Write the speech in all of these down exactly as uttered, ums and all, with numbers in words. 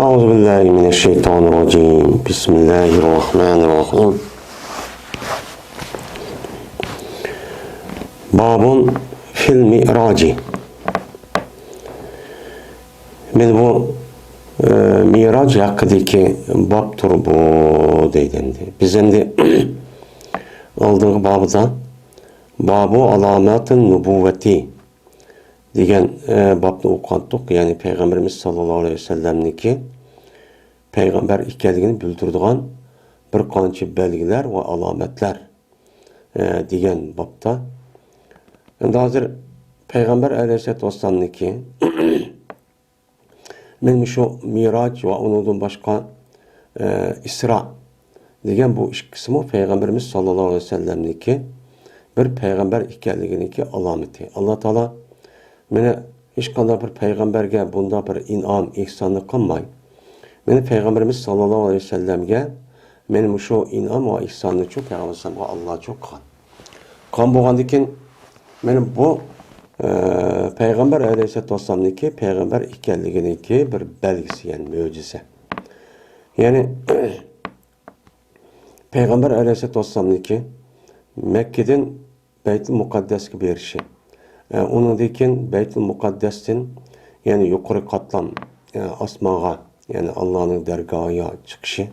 أعوذ بالله من الشيطان الرجيم. بسم الله الرحمن الرحيم. باب في المعراج. مانا بۇ، ئە، مىراج ھەققىدىكى بابتۇر بۇ، دەيدۇ ئەمدى. بىز ئەمدى ئالدىنقى بابىدا بابۇ ئالاماتىن نۇبۇۋۋەتى دېگەن، ئە، بابنى ئوقۇغانتۇق. يەنى پەيغەمبىرىمىز ساللاللاھۇ ئەلەيھى ۋەسەللەمنىڭكى پەيغەمبەر ئىكەنلىكىنى بىلدۈرىدىغان بىر قانچە بەلگىلەر ۋە ئالامەتلەر، ئە، دېگەن بابتا. ئەمدى ھازىر پەيغەمبەر ئەلەيھىسسالاتۇ ۋەسسالامنىڭكى مانا مۇشۇ مىراج ۋە ئۇنىڭدىن باشقا، ئە، ئىسرا دېگەن بۇ ئىككىسىمۇ پەيغەمبىرىمىز ساللاللاھۇ ئەلەيھى ۋەسەللەمنىڭكى بىر پەيغەمبەر ئىكەنلىكىنىڭكى ئالامىتى. ئاللا تائالا مانا ھېچقانداق بىر پەيغەمبەرگە بۇنداق بىر ئىنئام، ئېھساننى قىلماي، مانا پەيغەمبىرىمىز ساللاللاھۇ ئەلەيھى ۋەسەللەمگە مانا مۇشۇ ئىنئام ۋە ئېھساننىچۇ پەيغەمبىرىمىزگە ئاللاچۇ قىلغان. قىلغان بولغاندىكىن، مانا بۇ، ئە، پەيغەمبەر ئەلەيھىسسالاتۇ ۋەسسالامنىڭكى پەيغەمبەر ئىكەنلىكىنىڭكى بىر بەلگىسى، يەنى مۆجىزە. يەنى، پەيغەمبەر ئەلەيھىسسالاتۇ ۋەسسالامنىڭكى مەككىدىن بەيتۇل مۇقەددەسكە بېرىشى، ئە، ئۇنىڭدىن كېيىن بەيتۇل مۇقەددەستىن يەنە يۇقىرى قاتلام، ئە، ئاسمانغا، يەنى ئاللانىڭ دەرگاھىغا چىقىشى.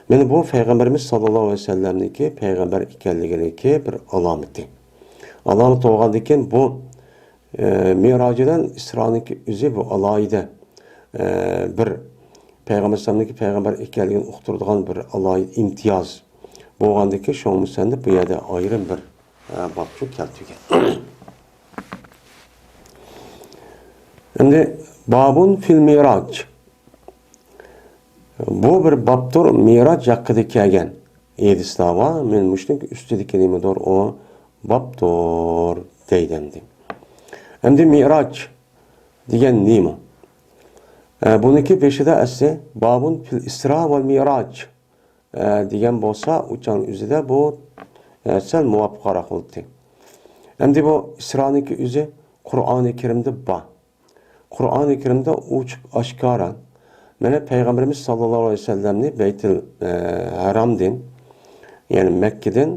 مانا بۇ پەيغەمبىرىمىز ساللاللاھۇ ئەلەيھى ۋەسەللەمنىڭكى پەيغەمبەر ئىكەنلىكىنىڭكى بىر ئالامىتى. ئالامىتى بولغاندىن كېيىن بۇ، ئە، مىراج بىلەن ئىسرانىڭكى ئۆزى بۇ ئالاھىدە، ئە، بىر پەيغەمبەر ئەلەيھىسسالامنىڭكى پەيغەمبەر ئىكەنلىكىنى ئۇقتۇرىدىغان بىر ئالاھىدە ئىمتىياز بولغاندىكىن، شۇڭا مۇسەننىپ بۇ يەردە ئايرىم بىر، ئە، بابچۇ كەلتۈرگەن. ئەمدى بابۇن فىل مىراج. بۇ بىر بابتۇر، مىراج ھەققىدە كەلگەن ھەدىسلەر بار. مانا مۇشۇنىڭ ئۈستىدىكى نېمىدۇر، ئۇ بابتۇر دەيدۇ ئەمدى. ئەمدى مىراج دېگەن نېمە؟ ئە، بۇنىڭكى بېشىدا ئەسلى بابۇن فىل ئىسرا ۋەل مىراج، ئە، دېگەن بولسا، ئۇچان ئۆزىدە بۇ، ئە، سەل مۇۋاپىقراق بولاتتى. ئەمدى بۇ ئىسرانىڭكى ئۆزى قۇرئانى كەرىمدە بار. قۇرئانى كەرىمدە ئوچۇق ئاشكارا، مانا پەيغەمبىرىمىز ساللاللاھۇ ئەلەيھى ۋەسەللەمنى بەيتۇل، ئە، ھەرامدىن، يەنى مەككىدىن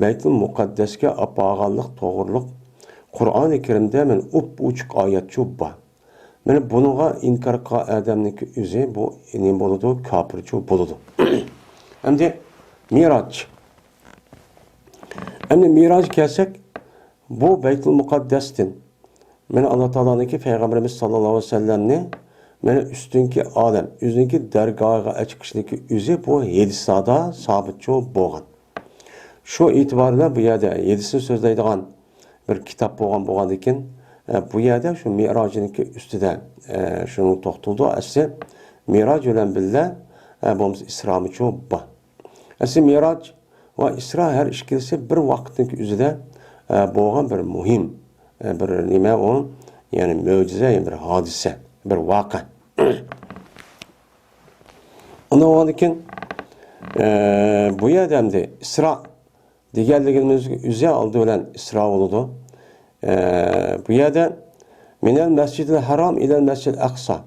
بەيتۇل مۇقەددەسكە ئاپارغانلىق توغرۇلۇق قۇرئانى كەرىمدە مانا ئوپئوچۇق ئايەتچۇ بار. مانا بۇنىڭغا ئىنكار قىلغان ئادەمنىڭكى ئۆزى بۇ نېمە بولىدۇ؟ كاپىرچۇ بولىدۇ. ئەمدى مىراج. ئەمدى مىراجغا كەلسەك، بۇ بەيتۇل مۇقەددەستىن، مانا ئاللا تائالانىڭكى پەيغەمبىرىمىز ساللاللاھۇ ئەلەيھى ۋەسەللەمنى مانا ئۈستۈنكى ئالەم، ئۆزىنىڭكى دەرگاھىغا ئەچىقىشنىڭكى ئۆزى بۇ ھەدىسلەردە سابىتچۇ بولغان. شۇ ئېتىبار بىلەن بۇ يەردە ھەدىسنى سۆزلەيدىغان بىر كىتاب بولغان بولغاندىكىن، ئە، بۇ يەردە شۇ مىراجنىڭكى ئۈستىدە، ئە، شۇنى توختىلىدۇ. ئەسلى مىراج بىلەن بىللە، ئە، بولمىسا ئىسرامىچۇ بار. ئەسلى مىراج ۋە ئىسرا ھەر ئىككىلىسى بىر ۋاقىتنىڭ ئۆزىدە، ئە، بولغان بىر مۇھىم، ئە، بىر نېمە ئۇ؟ يەنى مۆجىزە، يەنى بىر ھادىسە، بىر ۋەقە. ئۇنىڭدىن كېيىن، ئە، بۇ يەردە ئەمدى ئىسرا دېگەنلىكىمىز ئۆزى ئالدى بىلەن ئىسرا بولىدۇ. ئە، بۇ يەردە مىنەل مەسجىدىل ھەرام ئىلەل مەسجىدىل ئەقسا.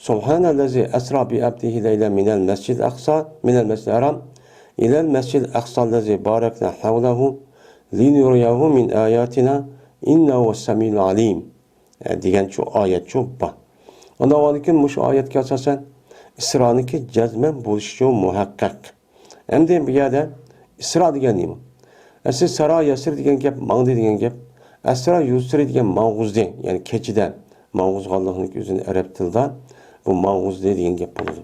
سۇبھانەللەزى ئەسرا بىئەبدىھى لەيلەن مىنەل مەسجىدىل ئەقسا، مىنەل مەسجىدىل ھەرام ئىلەل مەسجىدىل ئەقسا لەزى بارەكنا ھەۋلەھۇ لىنۇرىيەھۇ مىن ئاياتىنا ئىننەھۇ ھۇۋەس سەمىئۇل ئەلىم، ئە، دېگەن شۇ ئايەت شۇ بار. ئۇنىڭدىن كېيىن مۇشۇ ئايەتكە ئاساسەن ئىسرانىڭكى جەزمەن بولۇشى مۇھەققەق. ئەمدى بۇ يەردە ئىسرا دېگەن نېمە؟ ئەسلى سارا يەسرى دېگەن گەپ، ماڭدى دېگەن گەپ. ئەسرا يۇسرى دېگەن ماڭغۇزدى، يەنى كېچىدە ماڭغۇزغانلىقنىڭ ئۆزىنى ئەرەب تىلىدا بۇ ماڭغۇزدى دېگەن گەپ بولىدۇ.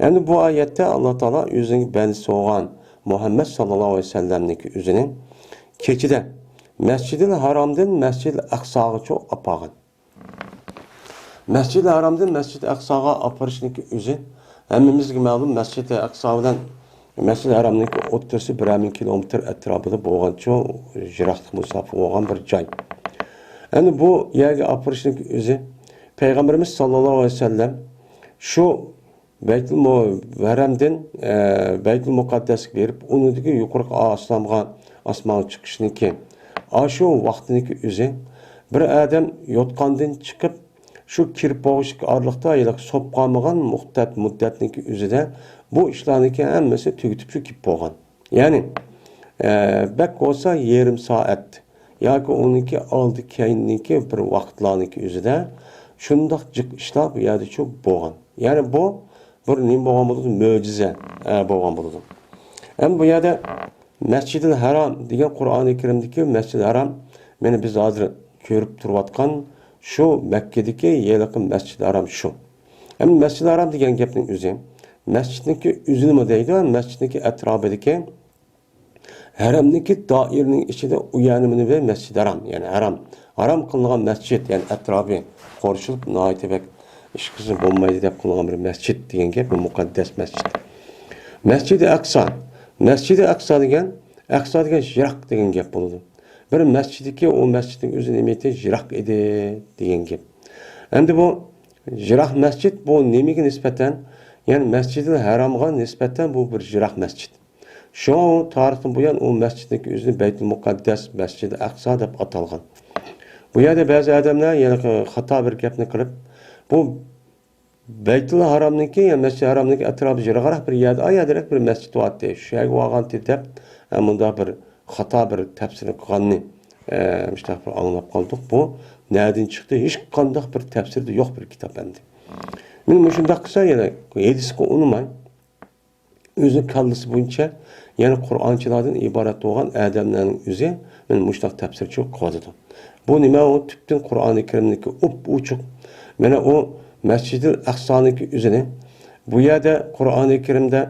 ئەمدى بۇ ئايەتتە ئاللا تائالا ئۆزىنىڭ بەندىسى بولغان مۇھەممەد ساللاللاھۇ ئەلەيھى ۋەسەللەمنىڭكى ئۆزىنى كېچىدە مەسجىدىل ھارامدىن مەسجىدىل ئەقساغىچە ئاپارغان. مەسجىدىل ھارامدىن مەسجىدىل ئەقساغا ئاپىرىشنىڭكى ئۆزى ھەممىمىزگە مەلۇم، مەسجىدىل ئەقسا بىلەن مەسجىدىل ھارامنىڭكى ئوتتۇرىسى بىرەر مىڭ كىلومېتىر ئەتراپىدا بولغانچۇ يىراقلىق مۇساپە بولغان بىر جاي. ئەمدى بۇ يەرگە ئاپىرىشنىڭكى ئۆزى پەيغەمبىرىمىز ساللاللاھۇ ئەلەيھى ۋەسەللەم شۇ بەيتۇل مۇ-، ھەرەمدىن، ئە، بەيتۇل مۇقەددەسكە بېرىپ، ئۇنىڭدىكى يۇقىرىقى ئاسمانغا، ئاسمانغا چىقىشنىكى، ئاشۇ ۋاقتىنىكى ئۆزى بىر ئادەم يوتقاندىن چىقىپ، شۇ كىرىپ بولغۇچىدىكى ئارىلىقتا ھېلىقى سوپ قالمىغان مۇددەت، مۇددەتنىڭكى ئۆزىدە بۇ ئىشلارنىڭكى ھەممىسى تۈگىتىپ شۇ كېلىپ بولغان. يەنى، ئە، بەك بولسا يېرىم سائەت ياكى ئۇنىڭكى ئالدى كەينىدىكى بىر ۋاقىتلارنىڭكى ئۆزىدە شۇنداق جىق ئىشلار بۇ يەردە شۇ بولغان. يەنى بۇ بىر نېمە بولغان بولىدۇ؟ مۆجىزە، ئە، بولغان بولىدۇ. ھەم بۇ يەردە مەسجىدىل ھەرام دېگەن قۇرئانى كەرىمدىكى مەسجىدىل ھەرام، مانا بىز ھازىر كۆرۈپ تۇرۇۋاتقان شۇ مەككىدىكى ھېلىقى مەسجىدىل ھەرام شۇ. ئەمما مەسجىدىل ھەرام دېگەن گەپنىڭ ئۆزى، مەسچىتنىڭكى ئۆزىنىمۇ دەيدۇ، مەسچىتنىڭكى ئەتراپىدىكى ھەرەمنىڭكى دائىرىنىڭ ئىچىدە ئۇ يەرنى مانا بىر مەسجىدىل ھەرام، يەنى ھەرام، ھەرام قىلىنغان مەسچىت، يەنى ئەتراپى قورشىلىپ ناھايىتى بەك ئىش قىلسا بولمايدۇ دەپ قىلىنغان بىر مەسچىت دېگەن گەپ، بىر مۇقەددەس مەسچىت. مەسجىدى ئەقسا، مەسجىدى ئەقسا دېگەن، ئەقسا دېگەن يىراق دېگەن گەپ بولىدۇ. بىر مەسچىتتىكى ئۇ مەسچىتنىڭ ئۆزى نېمىتى يىراق ئىدى دېگەن گەپ. ئەمدى بۇ يىراق مەسچىت بۇ نېمىگە نىسبەتەن؟ يەنى مەسجىدىل ھەرامغا نىسبەتەن بۇ بىر يىراق مەسچىت. شۇڭا ئۇ تارىختىن بۇيان ئۇ مەسچىتنىڭكى ئۆزىنى بەيتۇل مۇقەددەس، مەسجىدى ئەقسا دەپ ئاتالغان. بۇ يەردە بەزى ئادەملەر يەنە خاتا بىر گەپنى قىلىپ، بۇ بەيتۇل ھارامنىڭكى، يەنى مەسجىدى ھارامنىڭكى ئەتراپى يىراقراق بىر يەردە، ئا يەردىرەك بىر مەسچىت بارتى، شۇ يەرگە بارغانتى دەپ، ئە، مۇنداق بىر خاتا بىر تەپسىرنى قىلغاننى، ئە، مۇشۇنداق بىر ئاڭلاپ قالدۇق. بۇ نەدىن چىقتى؟ ھېچقانداق بىر تەپسىردە يوق بىر كىتاب ئەمدى. مانا مۇشۇنداق قىلسا يەنە ھەدىسكە ئۇنىماي، ئۆزىنىڭ كاللىسى بويىچە يەنە قۇرئانچىلاردىن ئىبارەت بولغان ئادەملەرنىڭ ئۆزى مانا مۇشۇنداق تەپسىرچىلىك قىلىۋاتىدۇ. بۇ نېمە؟ ئۇ تۈپتىن قۇرئانى كەرىمنىڭكى ئوپئوچۇق، مانا ئۇ مەسجىدىل ئەقسانىڭكى ئۆزىنى، بۇ يەردە قۇرئانى كەرىمدە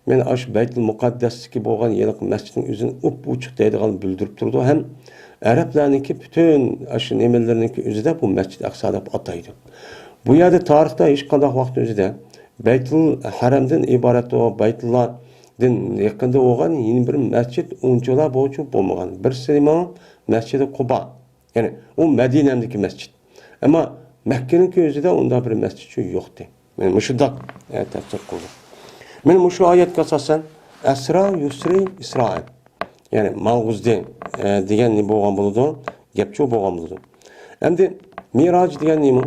مانا ئاشۇ بەيتۇل مۇقەددەستىكى بولغان ھېلىقى مەسچىتنىڭ ئۆزىنى ئوپئوچۇق دەيدىغان بىلدۈرۈپ تۇرىدۇ ھەم ئەرەبلەرنىڭكى پۈتۈن ئاشۇ نېمىلىرىنىڭكى ئۆزىدە بۇ مەسجىد ئەقسا دەپ ئاتايدۇ. بۇ يەردە تارىختا ھېچقانداق ۋاقىتنىڭ ئۆزىدە بەيتۇل ھەرەمدىن ئىبارەت بولغان، بەيتۇللادىن يېقىندا بولغان يەنە بىر مەسچىت ئۇنچىۋالا بولغۇچى بولمىغان. بىرسى نېمە؟ مەسجىدى قۇبا. يەنى ئۇ مەدىنەدىكى مەسچىت. ئەمما مەككىنىڭكى ئۆزىدە ئۇنداق بىر مەسچىت شۇ يوقتى. مانا مۇشۇنداق، ئە، تەپسىر قىلدى. مانا مۇشۇ ئايەتكە ئاساسەن، ئەسرا يۇسرى ئىسرائىل. يەنى ماڭغۇزدى، ئە، دېگەن نېمە بولغان بولىدۇ؟ گەپچۇ بولغان بولىدۇ. ئەمدى مىراج دېگەن نېمە؟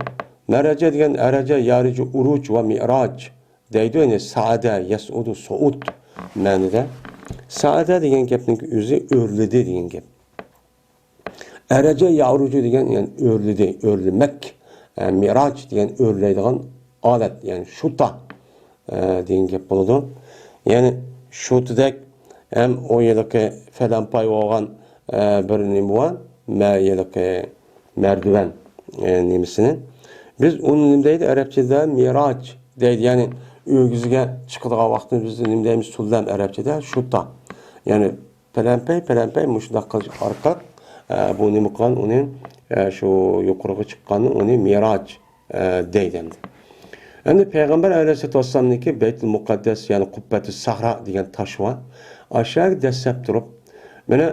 مەرەجە دېگەن ئەرەجە، يارىجۇ، ئۇرۇج ۋە مىراج دەيدۇ. يەنى سەئەدە، يەسئۇدۇ، سوئۇد مەنىدە. سەئەدە دېگەن گەپنىڭ ئۆزى ئۆرلىدى دېگەن گەپ. ئەرەجە يەئرۇجۇ دېگەن، يەنى ئۆرلىدى، ئۆرلىمەك. ئە، مىراج دېگەن ئۆرلەيدىغان ئالەت، يەنى شۇتا، ئە، دېگەن گەپ بولىدۇ. يەنى شۇتىدەك ھەم ئۇ ھېلىقى پەلەمپەي بولغان، ئە، بىر نېمە بار، مە-، ھېلىقى مەردىۋەن، ئە، نېمىسىنى. بىز ئۇنى نېمە دەيدۇ ئەرەبچىدە؟ مىراج دەيدۇ. يەنى ئۆگزىگە چىقىدىغان ۋاقتىدا بىز نېمە دەيمىز؟ سۇللەم ئەرەبچىدە شۇتا. يەنى پەلەمپەي، پەلەمپەي مۇشۇنداق قىلىش ئارقىلىق، ئە، بۇ نېمە قىلغان ئۇنى، ئە، شۇ يۇقىرىغا چىققاننى ئۇنى مىراج، ئە، دەيدۇ ئەمدى. ئەمدى پەيغەمبەر ئەلەيھىسسالاتۇ ۋەسسالامنىڭكى بەيتۇل مۇقەددەس، يەنى قۇببەتۇ سەھرا دېگەن تاش بار. ئاشۇ يەرگە دەسسەپ تۇرۇپ، مانا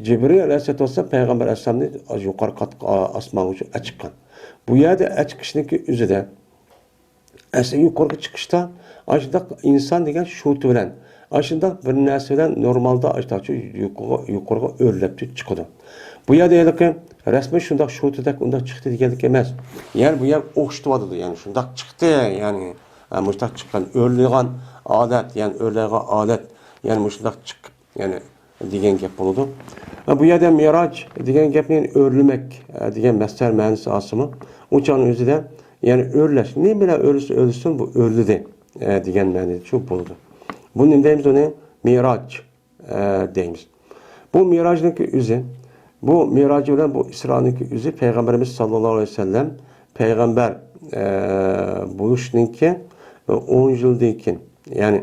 جىبرىل ئەلەيھىسسالاتۇ ۋەسسالام پەيغەمبەر ئەلەيھىسسالامنى يۇقىرى قات-، ئاسمانغا ئەچىققان. بۇ يەردە ئەچىقىشنىڭكى ئۆزىدە ئەسلى يۇقىرىغا چىقىشتا ئاشۇنداق ئىنسان دېگەن شۇتى بىلەن، ئاشۇنداق بىر نەرسە بىلەن نورمالدا ئاشۇنداقچە يۇقىرىغا، يۇقىرىغا ئۆرلەپ چىقىدۇ. بۇ يەردە ھېلىقى رەسمىي شۇنداق شۇتىدەك ئۇنداق چىقتى دېگەنلىك ئەمەس. يەنى بۇ يەر ئوخشىتىۋاتىدۇ. يەنى شۇنداق چىقتى، يەنى، ئە، مۇشۇنداق چىققان، ئۆرلىگەن ئادەت، يەنى ئۆرلەيدىغان ئادەت، يەنى مۇشۇنداق چىقىپ، يەنى دېگەن گەپ بولىدۇ. ۋە بۇ يەردە مىراج دېگەن گەپنى ئۆرلىمەك، ئە، دېگەن مەسدەر مەنىسى ئاسىمۇ. ئۇ چاغنىڭ ئۆزىدە، يەنى ئۆرلەش. نېمە بىلەن ئۆرلىسە ئۆرلىسۇن، بۇ ئۆرلىدى، ئە، دېگەن مەنىدە شۇ بولىدۇ. بۇ نېمە دەيمىز ئۇنى؟ مىراج، ئە، دەيمىز. بۇ مىراجنىڭكى ئۆزى، بۇ مىراج بىلەن بۇ ئىسرانىڭكى ئۆزى پەيغەمبىرىمىز ساللاللاھۇ ئەلەيھى ۋەسەللەم پەيغەمبەر، ئە، بولۇشنىڭكى ئون يىلدىن كېيىن، يەنى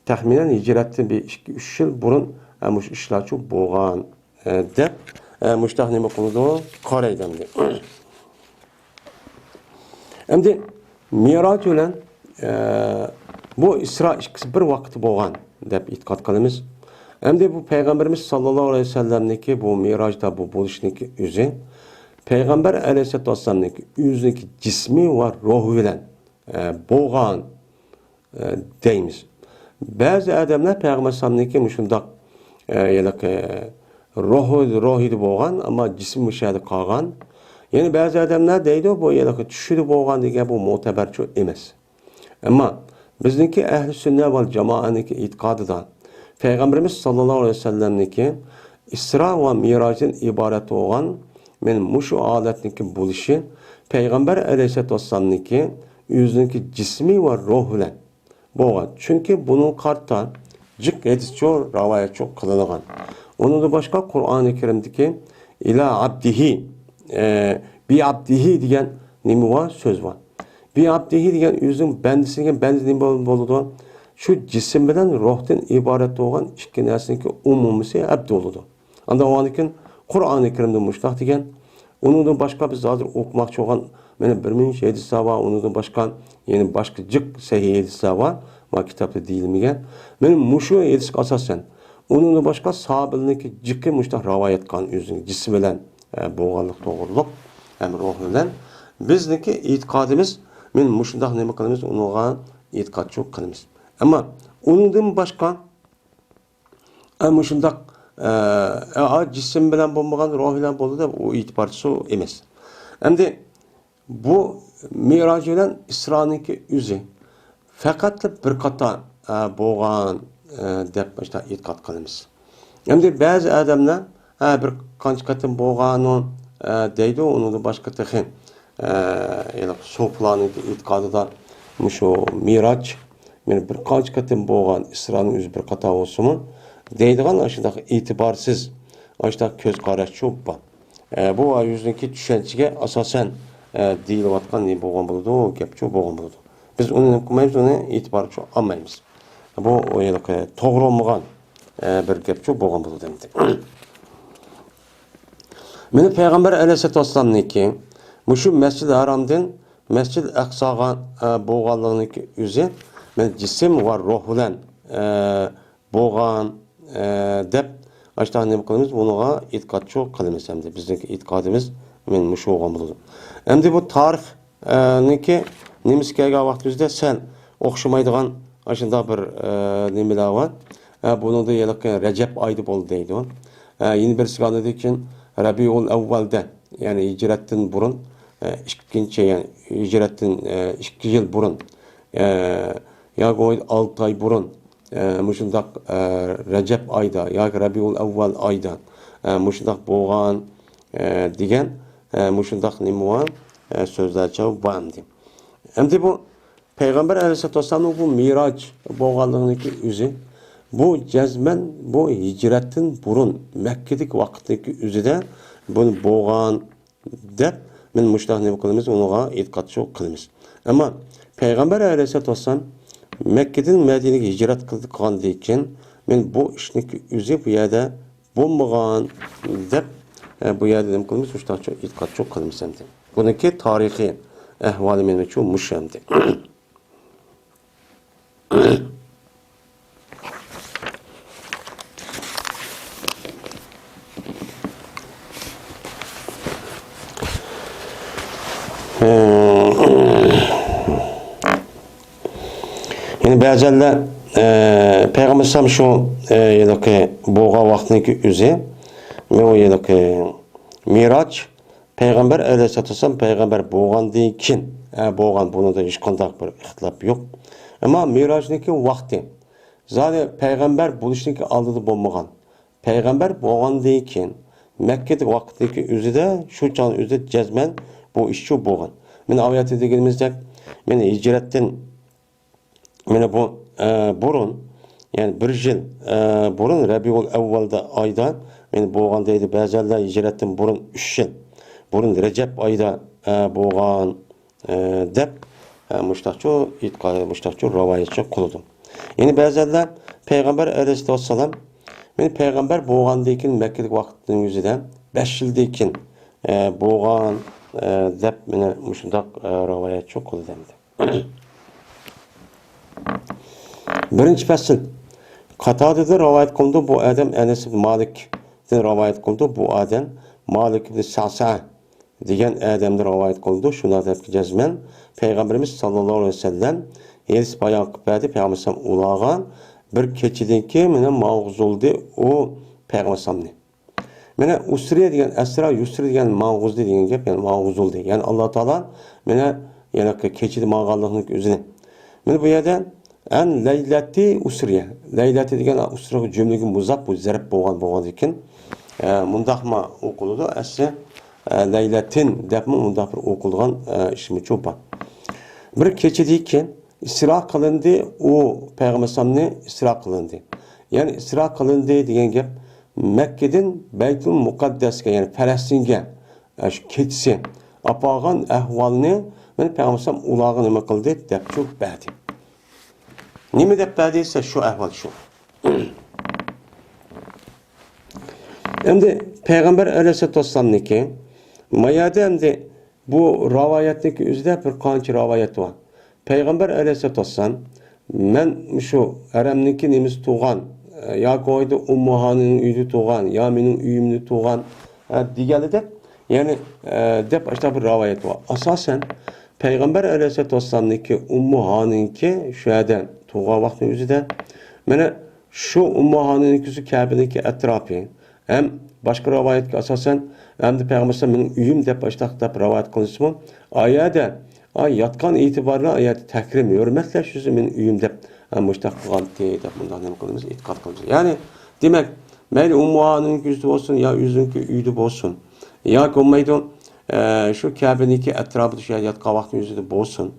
تەخمىنەن ھىجرەتتىن بىر ئىككى، ئۈچ يىل بۇرۇن، ئە، مۇشۇ ئىشلارچۇ بولغان، ئە، دەپ، ئە، مۇشتاق نېمە قىلىدۇ؟ قارايدۇ ئەمدى. ئەمدى مىراج بىلەن، ئە، بۇ ئىسرا ئىككىسى بىر ۋاقىتتا بولغان دەپ ئېتىقاد قىلىمىز. ئەمدى بۇ پەيغەمبىرىمىز ساللاللاھۇ ئەلەيھى ۋەسەللەمنىڭكى بۇ مىراجدا بۇ بولۇشنىڭكى ئۆزى پەيغەمبەر ئەلەيھىسسالاتۇ ۋەسسالامنىڭكى ئۆزىنىڭكى جىسمى ۋە روھى بىلەن، ئە، بولغان، ئە، دەيمىز. بەزى ئادەملەر پەيغەمبەر ئەلەيھىسسالامنىڭكى مۇشۇنداق، ئە، ھېلىقى روھى، روھىدا بولغان، ئەمما جىسمى مۇشۇ يەردە قالغان. يەنە بەزى ئادەملەر دەيدۇ، بۇ ھېلىقى چۈشىدە بولغان دېگەن بۇ مۆتەبەرچۇ ئەمەس. ئەمما بىزنىڭكى ئەھلى سۈننە ۋەل جامائەنىڭكى ئېتىقادىدا پەيغەمبىرىمىز ساللاللاھۇ ئەلەيھى ۋەسەللەمنىڭكى ئىسرا ۋە مىراجدىن ئىبارەت بولغان، مەن مۇشۇ ھالەتنىڭكى بولۇشى پەيغەمبەر ئەلەيھىسسالاتۇ ۋەسسالامنىڭكى ئۆزىنىڭكى جىسمى ۋە روھ بىلەن بولغان. چۈنكى بۇنىڭغا قارىتا جىق ھەدىسچۇ، رىۋايەتچۇ قىلىنغان. ئۇنىڭدىن باشقا قۇرئانى كەرىمدىكى ئىلا ئابدىھى، ئە، بى ئابدىھى دېگەن نېمە بار؟ سۆز بار. بى ئابدىھى دېگەن ئۆزىنىڭ بەندىسى دېگەن بەندىسى نېمە بول-، بولىدۇ؟ شۇ جىسىم بىلەن روھتىن ئىبارەت بولغان ئىككى نەرسىنىڭكى ئومۇمىسى ئابد بولىدۇ. ئاندىن ئۇنىڭدىن كېيىن قۇرئانى كەرىمدە مۇشۇنداق دېگەن. ئۇنىڭدىن باشقا بىز ھازىر ئوقۇماقچى بولغان مەنە بىر مۇنچە ھەدىسلەر بار. ئۇنىڭدىن باشقا يەنە باشقا جىق سەھىھ ھەدىسلەر بار. ما كىتابتا دېيىلمىگەن. مەنە مۇشۇ ھەدىسكە ئاساسەن، ئۇنىڭدىن باشقا ساھابىلەرنىڭكى جىقى مۇشۇنداق رىۋايەت قىلغان ئۆزىنىڭ جىسمى بىلەن، ئە، بولغانلىق توغرۇلۇق ھەم روھ بىلەن. بىزنىڭكى ئېتىقادىمىز، مەنە مۇشۇنداق نېمە قىلىمىز، ئۇنىڭغا ئېتىقادچۇ قىلىمىز. ئەمما ئۇنىڭدىن باشقا ئە، مۇشۇنداق، ئە، ئە، جىسىم بىلەن بولمىغان، روھ بىلەن بولدى دەپ ئۇ ئېتىبارچۇ ئەمەس. ئەمدى بۇ مىراج بىلەن ئىسرانىڭكى ئۆزى پەقەتلا بىر قاتا، ئە، بولغان، ئە، دەپ مۇشۇنداق ئېتىقاد قىلىمىز. ئەمدى بەزى ئادەملەر، ئە، بىر قانچە قېتىم بولغانۇ، ئە، دەيدۇ، ئۇنىڭدىن باشقا تېخى ئە، يەنى سوپىلارنىڭ ئېتىقادىدا مۇشۇ مىراج، يەنى بىر قانچە قېتىم بولغان، ئىسرانىڭ ئۆزى بىر قاتا بولسىمۇ، دەيدىغان ئاشۇنداق ئېتىبارسىز، ئاشۇنداق كۆز قاراشچۇ بار. ئە، بۇ ئۆزىنىڭكى چۈشەنچىگە ئاساسەن، ئە، دېيىلىۋاتقان نېمە بولغان بولىدۇ، گەپچۇ بولغان بولىدۇ. بىز ئۇنى نېمە قىلمايمىز، ئۇنى ئېتىبارچۇ ئالمايمىز. بۇ، ئۇ ھېلىقى توغرا بولمىغان، ئە، بىر گەپچۇ بولغان بولىدۇ ئەمدى. مانا پەيغەمبەر ئەلەيھىسسالاتۇ ۋەسسالامنىڭكى مۇشۇ مەسجىدىل ھارامدىن مەسجىدىل ئەقساغا، ئە، بولغانلىقىنىڭكى ئۆزى، مانا جىسىم ۋە روھ بىلەن، ئە، بولغان، ئە، دەپ ئاشۇنداق نېمە قىلىمىز، بۇنىڭغا ئېتىقادچۇ قىلىمىز. ئەمدى بىزنىڭكى ئېتىقادىمىز مانا مۇشۇ بولغان بولىدۇ. ئەمدى بۇ تارىخ ئە، نىڭكى نېمىسى كەلگەن ۋاقتىمىزدا سەل ئوخشىمايدىغان ئاشۇنداق بىر، ئە، نېمىلەر بار. ئە، بۇنىڭدا ھېلىقى رەجەب ئايدا بولدى دەيدۇ. ئە، يەنە بىرسىگە ئاندىن كېيىن رەبىئۇل ئەۋۋەلدە، يەنى ھىجرەتتىن بۇرۇن، ئە، ئىككىنچى، يەنى ھىجرەتتىن، ئە، ئىككى يىل بۇرۇن، ئە، ياكى بولمىسا ئالتە ئاي بۇرۇن، ئە، مۇشۇنداق، ئە، رەجەب ئايدا ياكى رەبىئۇل ئەۋۋەل ئايدا، ئە، مۇشۇنداق بولغان، ئە، دېگەن، ئە، مۇشۇنداق نېمە بار؟ ئە، سۆزلەرچە بار ئەمدى. ئەمدى بۇ پەيغەمبەر ئەلەيھىسسالاتۇ ۋەسسالامنىڭ بۇ مىراج بولغانلىقىنىڭكى ئۆزى، بۇ جەزمەن بۇ ھىجرەتتىن بۇرۇن مەككىدىكى ۋاقىتنىڭكى ئۆزىدە بۇنى بولغان دەپ، مەن مۇشۇنداق نېمە قىلىمىز، ئۇنىڭغا ئېتىقادچۇ قىلىمىز. ئەمما پەيغەمبەر ئەلەيھىسسالاتۇ ۋەسسالام مەككىدىن مەدىنىگە ھىجرەت قىلغاندىن كېيىن، مەن بۇ ئىشنىڭكى ئۆزى بۇ يەردە بولمىغان دەپ، ئە، بۇ يەردە نېمە قىلىمىز؟ مۇشۇنداقچۇ ئېتىقادچۇ قىلىمىز ئەمدى. بۇنىڭكى تارىخىي ئەھۋالى مېنىڭچۇ مۇشۇ ئەمدى. يەنە بەزەنلەر، ئە، پەيغەمبەر ئەلەيھىسسالام شۇ، ئە، ھېلىقى بولغان ۋاقتىنىڭكى ئۆزى، مەن ئۇ ھېلىقى مىراج، پەيغەمبەر ئەلەيھىسسالاتۇ ۋەسسالام پەيغەمبەر بولغاندىن كېيىن، ئە، بولغان، بۇنىڭدا ھېچقانداق بىر ئىختىلاپ يوق. ئەمما مىراجنىڭكى ۋاقتى، زادى پەيغەمبەر بولۇشنىڭكى ئالدىدا بولمىغان. پەيغەمبەر بولغاندىن كېيىن، مەككىدە ۋاقىتتىكى ئۆزىدە، شۇ چاغنىڭ ئۆزىدە جەزمەن بۇ ئىشچۇ بولغان. مانا ئايەتتە دېگىنىمىزدەك، مانا ھىجرەتتىن، مانا بۇ، ئە، بۇرۇن، يەنى بىر يىل، ئە، بۇرۇن رەبىئۇل ئەۋۋەلدە ئايدا، مانا بولغان دەيدۇ بەزەنلەر، ھىجرەتتىن بۇرۇن ئۈچ يىل، بۇرۇن رەجەب ئايدا، ئە، بولغان، ئە، دەپ، ئە، مۇشتاقچۇ ئېيتقان، مۇشتاقچۇ رىۋايەتچۇ قىلىدۇ. يەنى بەزەنلەر پەيغەمبەر ئەلەيھىسسالام، مانا پەيغەمبەر بولغاندىن كېيىن مەككىدىكى ۋاقىتنىڭ ئۆزىدە بەش يىلدىن كېيىن، ئە، بولغان، ئە، دەپ، مانا مۇشۇنداق، ئە، رىۋايەتچۇ قىلدى ئەمدى. بىرىنچى پەسىل. قاتادىدىن رىۋايەت قىلىنىدۇ، بۇ ئادەم ئەنەس ئىبن مالىكتىن رىۋايەت قىلىنىدۇ، بۇ ئادەم مالىك ئىبن سەسە دېگەن ئادەمدىن رىۋايەت قىلىنىدۇ. شۇنداق دەپ جەزمەن پەيغەمبىرىمىز ساللاللاھۇ ئەلەيھى ۋەسەللەم ھەدىس بايان قىلىپ بەردى. پەيغەمبەر ئەلەيھىسسالام ئۇلارغا بىر كېچىدىن كېيىن مانا ماڭغۇزۇلدى ئۇ پەيغەمبەر ئەلەيھىسسالامنى. مانا ئۇسرىيە دېگەن ئەسرا يۇسرى دېگەن ماڭغۇزدى دېگەن گەپ، يەنى ماڭغۇزۇلدى. يەنى ئاللا تائالا مانا يەنى كېچىدە ماڭغانلىقنىڭ ئۆزىنى. مانا بۇ يەردە ئەن لەيلەتى ئۇسرىيە. لەيلەتى دېگەن ئۇسرىيە جۈملىگە مۇزاپ، بۇ زەرپ بولغان بولغاندىكىن، ئە، مۇنداقمۇ ئوقۇلىدۇ. ئەسلى، ئە، لەيلەتىن دەپمۇ مۇنداق بىر ئوقۇلغان، ئە، ئىشمۇچۇ بار. بىر كېچىدىن كېيىن ئىسرا قىلىندى، ئۇ پەيغەمبەر ئەلەيھىسسالامنى ئىسرا قىلىندى. يەنى ئىسرا قىلىندى دېگەن گەپ مەككىدىن بەيتۇل مۇقەددەسكە، يەنى پەلەستىنگە، ئە، شۇ كېچىسى ئاپارغان ئەھۋالنى مانا پەيغەمبەر ئەلەيھىسسالام ئۇلارغا نېمە قىلدى دەپ تۇرۇپ بەردى. نېمە دەپ بەردى دېسە، شۇ ئەھۋال شۇ. ئەمدى پەيغەمبەر ئەلەيھىسسالاتۇ ۋەسسالامنىڭكى، ما يەردە ئەمدى بۇ رىۋايەتنىڭكى ئۆزىدە بىر قانچە رىۋايەت بار. پەيغەمبەر ئەلەيھىسسالاتۇ ۋەسسالام، مەن مۇشۇ ھەرەمنىڭكى نېمىسى تۇغان، ياكى ئۇ يەردە ئۇممۇھانىنىڭ ئۆيىدە تۇغان، يا مېنىڭ ئۆيۈمدە تۇغان، دېگەنلىدەك، يەنى، دەپ ئاشۇنداق بىر رىۋايەت بار. ئاساسەن، پەيغەمبەر ئەلەيھىسسالاتۇ ۋەسسالامنىڭكى ئۇممۇھانىنىڭكى شۇ يەردە تۇغان ۋاقتىنىڭ ئۆزىدە، مانا شۇ ئۇممۇھانىنىڭكىسى كەبىنىڭكى ئەتراپى، ھەم باشقا رىۋايەتكە ئاساسەن، ئەمدى پەيغەمبەر مېنىڭ ئۆيۈم دەپ ئاشۇنداق دەپ رىۋايەت قىلىنسىمۇ، ئا يەردە، ئا، ياتقان ئېتىبارى بىلەن ئا يەردە تەكرىم، ھۆرمەتلەش يۈزى مېنىڭ ئۆيۈم دەپ، ئا، مۇشۇنداق قىلغانتى دەپ مۇنداق نېمە قىلىمىز، ئېتىقاد قىلىمىز. يەنى، دېمەك، مەيلى ئۇممۇھانىنىڭكى ئۆزىدە بولسۇن، يا ئۆزىنىڭكى ئۆيىدە بولسۇن، ياكى بولمايدۇ، ئە، شۇ كەبىنىڭكى ئەتراپىدا شۇ يەردە ياتقان ۋاقتىنىڭ ئۆزىدە بولسۇن.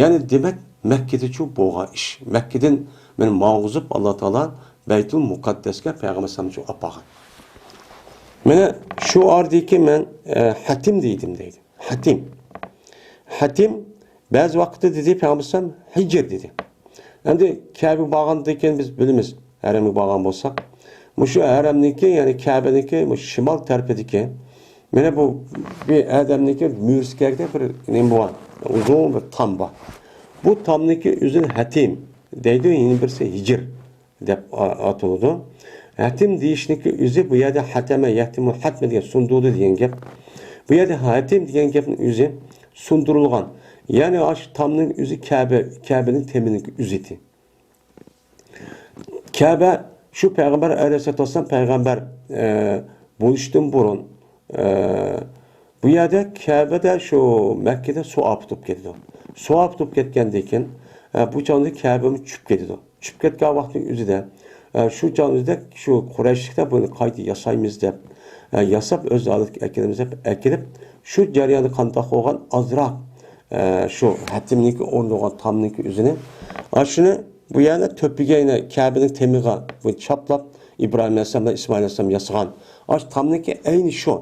يەنى، دېمەك، مەككىدىچۇ بولغان ئىش. مەككىدىن مېنى ماڭغۇزۇپ، ئاللا تائالا بەيتۇل مۇقەددەسكە پەيغەمبەر ئەلەيھىسسالامنى ئاپارغان. مانا شۇ ئاردىكى مەن، ئە، ھەتىم دېدىم دەيدۇ. ھەتىم. ھەتىم بەزى ۋاقىتتا دېدى، پەيغەمبەر ئەلەيھىسسالام ھىجىر دېدى. ئەمدى كەبىگە بارغاندىن كېيىن بىز بىلىمىز، ھەرەمگە بارغان بولساق. مۇشۇ ھەرەمنىڭكى، يەنى كەبىنىڭكى مۇشۇ شىمال تەرىپىدىكى، مانا بۇ بىر ئادەمنىڭكى مۈرىسىگە بىر نېمە بار، ئۇزۇن بىر تام بار. بۇ تامنىڭكى ئۆزىنى ھەتىم دەيدۇ، يەنە بىرسى ھىجىر دەپ ئا-، ئاتىلىدۇ. ھەتىم دېيىشنىڭكى ئۆزى بۇ يەردە ھەتەمە، يەھتىمۇ، ھەتمە دېگەن سۇندۇردى دېگەن گەپ. بۇ يەردە ھەتىم دېگەن گەپنىڭ ئۆزى سۇندۇرۇلغان. يەنى ئاشۇ تامنىڭ ئۆزى كەبە، كەبىنىڭ تېمىنىڭكى ئۆزىتى. كەبە شۇ پەيغەمبەر ئەلەيھىسسالاتۇ ۋەسسالام پەيغەمبەر، ئە، بولۇشتىن بۇرۇن، ئە، بۇ يەردە كەبىدە شۇ مەككىدە سۇ ئاپىتىپ كېتىدۇ. سۇ ئاپىتىپ كەتكەندىن كېيىن، ئە، بۇ چاغدا كەبىمۇ چۈشۈپ كېتىدۇ. چۈشۈپ كەتكەن ۋاقتىنىڭ ئۆزىدە، ئە، شۇ چاغنىڭ ئۆزىدە شۇ قۇرەيشلىكلەر بۇنى قايتا ياسايمىز دەپ، ئە، ياساپ ئۆز ھالىتىگە ئەكىلىمىز دەپ ئەكىلىپ، شۇ جەرياندا قانداق بولغان ئازراق، ئە، شۇ ھەتىمنىڭكى ئورنىغان تامنىڭكى ئۆزىنى، ئاشۇنى بۇ يەردە تۆپىگە يەنە كەبىنىڭ تېمىغا بۇ چاپلاپ، ئىبراھىم ئەلەيھىسسالام بىلەن ئىسمائىل ئەلەيھىسسالام ياسىغان. ئاشۇ تامنىڭكى ئەينى شۇ.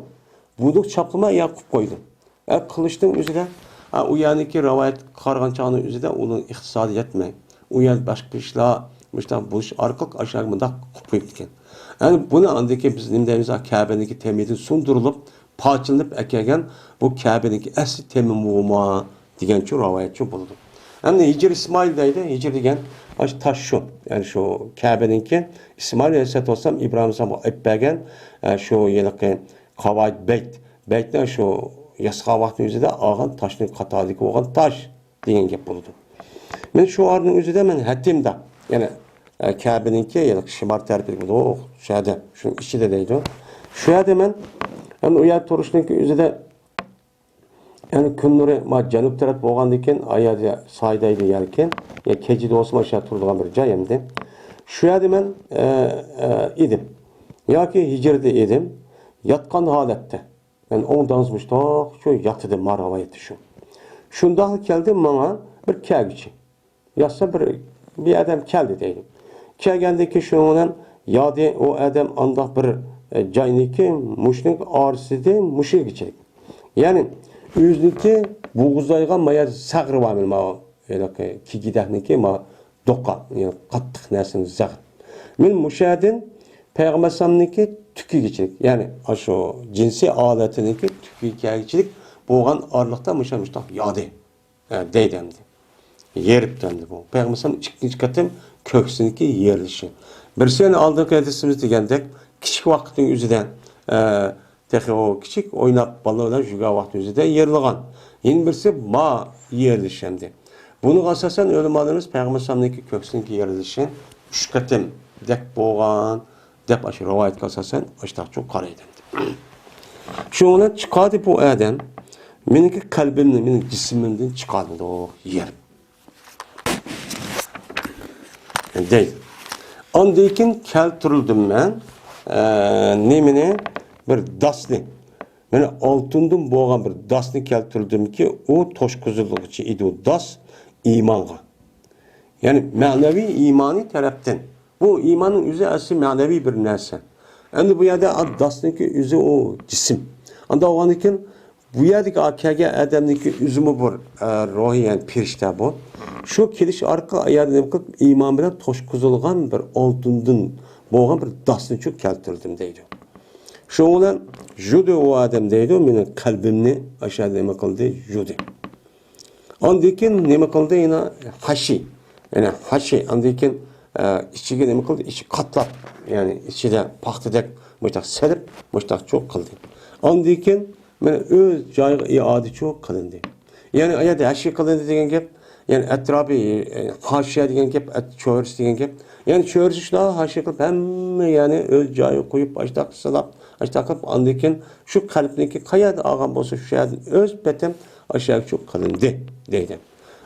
بۇنداق چاپلىما يا قىلىپ قويدۇم. ئە، قىلىشنىڭ ئۆزىدە، ئە، ئۇ يەرنىڭكى رىۋايەت قارىغان چاغنىڭ ئۆزىدە ئۇنىڭ ئىقتىسادى يەتمەي. ئۇ يەردە باشقا ئىشلار مۇشۇنداق بولۇش ئارقىلىق ئاشۇ يەرگە مۇنداق قىلىپ قويۇپتىكەن. ئەنە بۇنى ئاندىن كېيىن بىز نېمە دەيمىز؟ كەبىنىڭكى تېمىدىن سۇندۇرۇلۇپ، پارچىلىنىپ ئەكەلگەن بۇ كەبىنىڭكى ئەسلى تېمى بۇما دېگەنچۇ رىۋايەتچۇ بولىدۇ. ئەمدى ھىجىر ئىسمائىل دەيدۇ. ھىجىر دېگەن ئاشۇ تاش شۇ. يەنى شۇ كەبىنىڭكى ئىسمائىل ئەلەيھىسسالاتۇ ۋەسسالام ئىبراھىم ئەلەيھىسسالامغا ئېلىپ بەرگەن، ئە، شۇ ھېلىقى قاۋايىد بەيت. بەيتنى شۇ ياسىغان ۋاقتىنىڭ ئۆزىدە ئالغان تاشنىڭ قاتارىدىكى بولغان تاش دېگەن گەپ بولىدۇ. مەن شۇ ئارىنىڭ ئۆزىدە مەن ھەتىمدا، يەنى، ئە، كەبىنىڭكى، يەنى شىمال تەرىپىدىكى بولىدۇ، شۇ يەردە، شۇنىڭ ئىچىدە دەيدۇ. شۇ يەردە مەن، مەن ئۇ يەردە تۇرۇشنىڭكى ئۆزىدە، يەنى كۈن نۇرى ما جەنۇب تەرەپ بولغاندىن كېيىن، ئايادا سايدايدۇ يەركەن، يا كېچىدە بولسىمۇ شۇ تۇرىدىغان بىر جاي ئەمدى. شۇ يەردە مەن، ئە، ئە، ئىدىم. ياكى ھىجرىدە ئىدىم. ياتقان ھالەتتە. مەن ئوڭدانسىز مۇشتاق شۇ ياتىدىم، ما رىۋايەتتە شۇ. شۇنداقلا كەلدى ماڭا بىر كەلگۈچى. ياتسا بىر، بىر ئادەم كەلدى دەيدۇ. كەلگەندىن كېيىن شۇنىڭ بىلەن يادى ئۇ ئادەم ئانداق بىر، ئە، جاينىڭكى مۇشۇنىڭ ئارىسىدىن مۇشۇنىڭگىچىلىك. يەنى ئۆزىنىڭكى بوغۇزلايدىغان ما يەردە سەغرى بار مانا، ھېلىقى كىگىدەكنىڭكى ما دوقا، يەنى قاتتىق نەرسىنى زەغىر. مەن مۇشۇ يەردىن پەيغەمبەر ئەلەيھىسسالامنىڭكى تۈكىگىچىلىك، يەنى ئاشۇ جىنسىي ھالىتىنىڭكى تۈكىگىچىلىك بولغان ئارىلىقتا مۇشۇ مۇشتاق يادى، ئە، دەيدۇ ئەمدى. يېرىپتۇ ئەمدى بۇ. پەيغەمبەر ئەلەيھىسسالام ئىككىنچى قېتىم كۆكسىنىڭكى يېرىلىشى. بىرسى يەنە ئالدىنقى ھەدىسىمىز دېگەندەك، كىچىك ۋاقىتنىڭ ئۆزىدە، ئە، تېخى ئۇ كىچىك ئويناپ، بالىلار بىلەن يۈرگەن ۋاقتى ئۆزىدە يېرىلغان. يەنە بىرسى ما يېرىلىشى ئەمدى. بۇنىڭغا ئاساسەن ئۆلىمالىرىمىز پەيغەمبەر ئەلەيھىسسالامنىڭكى كۆكسىنىڭكى يېرىلىشى ئۈچ قېتىم دەك بولغان دەپ ئاشۇ رىۋايەتكە ئاساسەن ئاشۇنداقچۇ قارايدۇ ئەمدى. شۇنىڭ بىلەن چىقاردى بۇ ئادەم. مېنىڭكى قەلبىمنى، مېنىڭ جىسمىمدىن چىقاردى يېرىم. دەيدۇ. ئاندىن كېيىن كەلتۈردۈم مەن، ئە، نېمىنى؟ بىر داسنى. مانا ئالتۇندىن بولغان بىر داسنى كەلتۈردۈمكى، ئۇ توشقۇزۇلغۇچى ئىدى، ئۇ داس ئىمانغا. يەنى مەنىۋى ئىمانىي تەرەپتىن. بۇ ئىماننىڭ ئۆزى ئەسلى مەنىۋى بىر نەرسە. ئەمدى بۇ يەردە ئا-، داسنىڭكى ئۆزى ئۇ جىسىم. ئانداق بولغاندىن كېيىن بۇ يەردىكى ئا-، كەلگەن ئادەمنىڭكى ئۆزىمۇ بىر، ئە، روھىي، يەنى پېرىشتە بۇ. شۇ كېلىش ئارقىلىق ئا يەردە نېمە قىلىپ، ئىمان بىلەن توشقۇزۇلغان بىر ئالتۇندىن بولغان بىر داسنىچۇ كەلتۈردۈم دەيدۇ. شۇنىڭ بىلەن يۇدى ئۇ ئادەم دەيدۇ، مېنىڭ قەلبىمنى ئاشۇ يەردە نېمە قىلدى؟ يۇدى. ئاندىن كېيىن نېمە قىلدى؟ يەنە ھەشى. يەنە ھەشى. ئاندىن كېيىن، ئە، ئىچىگە نېمە قىلدى؟ ئىچى قاتلاپ، يەنى ئىچىدە پاختىدەك مۇشتاق سېلىپ، مۇشتاقچۇ قىلدى. ئاندىن كېيىن مانا ئۆز جايىغا ئىئادىچۇ قىلىندى. يەنى ئايەتتە ھەشى قىلىندى دېگەن گەپ، يەنى ئەتراپى، ئە، ھاشىيە دېگەن گەپ، ئەت-، چۆرىسى دېگەن گەپ. يەنى چۆرىسى شۇنداق ھاشىيە قىلىپ، ھەممە يەرنى ئۆز جايىغا قويۇپ، ئاشتاق سىلاپ، ئاشتاق قىلىپ، ئاندىن كېيىن شۇ قەلبنىڭكى قەيەردە ئالغان بولسا، شۇ يەردىن ئۆز پېتىم ئاشۇ يەرگىچۇ قىلىندى، دەيدۇ.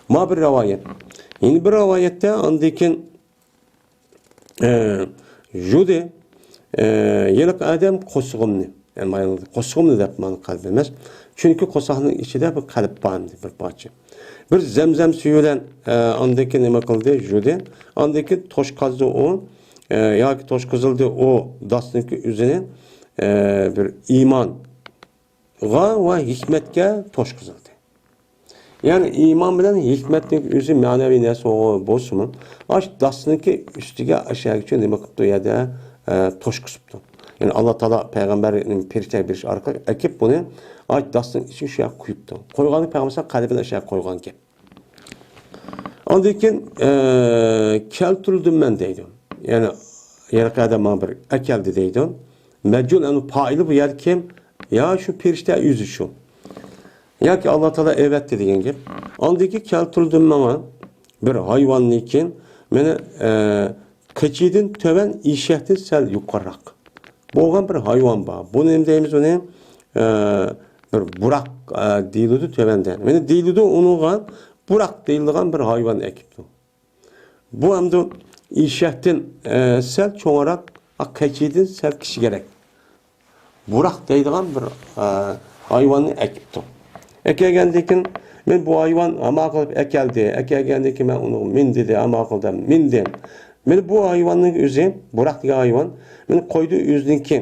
ما بىر رىۋايەت. يەنە بىر رىۋايەتتە ئاندىن كېيىن، ئە، يۇدى، ئە، ھېلىقى ئادەم قورسىقىمنى، يەنى مانا قورسىقىمنى دەپ مانا قەلب ئەمەس. چۈنكى قورساقنىڭ ئىچىدە بىر قەلب بار ئىدى، بىر پارچە. بىر زەمزەم سۈيى بىلەن، ئە، ئاندىن كېيىن نېمە قىلدى؟ يۇدى. ئاندىن كېيىن توشقازدى ئۇ، ئە، ياكى توشقۇزۇلدى ئۇ داسنىڭكى ئۆزىنى، ئە، بىر ئىمانغا ۋە ھېكمەتكە توشقۇزۇلدى. يەنى ئىمان بىلەن ھېكمەتنىڭ ئۆزى مەنىۋى نەرسە بولسىمۇ، ئاش داسنىڭكى ئۈستىگە ئاشۇ يەرگىچە نېمە قىپتۇ يەردە، ئە، توشقۇزۇپتۇ. يەنى ئاللا تائالا پەيغەمبەر پېرىشتەگە بېرىش ئارقىلىق ئەكىپ بۇنى ئاش داسنىڭ ئىچىگە شۇ يەرگە قويۇپتۇ. قويغاندا پەيغەمبەر قەلبىنى ئاشۇ يەرگە قويغان گەپ. ئاندىن كېيىن، ئە، كەلتۈردۈم مەن دەيدۇ. يەنى ھېلىقى ئادەم ماڭا بىر ئەكەلدى دەيدۇ. مەجھۇل ئەنۇ پائىلى بۇ يەردە كىم؟ يا شۇ پېرىشتە ئۆزى شۇ. ياكى ئاللا تائالا ئەۋەتتى دېگەن گەپ. ئاندىن كېيىن كەلتۈردۈم ماڭا بىر ھايۋاننى كېيىن، مانا، ئە، قېچىدىن تۆۋەن ئېشەكتىن سەل يۇقىرىراق بولغان بىر ھايۋان بار. بۇ نېمە دەيمىز ئۇنى؟ ئە، بىر بۇراق، ئە، دېيىلىدۇ تۆۋەندە. مانا دېيىلىدۇ ئۇنىڭغا بۇراق دېيىلىدىغان بىر ھايۋان ئەكىپتۇ. بۇ ئەمدى ئېشەكتىن، ئە، سەل چوڭراق، ئا، قېچىدىن سەل كىچىكرەك. بۇراق دەيدىغان بىر، ئە، ھايۋاننى ئەكىپتۇ. ئەكەلگەندىن كېيىن، مەن بۇ ھايۋان ئامال قىلىپ ئەكەلدى. ئەكەلگەندىن كېيىن مەن ئۇنىڭغا مىن دېدى، ئامال قىلدىم، مىندىم. مەن بۇ ھايۋاننىڭ ئۆزى، بۇراق دېگەن ھايۋان، مەن قويدى ئۆزىنىڭكى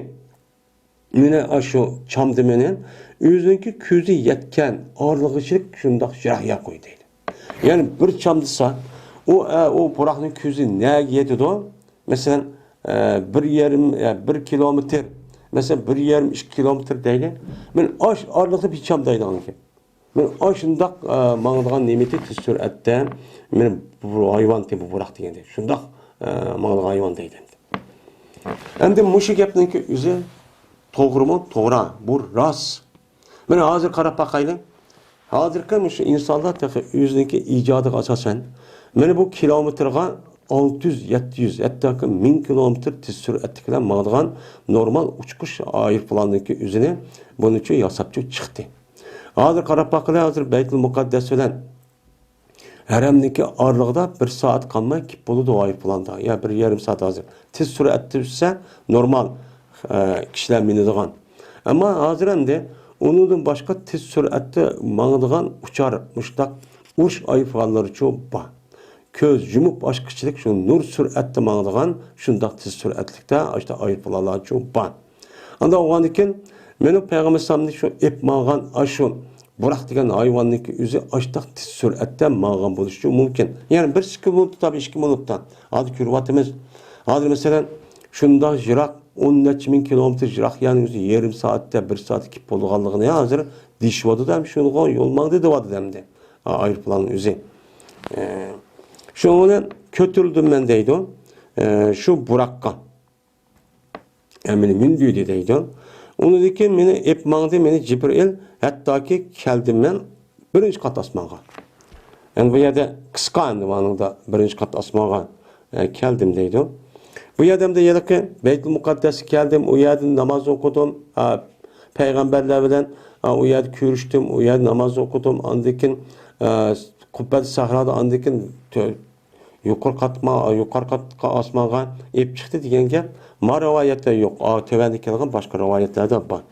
مېنى ئاشۇ چامدىمىنى ئۆزىنىڭكى كۆزى يەتكەن ئارىلىقىچىلىك شۇنداق يىراق يەر قوي دەيدۇ. يەنى بىر چامدىسا، ئۇ، ئە، ئۇ پۇراقنىڭ كۆزى نەگە يېتىدۇ؟ مەسىلەن، ئە، بىر يېرىم، ئە، بىر كىلومېتىر، مەسىلەن، بىر يېرىم، ئىككى كىلومېتىر دەيلى. مەن ئاش ئارىلىقتا بىر چامدايدىغان گەپ. مەن ئاشۇنداق، ئە، ماڭىدىغان نېمىتى تېز سۈرئەتتە، مەن بۇ ھايۋان تېپى بۇراق دېگەندەك. شۇنداق، ئە، ماڭىدىغان ھايۋان دەيدۇ ئەمدى. ئەمدى مۇشۇ گەپنىڭكى ئۆزى توغرىمۇ؟ توغرا. بۇ راست. مانا ھازىر قاراپ باقايلى. ھازىرقى مۇشۇ ئىنسانلار تېخى ئۆزىنىڭكى ئىجادىغا ئاساسەن، مانا بۇ كىلومېتىرغا ئالتە يۈز، يەتتە يۈز، ھەتتاكى مىڭ كىلومېتىر تېز سۈرئەتلىك بىلەن ماڭىدىغان نورمال ئۇچقۇش ئايروپىلاننىڭكى ئۆزىنى بۇنىچە ياساپچۇ چىقتى. ھازىر قاراپ باققىلى، ھازىر بەيتۇل مۇقەددەس بىلەن ھەرەمنىڭكى ئارىلىقىدا بىر سائەت قالماي كېلىپ بولىدۇ ئايروپىلاندا. يا بىر يېرىم سائەت ھازىر. تېز سۈرئەتتە ئۈچسە نورمال، ئە، كىشىلەر مىنىدىغان. ئەمما ھازىر ئەمدى ئۇنىڭدىن باشقا تېز سۈرئەتتە ماڭىدىغان ئۇچار، مۇشۇنداق ئۇرۇش ئايروپىلانلىرىچۇ بار. كۆز يۇمۇپ ئاچقۇچىلىك شۇ نۇر سۈرئەتتە ماڭىدىغان شۇنداق تېز سۈرئەتلىكتە ئاشۇنداق ئايروپىلانلارچۇ بار. ئانداق بولغاندىكىن، مېنىڭ پەيغەمبەر ئەلەيھىسسالامنى شۇ ئېلىپ ماڭغان ئاشۇ بۇراق دېگەن ھايۋاننىڭكى ئۆزى ئاشتاق تېز سۈرئەتتە ماڭغان بولۇشى مۇمكىن. يەنى بىر ئىككى مىنۇتتا، بىر ئىككى مىنۇتتا. ھازىر كۆرۈۋاتىمىز. ھازىر مەسىلەن، شۇنداق يىراق، ئون نەچچە مىڭ كىلومېتىر يىراق يەرنىڭ ئۆزى يېرىم سائەتتە، بىر سائەتتە كېلىپ بولىدىغانلىقىنى ھازىر دېيىشىۋاتىدۇ ھەم شۇنىڭغا يول ماڭدى دېۋاتىدۇ ئەمدى. ئا، ئايروپىلاننىڭ ئۆزى. ئە، شۇنىڭ بىلەن كۆتۈرۈلدۈم مەن دەيدۇ. ئە، شۇ بۇراققا. ئە، مېنى مىندۈردى دەيدۇ. ئۇنىڭدىن كېيىن مېنى ئېلىپ ماڭدى، مېنى جىبرىئىل، ھەتتاكى كەلدىم مەن بىرىنچى قات ئاسمانغا. يەنى بۇ يەردە قىسقا ئەمدى مانىڭدا بىرىنچى قات ئاسمانغا، ئە، كەلدىم دەيدۇ. بۇ يەردە ئەمدى ھېلىقى بەيتۇل مۇقەددەسكە كەلدىم، ئۇ يەردە ناماز ئوقۇدۇم، ئا، پەيغەمبەرلەر بىلەن، ئا، ئۇ يەردە كۆرۈشتۈم، ئۇ يەردە ناماز ئوقۇدۇم، ئاندىن كېيىن، ئا، قۇببەت سەھرادا ئاندىن كېيىن تۆ-، يۇقىرى قاتما-، يۇقىرى قاتقا ئاسمانغا ئېلىپ چىقتى دېگەن گەپ ما رىۋايەتتە يوق. ئا، تۆۋەندە كەلگەن باشقا رىۋايەتلەردە بار.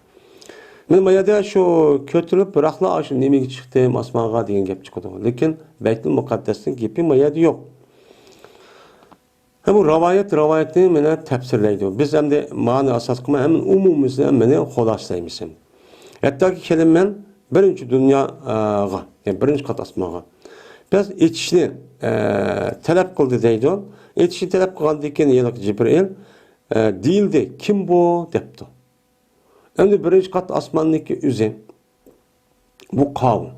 مەن ما يەردە شۇ كۆتۈرۈلۈپ بىراقلا شۇ نېمىگە چىقتىم ئاسمانغا دېگەن گەپ چىقىدۇ. لېكىن بەيتۇل مۇقەددەسنىڭ گېپى ما يەردە يوق. ھە، بۇ رىۋايەت، رىۋايەتنى مانا تەپسىرلەيدۇ. بىز ئەمدى مانا ئاساس قىلماي ھەممىنى ئومۇمىي مەن خۇلاسىلەيمىز. ھەتتاكى كېلىمەن بىرىنچى دۇنياغا، يەنى بىرىنچى قات ئاسمانغا. بىز ئېچىشنى، ئە، تەلەپ قىلدى دەيدۇ. ئېچىشنى تەلەپ قىلغاندىن كېيىن ھېلىقى جىبرىئىل، ئە، دېيىلدى، «كىم بۇ؟» دەپتۇ. ئەمدى بىرىنچى قات ئاسماننىڭكى ئۆزى. بۇ قاۋۇ.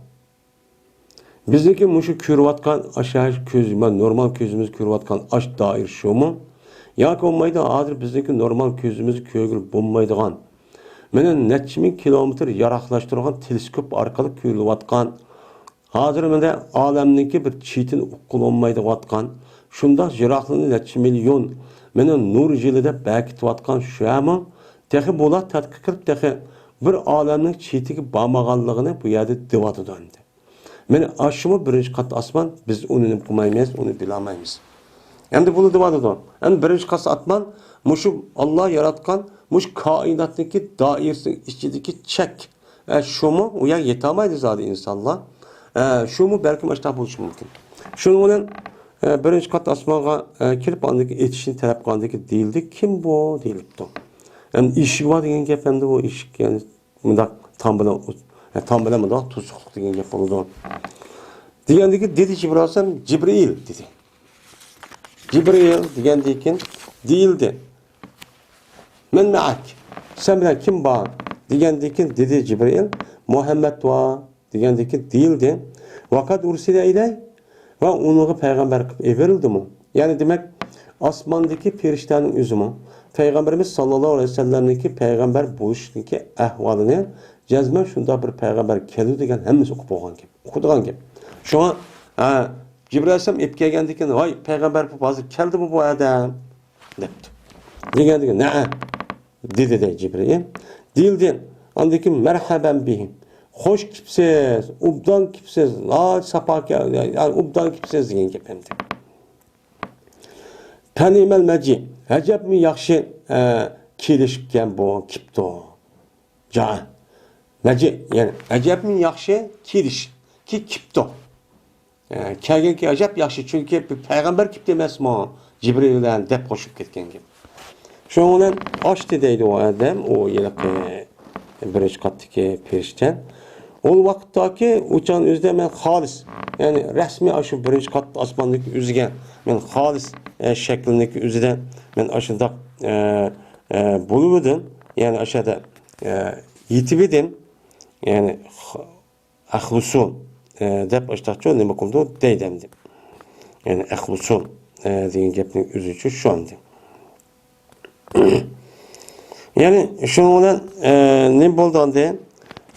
بىزنىڭكى مۇشۇ كۆرۈۋاتقان ئاشۇ كۆز، نورمال كۆزىمىز كۆرۈۋاتقان ئاش دائىرە شۇمۇ؟ ياكى بولمايدۇ، ھازىر بىزنىڭكى نورمال كۆزىمىز كۆرگىلى بولمايدىغان، مانا نەچچە مىڭ كىلومېتىر يىراقلاشتۇرغان تېلېسكوپ ئارقىلىق كۆرۈلۈۋاتقان، ھازىر مانا ئالەمنىڭكى بىر چېتىنى ئۇققىلى بولمايدىغان، شۇنداق يىراقلىقنى نەچچە مىليون، مانا نۇر يىلى دەپ بەكىتىۋاتقان شۇمۇ؟ تېخى بۇلار تەتقىق قىلىپ، تېخى بىر ئالەمنىڭ چېتىگە بارمىغانلىقىنى بۇ يەردە دېۋاتىدۇ ئەمدى. مانا ئاشۇمۇ بىرىنچى قات ئاسمان، بىز ئۇنى نېمە قىلمايمىز، ئۇنى بىلەلمەيمىز. ئەمدى بۇنى دېۋاتىدۇ. ئەمدى بىرىنچى قات ئاسمان مۇشۇ ئاللا ياراتقان مۇشۇ كائىناتنىڭكى دائىرىسىنىڭ ئىچىدىكى چەك. ئە، شۇمۇ؟ ئۇ يەرگە يېتەلمەيدۇ زادى ئىنسانلار. ئە، شۇمۇ بەلكىم ئاشۇنداق بولۇشى مۇمكىن. شۇنىڭ بىلەن، ئە، بىرىنچى قات ئاسمانغا، ئە، كېلىپ، ئاندىن كېيىن ئېچىشنى تەلەپ قىلغاندىن كېيىن دېيىلدى، «كىم بۇ؟» دېيىلىپتۇ. ئەمدى ئىشىك بار دېگەن گەپ ئەمدى بۇ ئىشىك، يەنى مۇنداق تام بىلەن، ئە، تام بىلەن مۇنداق توسۇقلۇق دېگەن گەپ بولىدۇ. دېگەندىن كېيىن دېدى جىبرىئىل ئەلەيھىسسالام، «جىبرىئىل» دېدى. «جىبرىئىل» دېگەندىن كېيىن دېيىلدى، «مەن مەئەك؟» سەن بىلەن كىم بار؟ دېگەندىن كېيىن دېدى جىبرىئىل، «مۇھەممەد بار» دېگەندىن كېيىن دېيىلدى، «ۋەقەد ئۇرسىلە ئىلەي؟ ۋە ئۇنىڭغا پەيغەمبەر قىلىپ ئېۋېرىلدىمۇ؟» يەنى دېمەك، ئاسماندىكى پەرىشتەنىڭ ئۆزىمۇ پەيغەمبىرىمىز ساللاللاھۇ ئەلەيھى ۋەسەللەمنىڭكى پەيغەمبەر بولۇشىنىڭكى ئەھۋالىنى جەزمەن شۇنداق بىر پەيغەمبەر كەلدى دېگەن ھەممىسى ئۇقۇپ بولغان گەپ، ئۇقىدىغان گەپ. شۇڭا، ھە، جىبرىئەل ئەلەيھىسسالام ئېلىپ كەلگەندىن كېيىن، «ۋاي، پەيغەمبەر بولۇپ ھازىر كەلدىمۇ بۇ ئادەم؟» دەپتۇ. دېگەندىكىن، «نەئە» دېدى دەي جىبرىئىل. دېيىلدى. ئاندىن كېيىن، «مەرھەبەن بىھى. خوش كېپسىز، ئوبدان كېپسىز، ناھايىتى ساپا كە-، يەنى ئوبدان كېپسىز» دېگەن گەپ ئەمدى. «پەنىئمەل مەجىئ. ئەجەبمۇ ياخشى، ئە، كېلىشكەن بۇ، كېپتۇ. جا، مەجىئ، يەنى ئەجەبمۇ ياخشى كېلىش، كى-، كېپتۇ. ئە، كەلگەنكى ئەجەب ياخشى، چۈنكى بىر پەيغەمبەر كېپتۇ ئەمەسمۇ، جىبرىئىل بىلەن» دەپ قوشۇپ كەتكەن گەپ. شۇنىڭ بىلەن ئاچتى دەيدۇ ئۇ ئادەم، ئۇ ھېلىقى بىرىنچى قاتتىكى پەرىشتە. ئۇ ۋاقىتتاكى ئۇچان ئۆزىدە مەن خالىس، يەنى رەسمىي ئاشۇ بىرىنچى قات ئاسماندىكى ئۆزىگە مەن خالىس، ئە، شەكلىنىڭكى ئۆزىدە مەن ئاشۇنداق، ئە، ئە، بولۇۋىدىم. يەنى ئاشۇ يەردە، ئە، يېتىۋىدىم. يەنى خ-، ئەخلۇسۇن، ئە، دەپ ئاشتاقچۇ نېمە قىلدۇ دەيدۇ ئەمدى. يەنى ئەخلۇسۇن، ئە، دېگەن گەپنىڭ ئۆزىچۇ شۇ ئەمدى. يەنى شۇنىڭ بىلەن، ئە، نېمە بولدى ئاندىن؟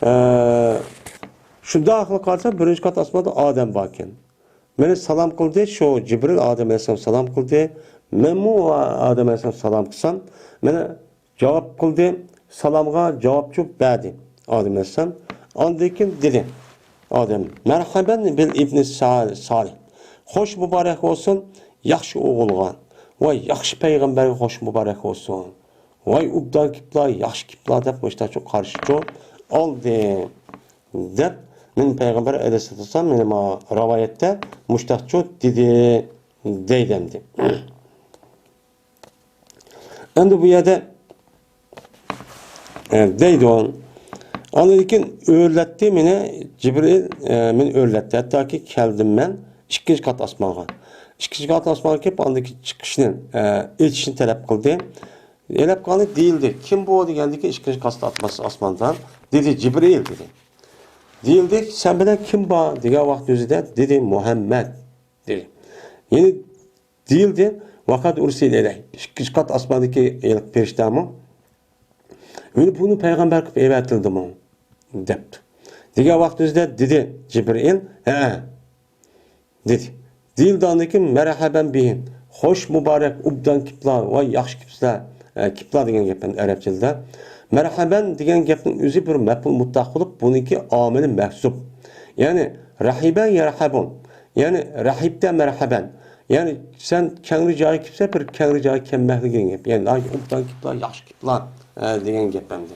ئە، شۇنداق قىلىپ قارىسا، بىرىنچى قات ئاسماندا ئادەم باركەن. مېنى سالام قىلدى، شۇ جىبرىل ئادەم ئەلەيھىسسالام سالام قىلدى. مەنمۇ ئادەم ئەلەيھىسسالام سالام قىلسام، مانا جاۋاب قىلدى، سالامغا جاۋابچۇ بەردى ئادەم ئەلەيھىسسالام. ئاندىن كېيىن دېدى ئادەم، «مەرھەبەن بىل ئىبنى سا-، سالىھ. خوش مۇبارەك بولسۇن ياخشى ئوغۇلغا ۋە ياخشى پەيغەمبەرگە خوش مۇبارەك بولسۇن. ۋاي ئوبدان كېپلا، ياخشى كېپلا» دەپ مۇشتاچۇ قارشىچۇ ئالدى دەپ، مەن پەيغەمبەر ئەلەيھىسسالام، مانا رىۋايەتتە مۇشتاچۇ دېدى دەيدۇ ئەمدى. ئەمدى بۇ يەردە، ئە، دەيدۇ. ئاندىن كېيىن ئۆرلەتتى مېنى جىبرىئىل، ئە، مېنى ئۆرلەتتى. ھەتتاكى كەلدىم مەن ئىككىنچى قات ئاسمانغا. ئىككىنچى قات ئاسمانغا كېلىپ، ئاندىن كېيىن چىقىشنى، ئە، ئېچىشنى تەلەپ قىلدى. تەلەپ قىلغاندا دېيىلدى، «كىم بۇ؟» دېگەندىن كېيىن، ئىككىنچى قات ئاسماندا دېدى، «جىبرىئىل» دېدى. دېيىلدى، «سەن بىلەن كىم بار؟» دېگەن ۋاقىت ئۆزىدە دېدى، «مۇھەممەد» دېدى. يەنى دېيىلدى، «ۋەقەد ئۇرسىلە ئىلەيھ.» ئىككىنچى قات ئاسماندىكى ھېلىقى پەرىشتەمۇ، «مېنى بۇنى پەيغەمبەر قىلىپ ئەۋەتىلدىمۇ؟» دەپتۇ. دېگەن ۋاقتىمىزدا دېدى جىبرىئىل، «ھەئە» دېدى. دېيىلدى ئاندىن كېيىن، «مەرھەبەن بىھى، خوش مۇبارەك، ئوبدان كېپلا، ۋاي ياخشى كېپسىلەر، ئە، كېپلا دېگەن گەپ ئەرەبچىلىدە. مەرھەبەن دېگەن گەپنىڭ ئۆزى بىر مەپئۇل مۇتلەق بولۇپ، بۇنىڭكى ئامىلى مەھزۇپ. يەنى رەھىبە يەرھەبۇن. يەنى رەھىبتە مەرھەبەن. يەنى سەن كەڭرى جايغا كېپسەن، بىر كەڭرى جايغا كەلمەكلىك دېگەن گەپ. يەنى ئوبدان كېپلا، ياخشى كېپلا، ئە، دېگەن گەپ ئەمدى.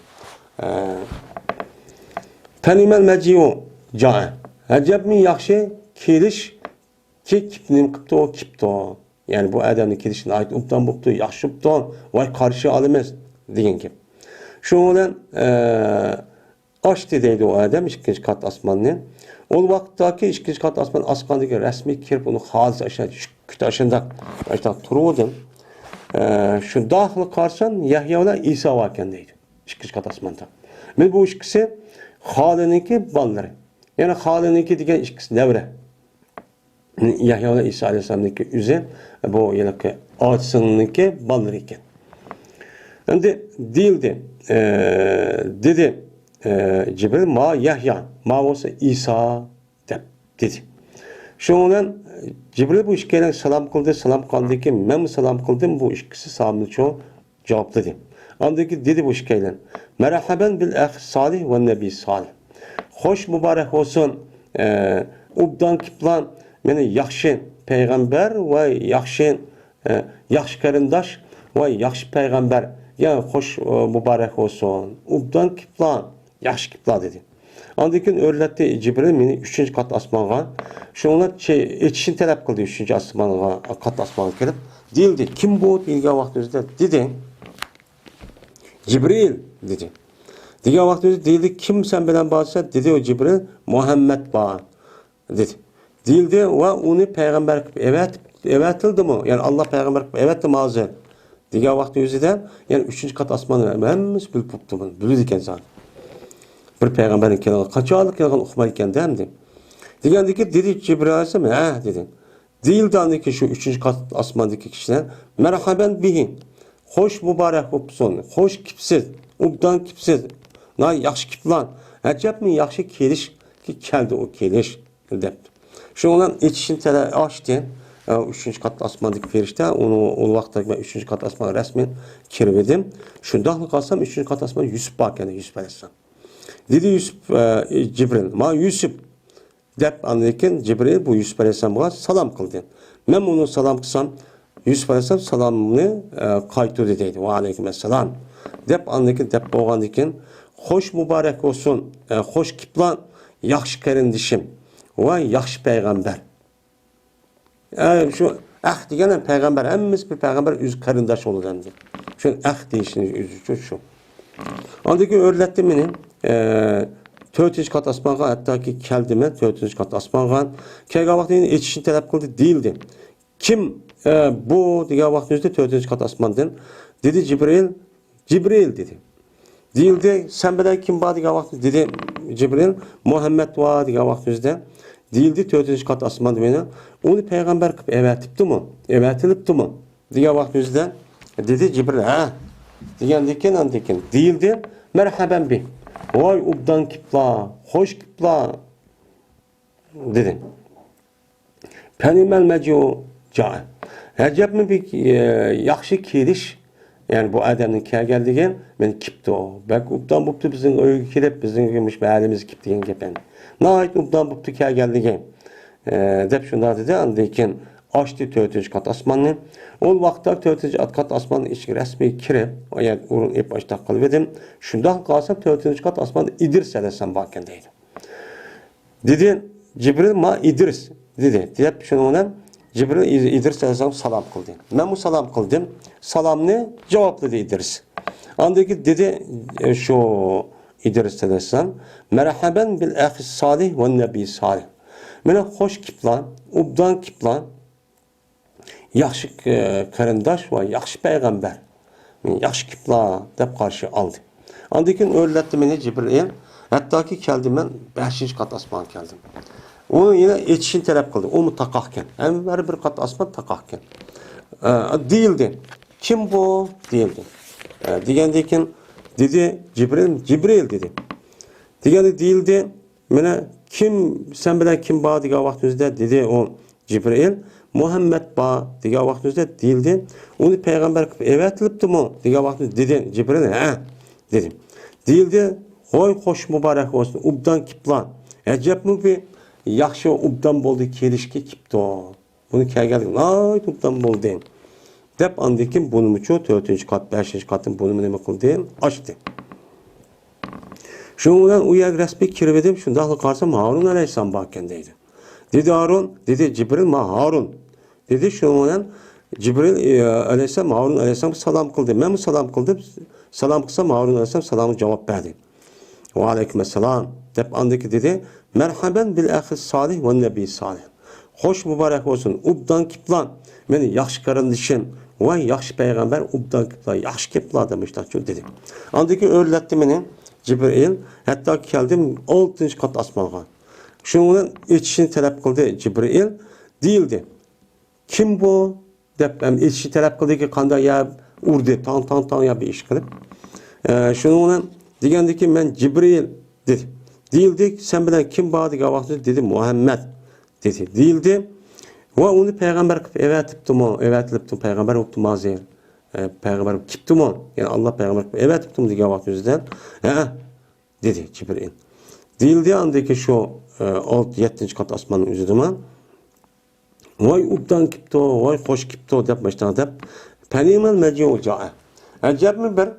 ئە، پەنىمەل مەجىئۇ جائە. ئەجەبمۇ ياخشى كېلىش كى كىپ نېمە قىپتۇ، ئۇ كىپتۇ. يەنى بۇ ئادەمنىڭ كېلىشى ناھايىتى ئوبدان بوپتۇ، ياخشى بوپتۇ، ۋاي قارشى ئالىمىز دېگەن گەپ. شۇنىڭ بىلەن، ئە، ئاشتى دەيدۇ ئۇ ئادەم ئىككىنچى قات ئاسماننى. ئۇ ۋاقىتتاكى ئىككىنچى قات ئاسمان ئاسقاندىكى رەسمىي كىرىپ ئۇنى خالىس ئاشۇنداق، ئاشۇنداق تۇرۇۋىدىم. ئە، شۇنداقلا قارىسام يەھيا بىلەن ئىسا باركەن دەيدۇ. ئىككىنچى قات ئاسماندا. مەن بۇ ئىككىسى خالىنىڭكى بالىلىرى. يەنى خالىنىڭكى دېگەن ئىككىسى نەۋرە. يەھيا بىلەن ئىسا ئەلەيھىسسالامنىڭكى ئۆزى بۇ ھېلىقى ئاچىسىنىڭكى بالىلىرى ئىكەن. ئەمدى دېيىلدى، ئە، دېدى، ئە، جىبرىل، ما يەھيا، ما بولسا ئىسا دەپ دېدى. شۇنىڭ بىلەن جىبرىل بۇ ئىككىيلەنگە سالام قىلدى، سالام قىلغاندىن كېيىن مەنمۇ سالام قىلدىم، بۇ ئىككىسى سالامنى جاۋابلىدى. ئاندىن كېيىن دېدى بۇ ئىككىيلەن، مەرھەبەن بىل ئەخ سالىھ ۋە نەبىي سالىھ. خوش مۇبارەك بولسۇن، ئە، ئوبدان كېپلا، مېنى ياخشى پەيغەمبەر ۋە ياخشى، ئە، ياخشى قېرىنداش ۋە ياخشى پەيغەمبەر. يا خوش، ئە، مۇبارەك بولسۇن. ئوبدان كېپلا، ياخشى كېپلا دېدى. ئاندىن كېيىن ئۆرلەتتى جىبرىل مېنى ئۈچىنچى قات ئاسمانغا. شۇنىڭ بىلەن چى-، ئېچىشنى تەلەپ قىلدى ئۈچىنچى ئاسمانغا، قات ئاسمانغا كىرىپ. دېيىلدى، كىم بۇ دېگەن ۋاقتىمىزدا دېدى. جىبرىل دېدى. دېگەن ۋاقتىمىزدا دېيىلدى، كىم سەن بىلەن بار دېسە، دېدى ئۇ جىبرىل، مۇھەممەد بار دېدى. دېيىلدى، ۋە ئۇنى پەيغەمبەر قىلىپ ئەۋەتىپ، ئەۋەتىلدىمۇ؟ يەنى ئاللا پەيغەمبەر قىلىپ ئەۋەتتىمۇ ھازىر؟ دېگەن ۋاقتى ئۆزىدە، يەنى ئۈچىنچى قات ئاسمان ھەممىسى بىلىپ بوپتۇ بۇنى، بىلىدىكەن زادى. بىر پەيغەمبەرنىڭ كېلىدىغان، قاچانلىق كېلىدىغان ئۇقمايدىكەن-دە ئەمدى. دېگەندىكىن دېدى جىبرىل ئەلەيھىسسالام، ھە دېدى. دېيىلدى ئاندىن كېيىن شۇ ئۈچىنچى قات ئاسماندىكى كىشىلەر، مەرھەبەن بىھى، خوش مۇبارەك بوپسۇن، خوش كېپسىز، ئوبدان كېپسىز، ناھايىتى ياخشى كېپلا، ئەجەبمۇ ياخشى كېلىشكە كەلدى ئۇ كېلىش. دەپتۇ. شۇنىڭ بىلەن ئېچىشنى تەلە-، ئاچتى. ئە، ئۈچىنچى قات ئاسماندىكى پەرىشتە، ئۇنى، ئۇ ۋاقىتتا مەن ئۈچىنچى قات ئاسمانغا رەسمىي كىرىۋىدىم. شۇنداقلا قارىسام، ئۈچىنچى قات ئاسماندا يۈسۈپ بار ئىكەن، يۈسۈپ ئەلەيھىسسالام. دېدى يۈسۈپ، ئە، جىبرىل، ما يۈسۈپ دەپ، ئاندىن كېيىن جىبرىل بۇ يۈسۈپ ئەلەيھىسسالامغا سالام قىلدى. مەن ئۇنى سالام قىلسام، يۈسۈپ ئەلەيھىسسالام سالامنى، ئە، قايتۇردى دەيدۇ. ۋە ئەلەيكۇم ئەسسالام. دەپ، ئاندىن كېيىن دەپ بولغاندىن كېيىن، خوش مۇبارەك بولسۇن، ئە، خوش كېپلا، ياخشى قېرىندىشىم ۋە ياخشى پەيغەمبەر. ئە، شۇ ئەخ دېگەن پەيغەمبەر، ھەممىسى بىر پەيغەمبەر ئۆزى قېرىنداش بولىدۇ ئەمدى. شۇ ئەخ دېيىشنىڭ ئۆزى شۇ، شۇ. ئاندىن كېيىن ئۆرلەتتى مېنى، ئە، تۆتىنچى قات ئاسمانغا، ھەتتاكى كەلدىمەن تۆتىنچى قات ئاسمانغا. كەلگەن ۋاقتىدا يەنە ئېچىشنى تەلەپ قىلدى، دېيىلدى. كىم، ئە، بۇ دېگەن ۋاقتىمىزدا تۆتىنچى قات ئاسماندىن دېدى جىبرىل، جىبرىل دېدى. دېيىلدى، سەن بىلەن كىم بار دېگەن ۋاقتىدا دېدى جىبرىل، مۇھەممەد بار دېگەن ۋاقتىمىزدا دېيىلدى، تۆتىنچى قات ئاسماندا مېنى، ئۇنى پەيغەمبەر قىلىپ ئەۋەتىپتىمۇ؟ ئەۋەتىلىپتىمۇ؟ دېگەن ۋاقتىمىزدا دېدى جىبرىل، ھە. دېگەندىن كېيىن، ئاندىن كېيىن دېيىلدى، مەرھەبەن بى. ۋاي ئوبدان كېپلا، خوش كېپلا. دېدى. پەنىمەل مەجىئۇ جائە. ئەجەبمۇ بىر، ئە، ياخشى كېلىش. يەنى بۇ ئادەمنىڭ كەلگەنلىكى مېنى كېپتۇ. بەك ئوبدان بوپتۇ بىزنىڭ ئۆيگە كېلىپ، بىزنىڭ مۇشۇ مەھەللىمىزگە كېپتۇ دېگەن گەپ ئەمدى. ناھايىتى ئوبدان بوپتۇ كەلگەنلىكى، ئە، دەپ شۇنداق دېدى. ئاندىن كېيىن ئاچتى تۆتىنچى قات ئاسماننى. ئۇ ۋاقىتتا تۆتىنچى قات ئاسماننىڭ ئىچىگە رەسمىي كىرىپ، ئايەت ئورۇن ئېلىپ ئاشتاق قىلىۋىدىم. شۇنداق قارىسام، تۆتىنچى قات ئاسماندا ئىدرىس ئەلەيھىسسالام بار ئىكەن دەيدۇ. دېدى، جىبرىل، ما ئىدرىس، دېدى. دەپ شۇنىڭ بىلەن جىبرىل ئىدرىس ئەلەيھىسسالامغا سالام قىلدى. مەنمۇ سالام قىلدىم. سالامنى جاۋابلىدى ئىدرىس. ئاندىن كېيىن دېدى، ئە، شۇ ئىدرىس ئەلەيھىسسالام، مەرھەبەن بىل ئەخى سالىھ ۋە نەبىي سالىھ. مانا خوش كېپلا، ئوبدان كېپلا، ياخشى، ئە، قېرىنداش ۋە ياخشى پەيغەمبەر، ياخشى كېپلا دەپ قارشى ئالدى. ئاندىن كېيىن ئۆرلەتتى مېنى جىبرىئىل، ھەتتاكى كەلدىم مەن بەشىنچى قات ئاسمانغا كەلدىم. ئۇ يەنە ئېچىشنى تەلەپ قىلدى. ئۇمۇ تاقاقكەن. ھەر بىر قات ئاسمان تاقاقكەن. ئە، دېيىلدى. كىم بۇ؟ دېيىلدى. ئە، دېگەندىن كېيىن دېدى جىبرىئىل، جىبرىئىل دېدى. دېگەندە دېيىلدى، مانا، كىم، سەن بىلەن كىم بار دېگەن ۋاقتىمىزدا، دېدى ئۇ جىبرىئىل، مۇھەممەد بار دېگەن ۋاقتىمىزدا دېيىلدى. ئۇنى پەيغەمبەر قىلىپ ئەۋەتىلىپتىمۇ دېگەن ۋاقتىمىزدا دېدى جىبرىل، ھە دېدى. دېيىلدى، ۋاي خوش مۇبارەك بولسۇن، ئوبدان كېپلا. ئەجەبمۇ بىر ياخشى ئوبدان بولدى كېلىشكە كېپتۇ. بۇنى كەلگەنلىكى ناھايىتى ئوبدان بولدى. دەپ ئاندىن كېيىن بۇنىمۇچۇ تۆتىنچى قات، بەشىنچى قاتتىن بۇنىمۇ نېمە قىلدى؟ ئاچتى. شۇنىڭ بىلەن ئۇ يەرگە رەسمىي كىرىۋىدىم، شۇنداقلا قارىسام ھارۇن ئەلەيھىسسالام باركەن دەيدۇ. دېدى ھارۇن، دېدى جىبرىل، ما ھارۇن. دېدى شۇنىڭ بىلەن جىبرىل ئەلەيھىسسالام ھارۇن ئەلەيھىسسالامغا سالام قىلدى. مەنمۇ سالام قىلدىم. سالام قىلسام ھارۇن ئەلەيھىسسالام سالامغا جاۋاب بەردى. ۋەئەلەيكۇم ئەسسالام دەپ ئاندىكى دېدى. مەرھەبەن بىل ئەخى سالىھ ۋە نەبىي سالىھ. خوش مۇبارەك بولسۇن، ئوبدان كېپلا، مېنى ياخشى قېرىندىشىم ۋە ياخشى پەيغەمبەر، ئوبدان كېپلا، ياخشى كېپلا دەپ مۇشۇنداق دېدى. ئاندىن كېيىن ئۆرلەتتى مېنى جىبرىئىل، ھەتتا كەلدىم ئالتىنچى قات ئاسمانغا. شۇنىڭ بىلەن ئېچىشنى تەلەپ قىلدى جىبرىئىل، دېيىلدى. كىم بۇ؟ دەپ ھەم ئېچىشنى تەلەپ قىلدىكى، قانداق يا ئۇردى، تاڭ، تاڭ، تاڭ يا بىر ئىش قىلىپ. ئە، شۇنىڭ بىلەن دېگەندىكى مەن جىبرىئىل دېدى. دېيىلدى، سەن بىلەن كىم بار دېگەن ۋاقتىدا دېدى، مۇھەممەد دېدى. دېيىلدى، ۋە ئۇنى پەيغەمبەر قىلىپ ئەۋەتىپتىمۇ، ئەۋەتىلىپتۇ، پەيغەمبەر بوپتۇ مازى، ئە، پەيغەمبەر كېپتىمۇ، يەنى ئاللا پەيغەمبەر قىلىپ ئەۋەتىپتىمۇ دېگەن ۋاقتىمىزدا، ھە، دېدى جىبرىئىل. دېيىلدى، ئاندىكى شۇ، ئە، ئالتە، يەتتىنچى قات ئاسماننىڭ ئۆزىدىمۇ. ۋاي ئوبدان كېپتۇ، ۋاي خوش كېپتۇ دەپ ماشۇنداق دەپ، پەنىمەل مەجىئۇ جائە. ئەجەبمۇ بىر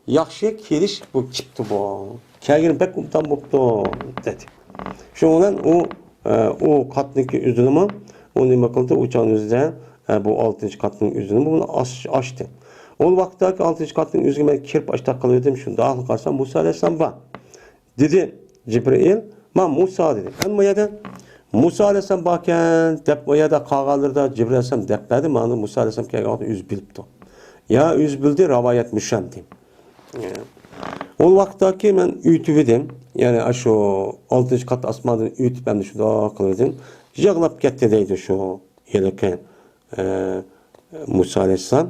ياخشى كېلىش بۇ كېپتۇ بۇ. كەلگىنى بەك ئوبدان بوپتۇ دېدى. شۇنىڭ بىلەن ئۇ، ئە، ئۇ قاتنىڭكى ئۆزىنىمۇ ئۇ نېمە قىلدى؟ ئۇ چاغنىڭ ئۆزىدە، ئە، بۇ ئالتىنچى قاتنىڭ ئۆزىنىمۇ بۇنى ئاچ-، ئاچتى. ئۇ ۋاقىتتاكى ئالتىنچى قاتنىڭ ئۆزىگە مەن كىرىپ ئاشتاق قىلىۋىدىم، شۇنداقلا قارىسام مۇسا ئەلەيھىسسالام بار. دېدى جىبرىئىل، ما مۇسا دېدى. مەن بۇ يەردە مۇسا ئەلەيھىسسالام باركەن دەپ، ئۇ يەردە قالغانلىرىدا جىبرىئىل ئەلەيھىسسالام دەپ بەردى، مانا مۇسا ئەلەيھىسسالام كەلگەن ۋاقىتتا ئۆزى بىلىپتۇ. يا ئۆزى بىلدى، رىۋايەت مۇشۇ ئەمدى. ئۇ ۋاقىتتاكى مەن ئۆتۈۋىدىم، يەنى ئاشۇ ئالتىنچى قات ئاسماندىن ئۆتۈپ ئەمدى شۇنداق قىلىۋىدىم. يىغلاپ كەتتى دەيدۇ شۇ ھېلىقى، ئە، مۇسا ئەلەيھىسسالام.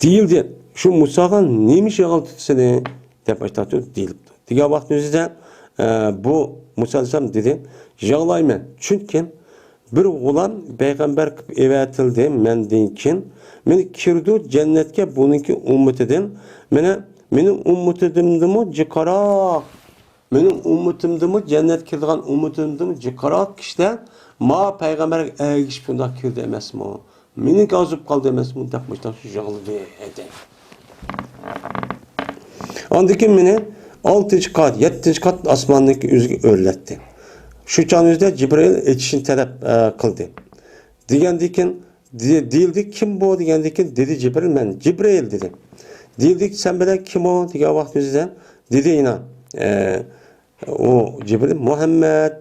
دېيىلدى، شۇ مۇساغا نېمە ئىش يىغلىتىدۇ سېنى؟ دەپ ئاشتاق دېيىلىپتۇ. دېگەن ۋاقىتنىڭ ئۆزىدە، ئە، بۇ مۇسا ئەلەيھىسسالام دېدى، يىغلايمەن، چۈنكى بىر غۇلام پەيغەمبەر قىلىپ ئەۋەتىلدى مەندىن كېيىن، مېنى كىرىدۇ جەننەتكە بۇنىڭكى ئۈممىتىدىن، مانا مېنىڭ ئۈممىتىمدىمۇ جىقراق مېنىڭ ئۈممىتىمدىمۇ، جەننەتكە كىرىدىغان ئۈممىتىمدىمۇ جىقراق كىشىلەر ما پەيغەمبەرگە ئەگىشىپ شۇنداق كىردى ئەمەسمۇ؟ مېنىڭكى ئازۇپ قالدى ئەمەسمۇ؟ دەپ مۇشۇنداق يىغلىدى دەيدۇ. ئاندىن كېيىن مېنى ئالتىنچى قات، يەتتىنچى قات ئاسماننىڭكى ئۆزىگە ئۆرلەتتى. شۇ چاغنىڭ ئۆزىدە جىبرىئىل ئېچىشنى تەلەپ، ئە، قىلدى. دېگەندىن كېيىن دې-، دېيىلدى، كىم بۇ دېگەندىن كېيىن، دېدى جىبرىل، مەن جىبرىل دېدى. دېيىلدى، سەن بىلەن كىم ئۇ دېگەن ۋاقتىمىزدا، دېدى يەنە، ئە، ئۇ جىبرىل، مۇھەممەد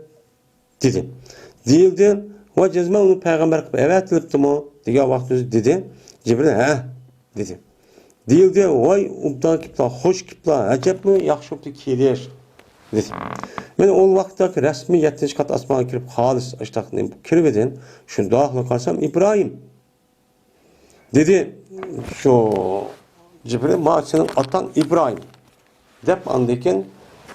دېدى. دېيىلدى، ۋە جەزمەن ئۇنى پەيغەمبەر قىلىپ ئەۋەتىلىپتىمۇ دېگەن ۋاقتىمىزدا دېدى جىبرىل، ھە دېدى. دېيىلدى، ۋاي ئوبدان كېپلا، خوش كېپلا، ئەجەبمۇ ياخشى بوپتۇ كېلىش دېدى. مەن ئۇ ۋاقىتتا رەسمىي يەتتىنچى قات ئاسمانغا كىرىپ خالىس ئاشتاق كىرىۋىدىم. شۇنداقلا قارىسام ئىبراھىم. دېدى شۇ جىبرىل، ما سېنىڭ ئاتاڭ ئىبراھىم. دەپ ئاندىن كېيىن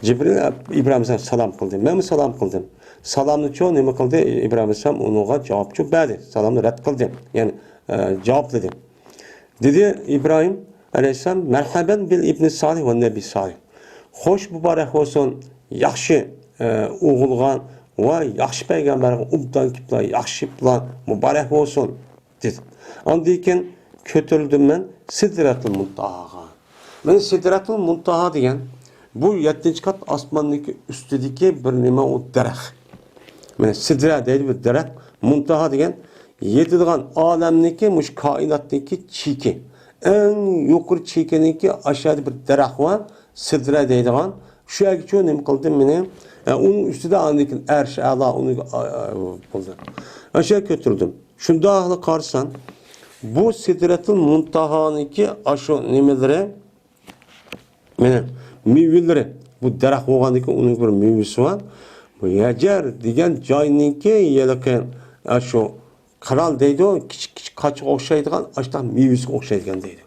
جىبرىل ئىبراھىم ئەلەيھىسسالامغا سالام قىلدى. مەنمۇ سالام قىلدىم. سالامنىچۇ نېمە قىلدى؟ ئىبراھىم ئەلەيھىسسالام ئۇنىڭغا جاۋابچۇ بەردى. سالامنى رەت قىلدى. يەنى، ئە، جاۋابلىدى. دېدى ئىبراھىم ئەلەيھىسسالام، مەرھەبەن بىل ئىبنى سالىھ ۋە نەبى سالىھ. خوش مۇبارەك بولسۇن، ياخشى، ئە، ئوغۇلغا ۋە ياخشى پەيغەمبەرگە ئوبدان كېپلا، ياخشى پىلان مۇبارەك بولسۇن. دېدى. ئاندىن كېيىن كۆتۈرۈلدۈم مەن سىدرەتۇل مۇنتاھاغا. مانا سىدرەتۇل مۇنتاھا دېگەن بۇ يەتتىنچى قات ئاسماننىڭكى ئۈستىدىكى بىر نېمە، ئۇ دەرەخ. مانا سىدرە دەيدۇ بىر دەرەخ. مۇنتاھا دېگەن يېتىدىغان ئالەمنىڭكى، مۇشۇ كائىناتنىڭكى چېكى. ئەڭ يۇقىرى چېكىنىڭكى ئاشۇ يەردە بىر دەرەخ بار. سىدرە دەيدىغان. شۇ يەرگىچۇ نېمە قىلدىم مېنى؟ ئە، ئۇنىڭ ئۈستىدە ئاندىن كېيىن ئەرش ئەلا ئۇنىڭ، ئا، ئا، بولدى. ئاشۇ يەرگە كۆتۈردۈم. شۇنداقلا قارىسام، بۇ سىدرەتۇل مۇنتاھانىڭكى ئاشۇ نېمىلىرى، مانا مېۋىلىرى، بۇ دەرەخ بولغاندىكىن ئۇنىڭ بىر مېۋىسى بار. بۇ ھەجەر دېگەن جاينىڭكى ھېلىقى ئاشۇ قىرال دەيدۇ، كىچىك كىچىك قاچىغا ئوخشايدىغان ئاشۇنداق مېۋىسىگە ئوخشايدىغان دەيدۇ.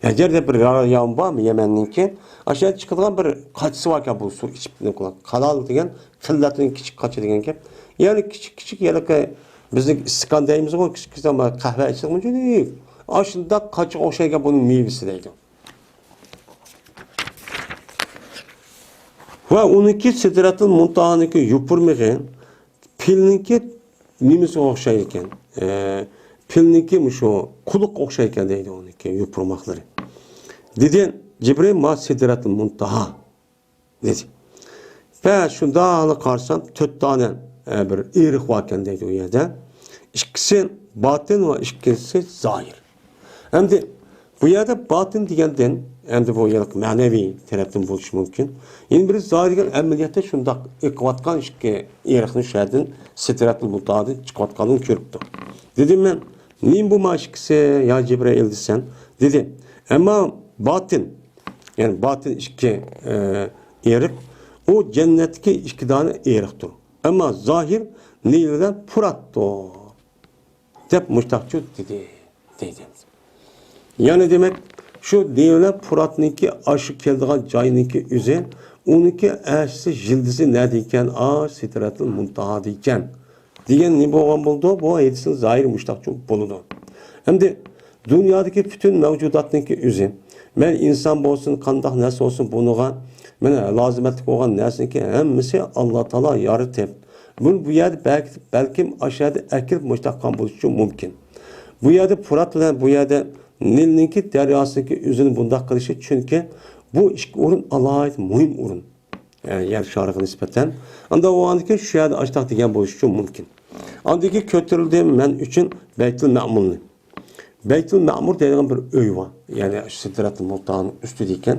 ھەجەر دەپ بىر يامۇ بارمۇ يەمەننىڭكى؟ ئاشۇ يەردە چىقىدىغان بىر قاچىسى باركەن بۇ سۇ ئىچىپ نېمە قىلغان. قالال دېگەن قىللەتنىڭ كىچىك قاچا دېگەن گەپ. يەنى كىچىك كىچىك يەنە بىزنىڭ ئىستاكان دەيمىزغۇ، كىچىك كىچىك قەھۋە ئىچىدىغان شۇنداق قاچىغا ئوخشايدىغان بۇنىڭ مېۋىسى دەيدۇ. ۋە ئۇنىڭكى سىدرەتۇل مۇنتاھانىڭكى يوپۇرمىقى پىلنىڭكى نېمىسىگە ئوخشايدىكەن؟ ئە، پىلنىڭكى مۇشۇ قۇلىقىغا ئوخشايدىكەن دەيدۇ ئۇنىڭكى يوپۇرماقلىرى. دېدى جىبرىل، ما سىدرەتۇل مۇنتاھا دېدى. ۋە شۇنداقلا قارىسام، تۆت دانە، ئە، بىر ئېرىق باركەن دەيدۇ ئۇ يەردە. ئىككىسى باتىن ۋە ئىككىنچىسى زاھىر. ئەمدى بۇ يەردە باتىن دېگەندىن، ئەمدى بۇ يەنە مەنىۋى تەرەپتىن بولۇشى مۇمكىن. يەنە بىرى زاھىر دېگەن ئەمەلىيەتتە شۇنداق ئېقىۋاتقان ئىككى ئېرىقنى شۇ يەردىن سىدرەتۇل مۇنتاھادىن چىقىۋاتقانلىقىنى كۆرۈپتۇ. دېدىم مەن، نېمە بۇ ما ئىككىسى يا جىبرىئىل دېسەم، دېدى، ئەمما باتىن، يەنى باتىن ئىككى، ئە، ئېرىق، ئۇ جەننەتتىكى ئىككى دانە ئېرىقتۇر. ئەمما زاھىر نىل بىلەن پۇراتتۇر. دەپ مۇشتاقچۇ دېدى، دەيدۇ. يەنى دېمەك، شۇ دىيالە پۇراتنىڭكى ئاشۇ كېلىدىغان جاينىڭكى ئۆزى، ئۇنىڭكى ئەشسى يىلدىزى نەدە ئىكەن؟ ئا، سىدرەتۇل مۇنتاھادا ئىكەن. دېگەن نېمە بولغان بولىدۇ؟ بۇ ھەدىسنىڭ زاھىرى مۇشتاقچۇ بولىدۇ. ئەمدى دۇنيادىكى پۈتۈن مەۋجۇداتنىڭكى ئۆزى، مەن ئىنسان بولسۇن، قانداق نەرسە بولسۇن، بۇنىڭغا مانا لازىمەتلىك بولغان نەرسىنىڭكى ھەممىسى ئاللا تائالا يارىتىپ، بۇنى بۇ يەردە بەلكى، بەلكىم ئاشۇ يەردە ئەكىرىپ مۇشتاق قىلغان بولۇشى مۇمكىن. بۇ يەردە پۇرات بىلەن بۇ يەردە نىلنىڭكى دەرياسىنىڭكى ئۆزىنى بۇنداق قىلىشى، چۈنكى بۇ ئىككى ئورۇن ئالاھىدە مۇھىم ئورۇن. يەنى يەر شارىغا نىسبەتەن. ئاندا ئۇ ئاندىكى شۇ يەردە ئاشتاق دېگەن بولۇشى مۇمكىن. ئاندىكى كۆتۈرۈلدى مەن ئۈچۈن بەيتۇل مەمۇرنى. بەيتۇل مەمۇر دەيدىغان بىر ئۆي بار. يەنى سىدرەتۇل مۇنتاھانىڭ ئۈستىدە ئىكەن.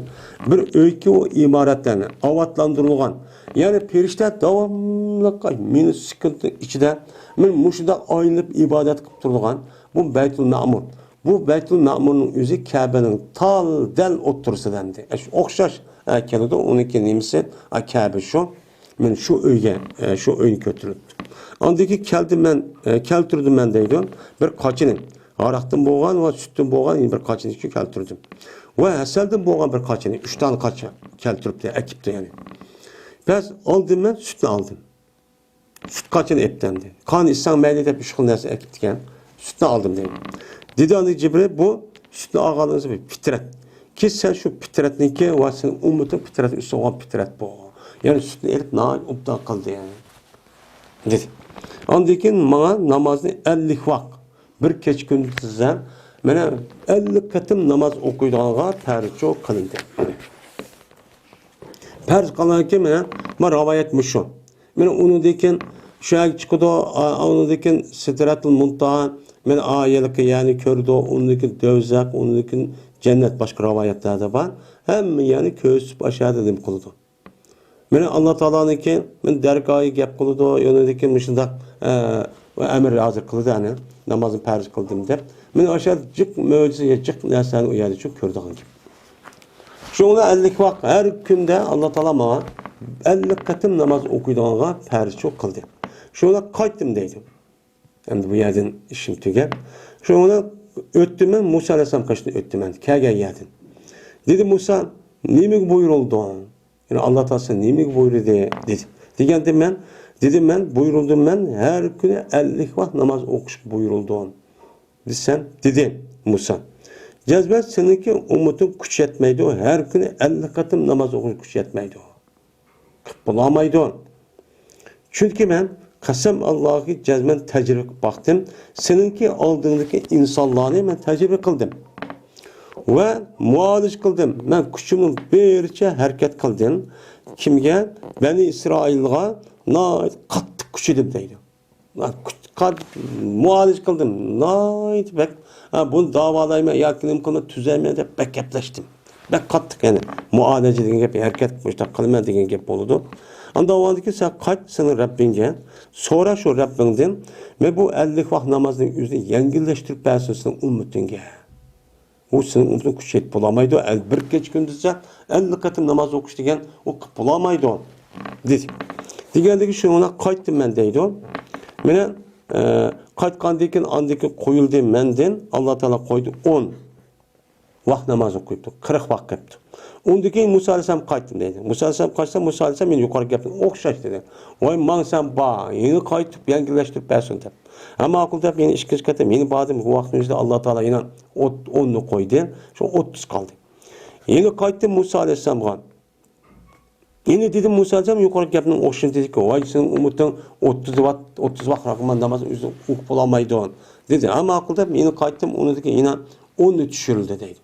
بىر ئۆيكى ئۇ ئىمارەتلەرنى ئاۋاتلاندۇرۇلغان. يەنى پېرىشتە داۋاملىق مىنۇت سېكۇنتنىڭ ئىچىدە مەن مۇشۇنداق ئايلىنىپ ئىبادەت قىلىپ تۇرىدىغان بۇ بەيتۇل مەمۇر. بۇ بەيتۇل مەمۇرنىڭ ئۆزى كەبىنىڭ تال دەل ئوتتۇرىسىدا ئەمدى. ئە، شۇ ئوخشاش، ئە، كېلىدۇ. ئۇنىڭكى نېمىسى، ئە، كەبە شۇ. مەن شۇ ئۆيگە، ئە، شۇ ئۆينى كۆتۈرۈلۈپتۇ. ئاندىن كېيىن كەلدىم مەن، ئە، كەلتۈردۈم مەن دەيدۇ. بىر قاچىنى، ھاراقتىن بولغان ۋە سۈتتىن بولغان بىر قاچىنى كەلتۈردۈم. ۋە ھەسەلدىن بولغان بىر قاچىنى، ئۈچ دانە قاچا كەلتۈرۈپتۇ، ئەكىپتۇ يەنى. بەس ئالدىم مەن، سۈتنى ئالدىم. سۈت قاچىنى ئېپتەمدى. قان ئىچسەڭ مەيلى دەپ ئۈچ خىل نەرسە ئەكىپتىكەن. سۈتنى ئالدىم دەيدۇ. دېدى ئاندىن جىبرىل، بۇ سۈتنى ئالغانلىقىڭىز بىر پىترەت. كېيىن سەن شۇ پىترەتنىكى ۋە سېنىڭ ئۈممىتىڭ پىترەت ئۈستىدە بولغان پىترەت بۇ. يەنى سۈتنى ئېلىپ ناھايىتى ئوبدان قىلدى. دېدى. ئاندىن كېيىن ماڭا نامازنى ئەللىك ۋاق، بىر كېچە كۈندۈز دېسە، مانا ئەللىك قېتىم ناماز ئوقۇيدىغانغا پەرزچۇ قىلىندى. پەرز قىلغاندىن كېيىن مانا، مانا راۋايەت مۇشۇ. مانا ئۇنىڭدىن كېيىن شۇ يەرگە چىقىدۇ، ئا، ئۇنىڭدىن كېيىن سىدرەتۇل مۇنتاھا، مانا ئا يەرلىككە يەنى كۆرىدۇ، ئۇنىڭدىن كېيىن دۆزەخ، ئۇنىڭدىن كېيىن جەننەت باشقا راۋايەتلەردە بار. ھەممە يەرنى كۆرسىتىپ ئاشۇ يەردە نېمە قىلىدۇ. مانا ئاللا تائالانىڭكى مانا دەرگاھىغا گەپ قىلىدۇ، ئۇنىڭدىن كېيىن مۇشۇنداق، ئە، ئەمر ھازىر قىلىدۇ، ئەنە نامازنى پەرز قىلدىم دەپ. مانا ئاشۇ جىق مۆجىزە، جىق نەرسىلەرنى ئۇ يەردە شۇ كۆرىدىغان گەپ. شۇڭا ئەللىك ۋاق ھەر كۈندە ئاللا تائالا ماڭا ئەللىك قېتىم ناماز ئوقۇيدىغانغا پەرزچۇ قىلدى. شۇڭا قايتتىم دەيدۇ. ئەمدى بۇ يەردىن ئىشىم تۈگەپ. شۇڭا ئۆتتۈم مەن، مۇسا ئەلەيھىسسالام قېشىدىن ئۆتتۈم مەن، كەلگەن يەردىن. دېدى مۇسا، نېمىگە بۇيرۇلدۇڭ؟ يەنى ئاللا تائالا سېنى نېمىگە بۇيرۇدى؟ دېدى. دېگەندە مەن، دېدىم مەن، بۇيرۇلدۇم مەن، ھەر كۈنى ئەللىك ۋاق ناماز ئوقۇشقا بۇيرۇلدۇم. دېسەم، دېدى مۇسا، جەزمەن سېنىڭكى ئۈممىتىڭ كۈچ يەتمەيدۇ، ھەر كۈنى ئەللىك قېتىم ناماز ئوقۇش كۈچ يەتمەيدۇ. قىلىپ بولالمايدۇ. چۈنكى مەن قەسەم ئاللاھكى جەزمەن تەجرىبە قىلىپ باقتىم. سېنىڭكى ئالدىڭدىكى ئىنسانلارنى مەن تەجرىبە قىلدىم. ۋە مۇئالىجە قىلدىم. مەن كۈچۈمنىڭ بېرىچە ھەرىكەت قىلدىم. كىمگە؟ بەنى ئىسرائىلغا ناھايىتى قاتتىق كۈچىدىم دەيدۇ. قات-، مۇئالىجە قىلدىم. ناھايىتى بەك، ھە، بۇنى داۋالايمەن ياكى نېمە قىلىمەن، تۈزەيمەن دەپ بەك گەپلەشتىم. بەك قاتتىق، يەنى مۇئالىجە دېگەن گەپ، ھەرىكەت مۇشۇنداق قىلىمەن دېگەن گەپ بولىدۇ. ئاندىن ئاۋۋالدىكى سەن قايت سېنىڭ رەببىڭگە، سورا شۇ رەببىڭدىن، مەن بۇ ئەللىك ۋاق نامازنىڭ ئۆزىنى يەڭگىللەشتۈرۈپ بەرسۇن سېنىڭ ئۈممىتىڭگە. ئۇ سېنىڭ ئۈممىتىڭ كۈچەيتىپ بولالمايدۇ. ئەل-، بىر كېچە كۈندۈزچە ئەللىك قېتىم ناماز ئوقۇش دېگەن ئۇ قىلىپ بولالمايدۇ، دېدى. دېگەندىكى شۇنىڭ بىلەن قايتتىم مەن دەيدۇ. مانا، ئە، قايتقاندىن كېيىن ئاندىن كېيىن قويۇلدى مەندىن، ئاللا تائالا قويدى ئون. ۋاق ناماز ئوقۇيتتۇق، قىرىق ۋاق قىپتۇ. ئۇندىن كېيىن مۇسا ئەلەيھىسسالام قايتتىم دەيدۇ. مۇسا ئەلەيھىسسالام قايتسا، مۇسا ئەلەيھىسسالام يەنە يۇقىرىقى گەپنى ئوخشاش دېدى. ۋاي ماڭ سەن بار، يەنە قايتىپ يەڭگىللەشتۈرۈپ بەرسۇن دەپ. ھە ماقۇل دەپ يەنە ئىككىنچى قېتىم يەنە باردىم. بۇ ۋاقىتنىڭ ئىچىدە ئاللا تائالا يەنە ئوت-، ئوننى قويدى. شۇ ئوتتۇز قالدى. يەنە قايتتىم مۇسا ئەلەيھىسسالامغا. يەنە دېدىم، مۇسا ئەلەيھىسسالام يۇقىرىقى گەپنىڭ ئوخشىشىنى دېدىكى، ۋاي سېنىڭ ئۈممىتىڭ ئوتتۇز ۋاق-، ئوتتۇز ۋاق رەقەم ناماز ئۆزى ئوقۇپ بولالمايدۇ دېدى. ھە ماقۇل دەپ يەنە قايتتىم، ئۇنىڭدىكى يەنە ئوننى چۈشۈرۈلدى دەيدۇ.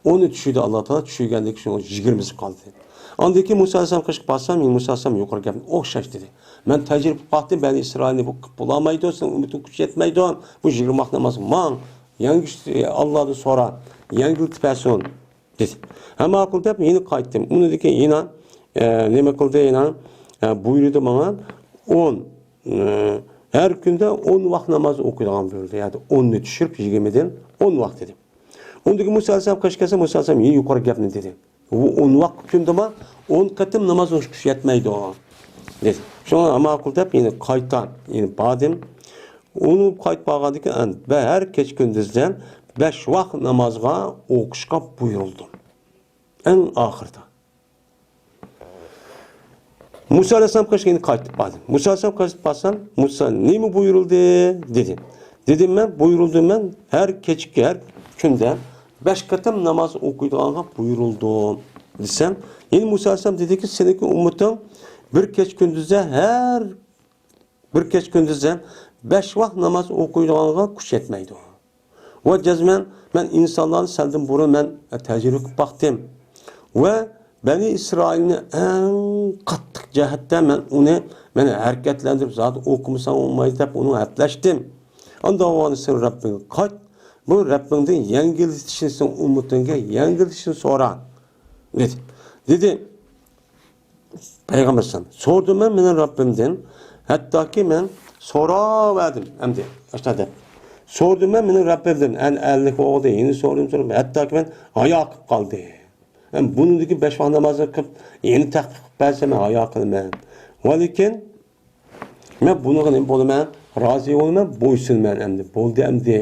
ئوننى چۈشۈردى ئاللا تائالا، چۈشۈرگەندىن كېيىن شۇنىڭ يىگىرمىسى قالدى. ئاندىن كېيىن مۇسا ئەلەيھىسسالام قېشىغا بارسام، يەنە مۇسا ئەلەيھىسسالام يۇقىرىقى گەپنى ئوخشاش دېدى. مەن تەجرىبە قىلىپ باقتىم، بەنى ئىسرائىلنى بۇ قىلىپ بولالمايدۇ، سېنىڭ ئۈممىتىڭ كۈچى يەتمەيدۇ، بۇ يىگىرمە ۋاق ناماز ماڭ، يەڭگۈش-، ئاللادىن سورا، يەڭگىلتىپ بەرسۇن. دېدى. ھە ماقۇل دەپ يەنە قايتتىم. ئۇنىڭدىن كېيىن يەنە، ئە، نېمە قىلدى يەنە، ئە، بۇيرۇدى ماڭا ئون، ئە، ھەر كۈندە ئون ۋاق ناماز ئوقۇيدىغان بۇيرۇدى. يەنى ئوننى چۈشۈرۈپ يىگىرمىدىن ئون ۋاق دېدى. ئۇندىن كېيىن مۇسا ئەلەيھىسسالام قېشىغا كەلسە، مۇسا ئەلەيھىسسالام يەنە يۇقىرى گەپنى دېدى. بۇ ئون ۋاق كۈندىمۇ ئون قېتىم ناماز ئوقۇش كۈچى يەتمەيدۇ دېدى. شۇڭا ھە ماقۇل دەپ يەنە قايتا يەنە باردىم. ئۇنى قايتىپ بارغاندىن كېيىن، ھەر كېچە كۈندۈزدە بەش ۋاق نامازغا ئوقۇشقا بۇيرۇلدۇم. ئەڭ ئاخىرىدا. مۇسا ئەلەيھىسسالام قېشىغا يەنە قايتىپ باردىم. مۇسا ئەلەيھىسسالام قېشىغا بارسام، مۇسا نېمە بۇيرۇلدى؟ دېدى. دېدىم مەن، بۇيرۇلدى مەن ھەر كېچىكى، ھەر كۈندە بەش قېتىم ناماز ئوقۇيدىغانغا بۇيرۇلدۇم دېسەم، يەنە مۇسا ئەلەيھىسسالام دېدىكى، سېنىڭكى ئۈممىتىڭ بىر كېچە كۈندۈزدە ھەر بىر كېچە كۈندۈزدە بەش ۋاق ناماز ئوقۇيدىغانغا كۈچ يەتمەيدۇ. ۋە جەزمەن مەن ئىنسانلارنى سەندىن بۇرۇن مەن تەجرىبە قىلىپ باقتىم. ۋە بەنى ئىسرائىلنى ئەڭ قاتتىق جەھەتتە مەن ئۇنى، مەن ھەرىكەتلەندۈرۈپ زادى ئوقۇمىساڭ بولمايدۇ دەپ ئۇنى ئەپلەشتىم. ئاندىن سەن رەببىڭگە قايت، بۇ رەببىڭدىن يەڭگىللىتىشنى سېنىڭ ئۈممىتىڭگە يەڭگىللىتىشنى سورا، دېدى. دېدى. پەيغەمبەر ئەلەيھىسسالام، سورىدىم مەن مېنىڭ رەببىمدىن، ھەتتاكى مەن سوراۋەردىم ئەمدى، ئاشۇنداق دەپ. سورىدىم مەن مېنىڭ رەببىمدىن، ئەن ئەللىك بولدى، يەنە سورىدىم، سورىدىم، ھەتتاكى مەن ھايا قىلىپ قالدى. مەن بۇنىڭدىكى بەش ۋاق نامازنى قىلىپ، يەنە تەخپىپ قىلىپ بەرسە مەن ھايا قىلىمەن. ۋەلىكىن مەن بۇنىڭغا نېمە بولىمەن؟ رازى بولىمەن، بويسۇنىمەن ئەمدى. بولدى ئەمدى.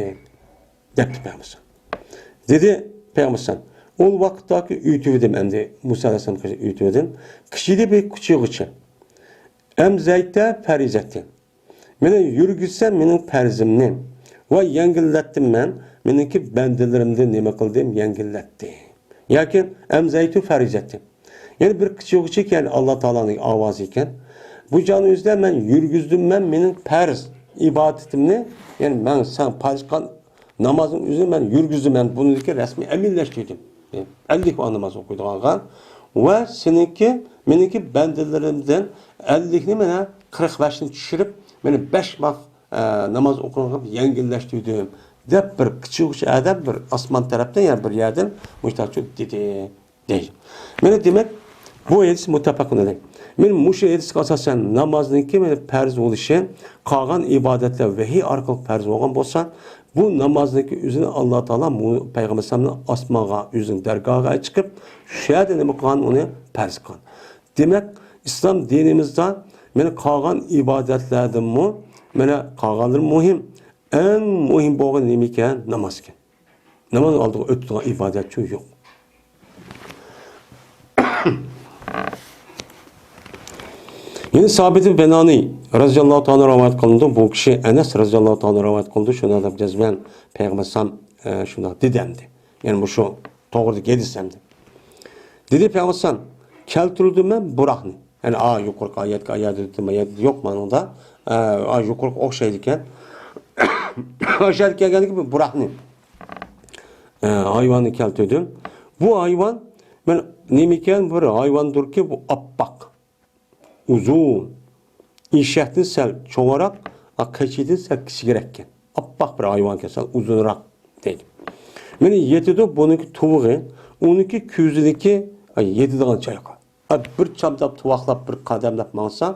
دەپتۇ پەيغەمبەر. دېدى پەيغەمبەر، ئۇ ۋاقىتتاكى ئۆتۈۋىدىم ئەمدى، مۇسا ئەلەيھىسسالام ئۆتۈۋىدىم. كىشىدە بىر كۈچىغىچە. ئەمزەيتە پەرىزەتتى. مېنى يۈرگۈزسە مېنىڭ پەرزىمنى. ۋە يەڭگىللەتتىم مەن، مېنىڭكى بەندىلىرىمدىن نېمە قىلدىم؟ يەڭگىللەتتى. ياكى ئەمزەيتۇ پەرىزەتتى. يەنە بىر كىچىك كىچىك، يەنى ئاللا تائالانىڭ ئاۋازى ئىكەن. بۇ جانى ئۆزىدە مەن يۈرگۈزدۈم، مەن مېنىڭ پەرز ئىبادىتىمنى، يەنى مەن سەن پەرز قىلغان نامازنىڭ ئۆزىنى مەن يۈرگۈزدۈم، مەن بۇنىڭدىكى رەسمىي ئەمەلىيلەشتۈردۈم. ئەللىك ۋاق ناماز ئوقۇيدىغانغا ۋە سېنىڭكى، مېنىڭكى بەندىلىرىمدىن ئەللىكنى مانا قىرىق بەشنى چۈشۈرۈپ، مانا بەش ۋاق، ئە، ناماز ئوقۇغانغا يەڭگىللەشتۈردۈم، دەپ بىر كىچىك ئادەم بىر ئاسمان تەرەپتىن، يەنى بىر يەردىن مۇشتاق دېدى. دەيدۇ. مانا دېمەك، بۇ ھەدىس مۇتتەپەقۇن ئەلەيھ. مانا مۇشۇ ھەدىسكە ئاساسەن نامازنىڭكى مانا پەرز بولۇشى، قالغان ئىبادەتلەر ۋەھىي ئارقىلىق پەرز بولغان بولسا، بۇ نامازنىڭكى ئۆزىنى ئاللا تائالا مۇ-، پەيغەمبەر ئەلەيھىسسالامنى ئاسمانغا، ئۆزىنىڭ دەرگاھىغا چىقىپ، شۇ يەردە نېمە قىلغان، ئۇنى پەرز قىلغان. دېمەك، ئىسلام دىنىمىزدا مانا قالغان ئىبادەتلەردىنمۇ، مانا قالغانلىرى مۇھىم. ئەڭ مۇھىم بولغىنى نېمە ئىكەن؟ ناماز ئىكەن. ناماز ئالدىغا ئۆتىدىغان ئىبادەتچۇ يوق. يەنە سابىت بىن بۇنانى رەزىياللاھۇ تائالا رىۋايەت قىلىنىدۇ. بۇ كىشى ئەنەس رەزىياللاھۇ تائالا رىۋايەت قىلىنىدۇ. شۇنداق دەپ جەزمەن پەيغەمبەر ئەلەيھىسسالام، ئە، شۇنداق دېدى ئەمدى. يەنى مۇشۇ توغرىدىكى ھەدىس ئەمدى. دېدى پەيغەمبەر ئەلەيھىسسالام، كەلتۈردۈم مەن بۇراقنى. يەنى ئا يۇقىرىقى ئايەتكە، ئايەتتە، ئايەت يوق مانىڭدا. ئا، ئا يۇقىرىقى ئوخشايدىكەن. ئاشۇ يەردە كەلگەندىكى بۇ بۇراقنى. ئا، ھايۋاننى كەلتۈردۈم. بۇ ھايۋان، مەن نېمىكەن، بىر ھايۋاندۇركى، بۇ ئاپئاق. ئۇزۇن. ئېشەكتىن سەل چوڭراق، ئا، قېچىدىن سەل كىچىكرەككەن. ئاپئاق بىر ھايۋانكەن، سەل ئۇزۇنراق دەيدۇ. مانا يېتىدۇ، بۇنىڭكى تۇۋىقى، ئۇنىڭكى كۆزىدىكى، ئا، يېتىدىغان جايغا. ئا، بىر چامداپ تۇۋاقلاپ بىر قەدەملەپ ماڭسا،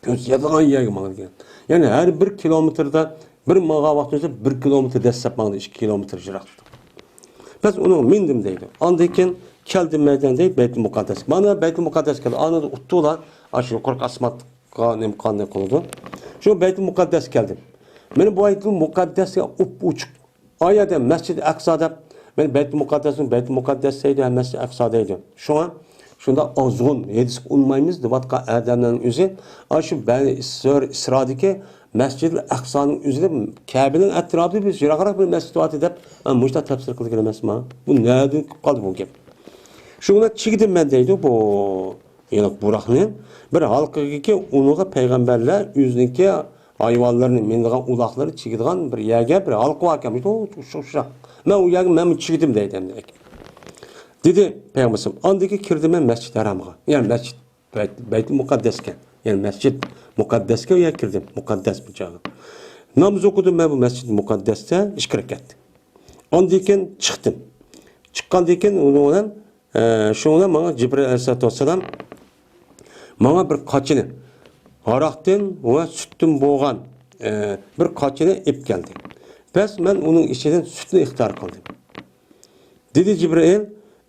كۆز يەتىدىغان يەرگە ماڭىدىكەن. يەنى ھەر بىر كىلومېتىردا بىر ماڭغان ۋاقتىمىزدا بىر كىلومېتىر دەسسەپ ماڭدى، ئىككى كىلومېتىر يىراقلىقتا. بەس ئۇنىڭغا مىندىم دەيدۇ. ئاندىن كېيىن كەلدىم مەيدان دەيدۇ، بەيتۇل مۇقەددەس. مانا بەيتۇل مۇقەددەس كەلدى. ئانىدا ئۇتتۇلا، ئاشۇ يۇقىرىقى ئاسمانغا نېمە قانداق قىلىدۇ. شۇ بەيتۇل مۇقەددەس كەلدىم. مانا بۇ بەيتۇل مۇقەددەسكە ئوپئوچۇق. ئا يەردە مەسجىد ئەقسا دەپ، مەن بەيتۇل مۇقەددەسنى بەيتۇل مۇقەددەس دەيدۇ، ھەم مەسجىد ئەقسا دەيدۇ. شۇڭا شۇنداق ئازغۇن ھەدىسكە ئۇنىمايمىز دەۋاتقان ئادەملەرنىڭ ئۆزى، ئاشۇ بەنى ئىسرائىل، ئىسرادىكى مەسجىدىل ئەقسانىڭ ئۆزىدە، كەبىنىڭ ئەتراپىدا بىز يىراقراق بىر مەسجىد بار دەپ، مۇشۇنداق تەپسىر قىلىدىكەن ئەمەسما؟ بۇ نەدىن كېلىپ قالدى بۇ گەپ؟ شۇ بىلەن چىگدىم مەن دەيدۇ بۇ ھېلىقى بۇراقنى. بىر ھالقىغىكى ئۇنىغا پەيغەمبەرلەر ئۆزىنىڭكى ھايۋانلىرىنى مىنىدىغان ئۇلاقلىرى چىگىدىغان بىر يەرگە بىر ھالقا باركەن، ئوخشاش. مەن ئۇ يەرگە مەنمۇ چىگدىم دەيدۇ ئەمدى. دېدى پەيغەمبەر ئەلەيھىسسالام. ئاندىن كېيىن كىردىم مەن مەسجىد ھارامغا. يەنى مەسجىد بەيت-، بەيتۇل مۇقەددەسكە. يەنى مەسجىد مۇقەددەسكە يەنە كىردىم. مۇقەددەس بۇ چاغدا. ناماز ئوقۇدۇم مەن بۇ مەسجىد مۇقەددەستە ئىككى رەكەت. ئاندىن كېيىن چىقتىم. چىققاندىن كېيىن ئۇنىڭ بىلەن، ئە، شۇنىڭ بىلەن ماڭا جىبرىئىل ئەلەيھىسسالاتۇ ۋەسسالام ماڭا بىر قاچىنى، ھاراقتىن ۋە سۈتتىن بولغان، ئە، بىر قاچىنى ئېلىپ كەلدى. بەس، مەن ئۇنىڭ ئىچىدىن سۈتنى ئىختىيار قىلدىم. دېدى جىبرىئىل،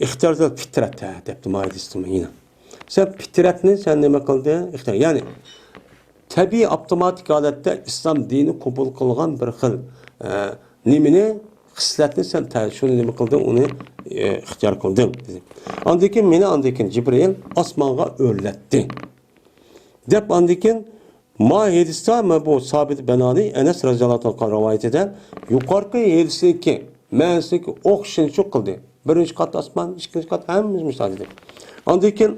«ئىختىيارتۇل فىترەت» دەپتۇ ماھىدىستىمۇ يەنە. سەن پىترەتنى سەن نېمە قىلدى؟ ئىختىيار. يەنى تەبىئىي ئاپتوماتىك ھالەتتە ئىسلام دىنى قوبۇل قىلغان بىر خىل، ئە، نېمىنى، خىسلەتنى سەن تە-، شۇنى نېمە قىلدىڭ؟ ئۇنى، ئە، ئىختىيار قىلدىڭ، دېدى. ئاندىن كېيىن مېنى، ئاندىن كېيىن جىبرىئىل ئاسمانغا ئۆرلەتتى. دەپ ئاندىن كېيىن ما ھەدىستە، ما بۇ سابىت بەنانى ئەنەس رەزىياللاھۇ تائالا رىۋايىتىدە يۇقىرىقى ھەدىسنىڭكى مەنىسىنىڭكى ئوخشىشىنى شۇ قىلدى. بىرىنچى قات ئاسمان، ئىككىنچى قات ھەممىسى مۇشۇنداق دېدى. ئاندىن كېيىن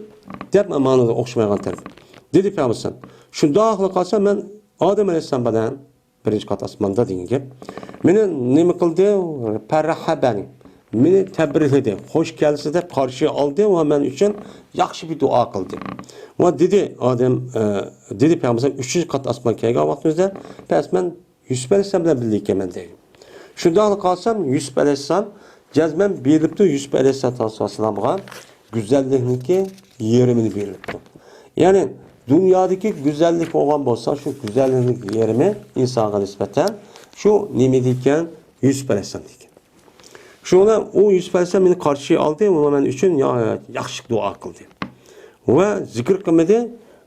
دەپ مانا ئوخشىمايدىغان تەرەپ. دېدى پەيغەمبەر ئەلەيھىسسالام. شۇنداقلا قالسا مەن ئادەم ئەلەيھىسسالام بىلەن بىرىنچى قات ئاسماندا دېگەن گەپ. مېنى نېمە قىلدى؟ پەررەھەبەنى. مېنى تەبرىكلىدى، خوش كەلسە دەپ قارشى ئالدى ۋە مەن ئۈچۈن ياخشى بىر دۇئا قىلدى. ۋە دېدى ئادەم، ئە، دېدى پەيغەمبەر ئۈچىنچى قات ئاسمان كەلگەن ۋاقتىمىزدا، بەس مەن يۈسۈپ ئەلەيھىسسالام بىلەن بىللە ئىكەنمەن دەيدۇ. شۇنداقلا قالسام، يۈسۈپ ئەلەيھىسسالام جەزمەن بېرىلىپتۇ يۈسۈپ ئەلەيھىسسالام گۈزەللىكنىڭكى يېرىمىنى بېرىلىپتۇ. يەنى دۇنيادىكى گۈزەللىك بولغان بولسا، شۇ گۈزەللىكنىڭ يېرىمى ئىنسانغا نىسبەتەن شۇ نېمە دېگەن؟ يۈسۈپ ئەلەيھىسسالام دېگەن. شۇڭا ئۇ يۈسۈپ ئەلەيھىسسالام مېنى قارشى ئالدى ۋە مەن ئۈچۈن يا-، ياخشى دۇئا قىلدى. ۋە زىكىر قىلمىدى.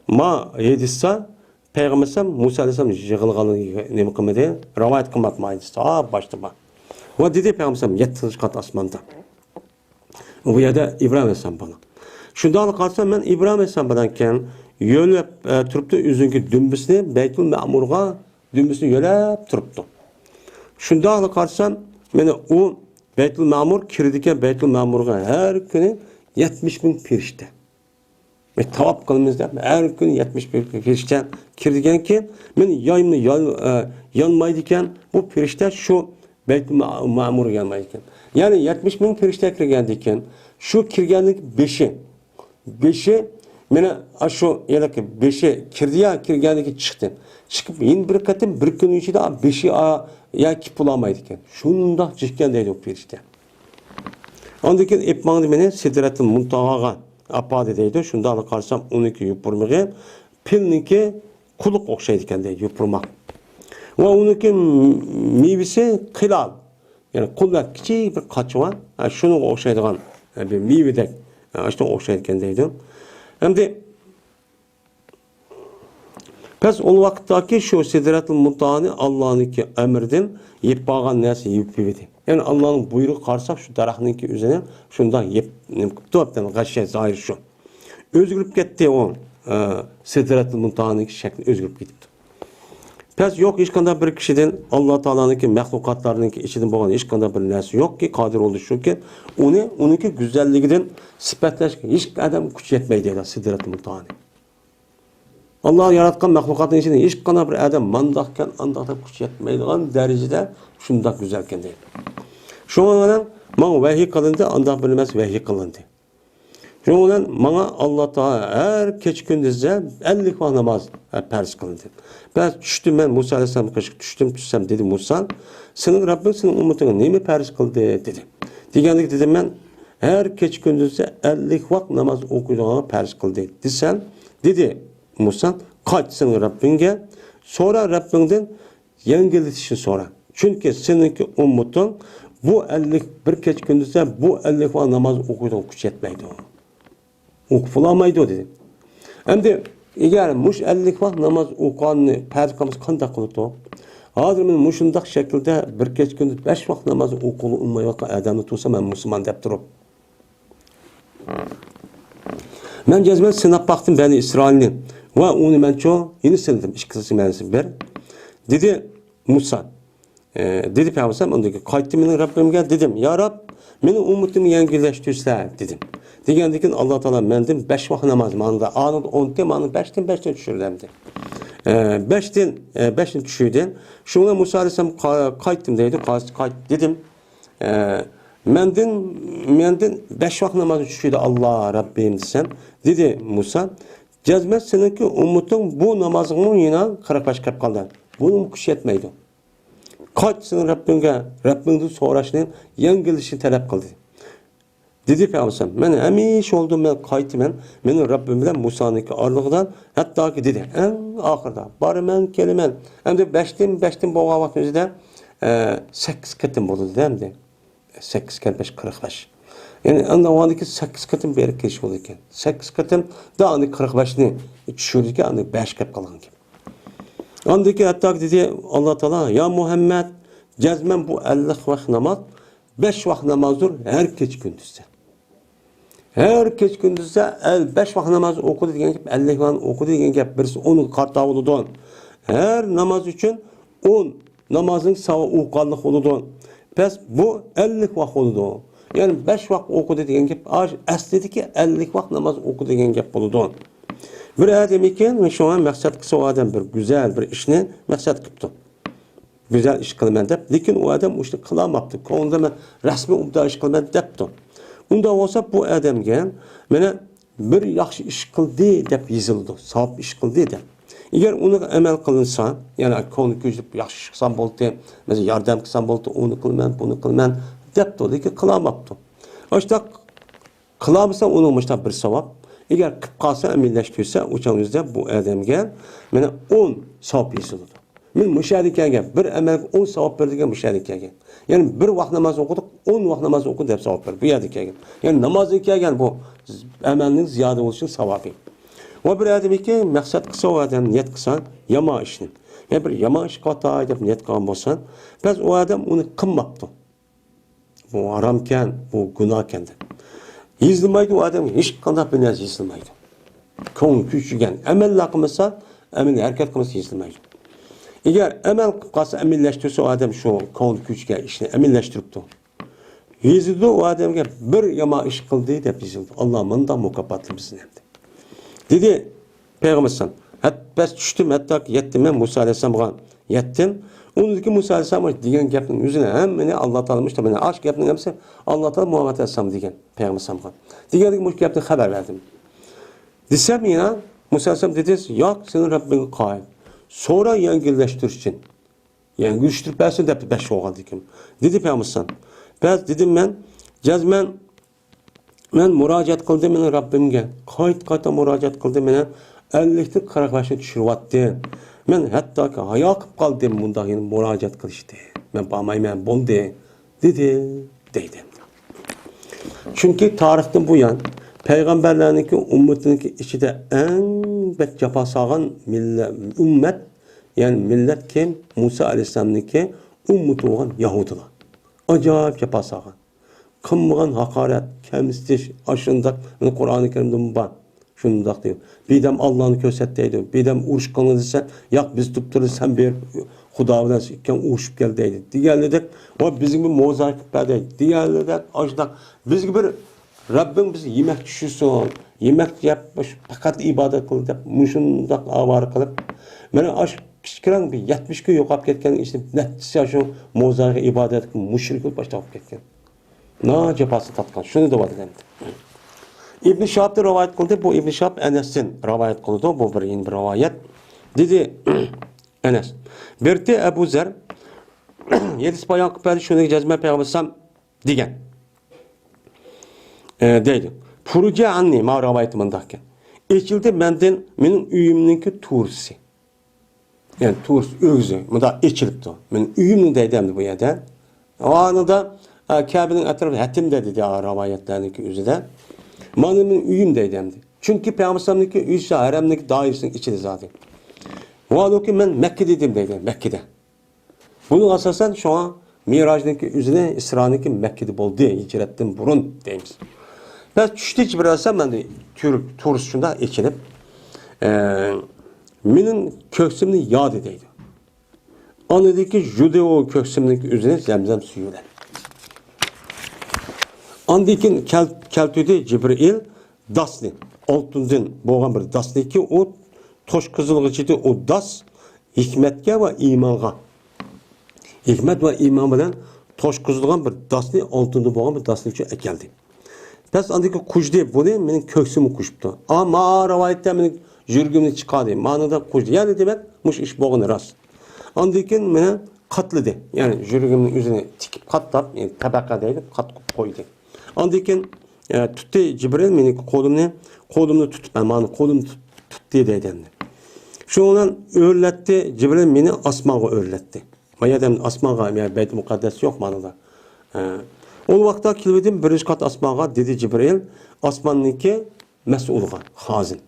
ما ھەدىستە پەيغەمبەر ئەلەيھىسسالام مۇسا ئەلەيھىسسالام يىغلىغانلىقىنى نېمە قىلمىدى؟ رىۋايەت قىلماپتۇ ما ھەدىستە. ھا، باشتا بار. ۋە دېدى پەيغەمبەر ئەلەيھىسسالام يەتتىنچى قات ئاسماندا. بۇ يەردە ئىبراھىم ئەلەيھىسسالام بار. شۇنداقلا قارىسام، مەن ئىبراھىم ئەلەيھىسسالام بىلەن كەن يۆلەپ، ئە، تۇرۇپتۇ ئۆزىنىڭكى دۈمبىسىنى بەيتۇل مەمۇرغا دۈمبىسىنى يۆلەپ تۇرۇپتۇ. شۇنداقلا قارىسام، مانا ئۇ بەيتۇل مەمۇر كىرىدىكەن، بەيتۇل مەمۇرغا ھەر كۈنى يەتمىش مىڭ پىرىشتە. بىز تاۋاپ قىلىمىز دەپ، ھەر كۈنى يەتمىش بىر پىرىشتە كىرىدىكەنكى، مېنى يايمۇ ياي-، ئە، يانمايدىكەن، بۇ پىرىشتە شۇ بەيتۇل مە-، مەمۇرغا يانمايدىكەن. يەنى يەتمىش مىڭ پىرىشتە كىرگەندىكىن، شۇ كىرگەندىكى بېشى، بېشى، مانا ئاشۇ ھېلىقى بېشى كىردى يا، كىرگەندىكى چىقتى. چىقىپ يەنە بىر قېتىم بىر كۈننىڭ ئىچىدە بېشى، ئا، يا كىپ بولالمايدىكەن. شۇنداق جىككەن دەيدۇ ئۇ پىرىشتە. ئاندىن كېيىن ئېلىپ ماڭدى مېنى سىدرەتۇل مۇنتاھاغا ئاپاردى دەيدۇ. شۇنداقلا قارىسام، ئۇنىڭكى يوپۇرمىقى پىلنىڭكى قۇلىقىغا ئوخشايدىكەن دەيدۇ، يوپۇرماق. ۋە ئۇنىڭكى مېۋىسى قىلال. يەنى قۇلدەك كىچىك بىر قاچا بار. ھە، شۇنىڭغا ئوخشايدىغان، ھە، بىر مېۋىدەك. ھە، شۇنىڭغا ئوخشايدىكەن دەيدۇ. ئەمدى پەس ئۇ ۋاقىتتاكى شۇ سىدرەتۇل مۇنتاھانى ئاللانىڭكى ئەمرىدىن يېپىپ بارغان نەرسە يېپىۋىدى. يەنى ئاللانىڭ بۇيرۇقى قارىساق شۇ دەرەخنىڭكى ئۆزىنى شۇنداق يېپ، نېمە قىپتۇ، غەششە زاھىر شۇ. ئۆزگىرىپ كەتتى ئۇ، ئە، سىدرەتۇل مۇنتاھانىڭكى شەكلى ئۆزگىرىپ كېتىپتۇ. پەس يوق ھېچقانداق بىر كىشىدىن، ئاللا تائالانىڭكى مەخلۇقاتلارنىڭكى ئىچىدىن بولغان ھېچقانداق بىر نەرسە يوقكى، قادىر بولدى شۇكى، ئۇنى، ئۇنىڭكى گۈزەللىكىدىن سۈپەتلەشكە ھېچ ئادەم كۈچى يەتمەيدۇ دەيدۇ سىدرەتۇل مۇنتاھانى. ئاللا ياراتقان مەخلۇقاتنىڭ ئىچىدە ھېچقانداق بىر ئادەم مانداقكەن، ئانداق دەپ كۈچى يەتمەيدىغان دەرىجىدە شۇنداق گۈزەلكەن دەيدۇ. شۇنىڭ بىلەن ماڭا ۋەھىي قىلىندى، ئانداق بىر نەرسە ۋەھىي قىلىندى. شۇنىڭ بىلەن ماڭا ئاللا تائالا ھەر كېچە كۈندۈزدە ئەللىك ۋاق ناماز پەرز قىلىندى. بەس چۈشتۈم مەن مۇسا ئەلەيھىسسالامغا قېرىشىپ چۈشتۈم، چۈشسەم دېدى مۇسا، سېنىڭ رەببىڭ سېنىڭ ئۈممىتىڭگە نېمە پەرز قىلدى؟ دېدى. دېگەندىكى دېدىم مەن، ھەر كېچە كۈندۈزدە ئەللىك ۋاق ناماز ئوقۇيدىغانغا پەرز قىلدى دېسەم، دېدى مۇسا، قايت سېنىڭ رەببىڭگە، سورا رەببىڭدىن يەڭگىللىتىشنى سورا. چۈنكى سېنىڭكى ئۈممىتىڭ بۇ ئەللىك، بىر كېچە كۈندۈزدە بۇ ئەللىك ۋاق ناماز ئوقۇيدىغان كۈچ يەتمەيدۇ. ئوقۇپ بولالمايدۇ دېدى. ئەمدى ئەگەر مۇشۇ ئەللىك ۋاق ناماز ئوقۇغاننى پەرز قىلمىسا قانداق قىلىدۇ؟ ھازىر مەن مۇشۇنداق شەكىلدە بىر كېچە كۈندۈز بەش ۋاق ناماز ئوقۇغىلى ئۇنىمايۋاتقان ئادەمنى تۇرسا، مەن مۇسۇلمان دەپ تۇرۇپ. مەن جەزمەن سىناپ باقتىم بەنى ئىسرائىلنى ۋە ئۇنى مەنچۇ يەنە سىنىدىم. ئىككىسى مەنىسى بىر. دېدى مۇسا. ئە، دېدى پەيغەمبەر ئالەيھىسسالام، ئۇندىن كېيىن قايتتىم مېنىڭ رەببىمگە، دېدىم، يا رەب، مېنىڭ ئۈممىتىمنى يەڭگىللەشتۈرسە، دېدىم. دېگەندىن كېيىن ئاللا تائالا مەندىن بەش ۋاق ناماز، مانا ئانىدا ئونتى، مانا بەشتىن، بەشتىن چۈشۈردى ئەمدى. ئە، بەشتىن، ئە، بەشتىن چۈشۈردى. شۇڭا مۇسا ئەلەيھىسسالام قا-، قايتتىم دەيدۇ، قا-، قايت دېدىم. ئە، مەندىن، مەندىن بەش ۋاق نامازنى چۈشۈردى ئاللا رەببىم دېسەم، دېدى مۇسا، جەزمەن سېنىڭكى ئۈممىتىڭ بۇ نامازغىمۇ يەنە قىرىق بەش قىلىپ قالدى. بۇنىڭ كۈچى يەتمەيدۇ. قايت سېنىڭ رەببىڭگە، رەببىڭدىن سوراشنى، يەڭگىللىشىنى تەلەپ قىلدى. دېدى پەيغەمبەر، مەن ھەمىشە يولدا مەن قايتىمەن، مېنىڭ رەببىم بىلەن مۇسانىڭكى ئارىلىقىدا، ھەتتاكى دېدى، ئەڭ ئاخىرىدا، بارىمەن، كېلىمەن، ئەمدى بەشتىن، بەشتىن بولغان ۋاقىتنىڭ ئۆزىدە، ئە، سەككىز قېتىم بولدى ئەمدى. سەككىز كەل بەش، قىرىق بەش. يەنى ئاندىن كېيىن سەككىز قېتىم بېرىپ كېلىش بولىدىكەن. سەككىز قېتىم، دا ئاندى قىرىق بەشنى چۈشۈردىكەن، ئاندىن بەش قېتىم قىلغان گەپ. ئاندىن كېيىن ھەتتا دېدى ئاللا تائالا، يا مۇھەممەد، جەزمەن بۇ ئەللىك ۋاق ناماز، بەش ۋاق نامازدۇر ھەر كېچە كۈندۈزدە. ھەر كېچە كۈندۈزدە ئەل-، بەش ۋاق ناماز ئوقۇدى دېگەن گەپ، ئەللىك ۋاق ئوقۇدى دېگەن گەپ، بىرسى ئونغا قارىتا بولىدۇ. ھەر ناماز ئۈچۈن ئون نامازنىڭ ساۋا ئوقۇغانلىق بولىدۇ. پەس بۇ ئەللىك ۋاق بولىدۇ. يەنى بەش ۋاق ئوقۇدى دېگەن گەپ، ئاش-، ئەسلىدىكى ئەللىك ۋاق ناماز ئوقۇدى دېگەن گەپ بولىدۇ. بىر ئادەم ئىكەن، شۇڭا مەقسەت قىلسا ئۇ ئادەم بىر گۈزەل بىر ئىشنى مەقسەت قىپتۇ. گۈزەل ئىش قىلىمەن دەپ، لېكىن ئۇ ئادەم ئۇ ئىشنى قىلالماپتۇ. كۆڭلىدە مەن رەسمىي ئوبدان ئىش قىلىمەن دەپتۇ. ئۇنداق بولسا بۇ ئادەمگە مانا بىر ياخشى ئىش قىلدى دەپ يېزىلىدۇ، ساۋاب ئىش قىلدى دەپ. ئەگەر ئۇنىڭغا ئەمەل قىلىنسا، يەنى كۆڭلى كۆيۈپ ياخشى ئىش قىلسام بولدى، مەسىلەن ياردەم قىلسام بولدى، ئۇنى قىلىمەن، بۇنى قىلىمەن دەپتۇ، لېكىن قىلالماپتۇ. ئاشۇنداق قىلالمىسا ئۇنىڭ مۇشۇنداق بىر ساۋاب. ئەگەر قىلىپ قالسا، ئەمەلىيلەشتۈرسە، ئۇ چاغ ئۆزىدە بۇ ئادەمگە مانا ئون ساۋاب يېزىلىدۇ. مەن مۇشۇ يەردىن كەلگەن، بىر ئەمەلگە ئون ساۋاب بېرىدىكەن مۇشۇ يەردىن كەلگەن. يەنى بىر ۋاق ناماز ئوقۇدۇق، ئون ۋاق ناماز ئوقۇ دەپ ساۋاب بېرىدۇ. بۇ يەردىن كەلگەن. يەنى نامازدىن كەلگەن بۇ ئەمەلنىڭ زىيادە بولۇشىنىڭ ساۋابى. ۋە بىر ئادەمكى مەقسەت قىلسا، ئۇ ئادەم نىيەت قىلسا يامان ئىشنى. يەنى بىر يامان ئىش قىلىۋاتاي دەپ نىيەت قىلغان بولسا، بەس ئۇ ئادەم ئۇنى قىلماپتۇ. بۇ ھارامكەن، بۇ گۇناھكەن دەپ. يېزىلمايدۇ، ئۇ ئادەمگە ھېچقانداق بىر نەرسە يېزىلمايدۇ. كۆڭلى كۆچۈرگەن ئەمەللەر قىلمىسا، ئەمەلىي ھەرىكەت قىلمىسا يېزىلمايدۇ. ئەگەر ئەمەل قىلىپ قالسا، ئەمەلىيلەشتۈرسە، ئۇ ئادەم شۇ كۆڭلى كۆچۈرگەن ئىشنى ئەمەلىيلەشتۈرۈپتۇ. يېزىلىدۇ، ئۇ ئادەمگە بىر يامان ئىش قىلدى دەپ يېزىلىدۇ. ئاللا مۇنداق مۇكاپاتلىمىسۇن ئەمدى. دېدى پەيغەمبەر ئەلەيھىسسالام، ھەت-، بەس چۈشتۈم، ھەتتا يەتتىم مەن مۇسا ئەلەيھىسسالامغا يەتتىم. ئۇندىن كېيىن مۇسا ئەلەيھىسسالام دېگەن گەپنىڭ يۈزىنى ھەممىنى ئاللا تائالا مۇشۇ، مانا ئاشۇ گەپنىڭ ھەممىسى ئاللا تائالا مۇھەممەد ئەلەيھىسسالام دېگەن پەيغەمبەر ئەلەيھىسسالامغا. دېگەندىكىن مۇشۇ گەپنى خەۋەر بەردىم. دېسەم يەنە مۇسا ئەلەيھىسسالام دېدى، ياق، سېنىڭ رەببىڭگە قايىل. سورا يەڭگىللەشتۈرۈش ئۈچۈن. يەنە يۈرۈشتۈرۈپ بەرسۇن دەپتۇ، بەش بولغاندىن كېيىن. دېدى پەيغەمبەر ئەلەيھىسسالام. بەس دېدىم مەن، جەزمەن مەن مۇراجىئەت قىلدىم مېنىڭ رەببىمگە. قايتا-قايتا مۇراجىئەت قىلدىم، مېنى ئەللىكتىن قىرىق بەشنى چۈشۈرۈۋەتتى. مەن ھەتتاكى ھايا قىلىپ قالدىم، مۇنداق يەنە مۇراجىئەت قىلىشتى. مەن بارمايمەن، بولدى، دېدى، دەيدۇ. چۈنكى تارىختىن بۇيان پەيغەمبەرلەرنىڭكى ئۈممىتىنىڭكى ئىچىدە ئەڭ بەك جاپا سالغان مىللە-، ئۈممەت، يەنى مىللەت كىم؟ مۇسا ئەلەيھىسسالامنىڭكى ئۈممىتى بولغان يەھۇدىيلار. ئاجايىپ جاپا سالغان. قىلمىغان ھاقارەت، كەمسىتىش، ئاشۇنداق، مانا قۇرئانى كەرىمدىمۇ بار. شۇنداق دەيدۇ. بىردەم ئاللانى كۆرسەت دەيدۇ. بىردەم ئۇرۇش قىلىڭ دېسە، ياق، بىز تۇپتۇرىز، سەن بېرىپ خۇدا بىلەن ئىككىڭ ئۇرۇشۇپ كەل دەيدۇ. دېگەنلىرىدەك، ۋە بىزگە بىر مۆجىزە قىلىپ بەر دەيدۇ. دېگەنلىرىدەك، ئاشۇنداق بىزگە بىر رەببىڭ بىزگە يېمەك چۈشۈرسۇن، يېمەك يەپ، پەقەت ئىبادەت قىل دەپ، مۇشۇنداق ئاۋارە قىلىپ، مانا ئاشۇ كىچىككىنە بىر يەتمىش كۈن يوقاپ كەتكەن ئىچىدە نەچچىسى شۇ مۆجىزىگە ئىبادەت قىلىپ، مۇشرىك بولۇپ باشلاپ كەتكەن. ناھايىتى جاپاسىنى تارتقان. شۇنى دەۋاتىدۇ ئەمدى. ئىبن شىھابتىن رىۋايەت قىلدى. بۇ ئىبن شىھاب ئەنەستىن رىۋايەت قىلىدۇ. بۇ بىر، يەنە بىر رىۋايەت. دېدى ئەنەس. بىر رېتى ئەبۇ زەر ھەدىس بايان قىلىپ بەردى، شۇنى جەزمەن پەيغەمبەر ئەلەيھىسسالام دېگەن. ئە، دەيدۇ. فۇرۇجە ئەننى، ماۋۇ رىۋايىتى مۇنداق ئىكەن. ئېچىلدى مەندىن مېنىڭ ئۆيۈمنىڭكى تۇرسى. يەنى تۇرس ئۆگزى مۇنداق ئېچىلىپتۇ. مېنىڭ ئۆيۈمنىڭ دەيدۇ ئەمدى بۇ يەردە. ئانىدا، ئە، كەبىنىڭ ئەتراپى ھەتىم دەيدۇ، ئا، رىۋايەتلەرنىڭكى ئۆزىدە. مانا مېنىڭ ئۆيۈم دەيدۇ ئەمدى. چۈنكى پەيغەمبەر ئەلەيھىسسالامنىڭكى ئۆيى ھەرەمنىڭكى دائىرىسىنىڭ ئىچىدە زادى. ۋاھالۇكى مەن مەككىدە ئىدىم دەيدۇ، مەككىدە. بۇنىڭغا ئاساسەن شۇڭا مىراجنىڭكى ئۆزىنى، ئىسرانىڭكى مەككىدە بولدى، ھىجرەتتىن بۇرۇن دەيمىز. بەس چۈشتە جىبرىل ئەلەيھىسسالام مەندە تۈرۈپ، تۇرۇس شۇنداق ئېچىلىپ، ئە، مېنىڭ كۆكسۈمنى يادى دەيدۇ. ئاندىن كېيىن يۇدى ئۇ كۆكسۈمنىڭكى ئۆزىنى زەمزەم سۈيى بىلەن. ئاندىن كېيىن كەل-، كەلتۈردى جىبرىئىل داسنى، ئالتۇندىن بولغان بىر داسنىكى ئۇ توشقۇزۇلغۇچىدى ئۇ داس ھېكمەتكە ۋە ئىمانغا. ھېكمەت ۋە ئىمان بىلەن توشقۇزۇلغان بىر داسنى، ئالتۇندىن بولغان بىر داسنى ئۈچۈن ئەكەلدى. بەس ئاندىكى قۇژدى بۇنى مېنىڭ كۆكسۈمگە قۇژۇپتۇ. ئا، ما رىۋايەتتە مېنىڭ يۈرىكىمنى چىقاردى. مانىدا قۇژدى. يەنى دېمەك، مۇشۇ ئىش بولغىنى راست. ئاندىن كېيىن مېنى قاتلىدى. يەنى يۈرىكىمنىڭ ئۆزىنى تىكىپ قاتلاپ، يەنى تەبەقە دەيدۇ، قاتقۇپ قويدى. ئاندىن كېيىن، ئە، تۇتتى جىبرىل مېنىڭ قولۇمنى، قولۇمنى تۇتۇپ، ئە، مانا قولۇمنى تۇت-، تۇتتى دەيدۇ ئەمدى. شۇنىڭ بىلەن ئۆرلەتتى، جىبرىل مېنى ئاسمانغا ئۆرلەتتى. ما يەردە ئاسمانغا، يا بەيتۇل مۇقەددەس يوق مانىدا. ئە، ئۇ ۋاقىتتا كېلىۋىدىم بىرىنچى قات ئاسمانغا، دېدى جىبرىل، ئاسماننىڭكى مەسئۇلىغا، خازىن.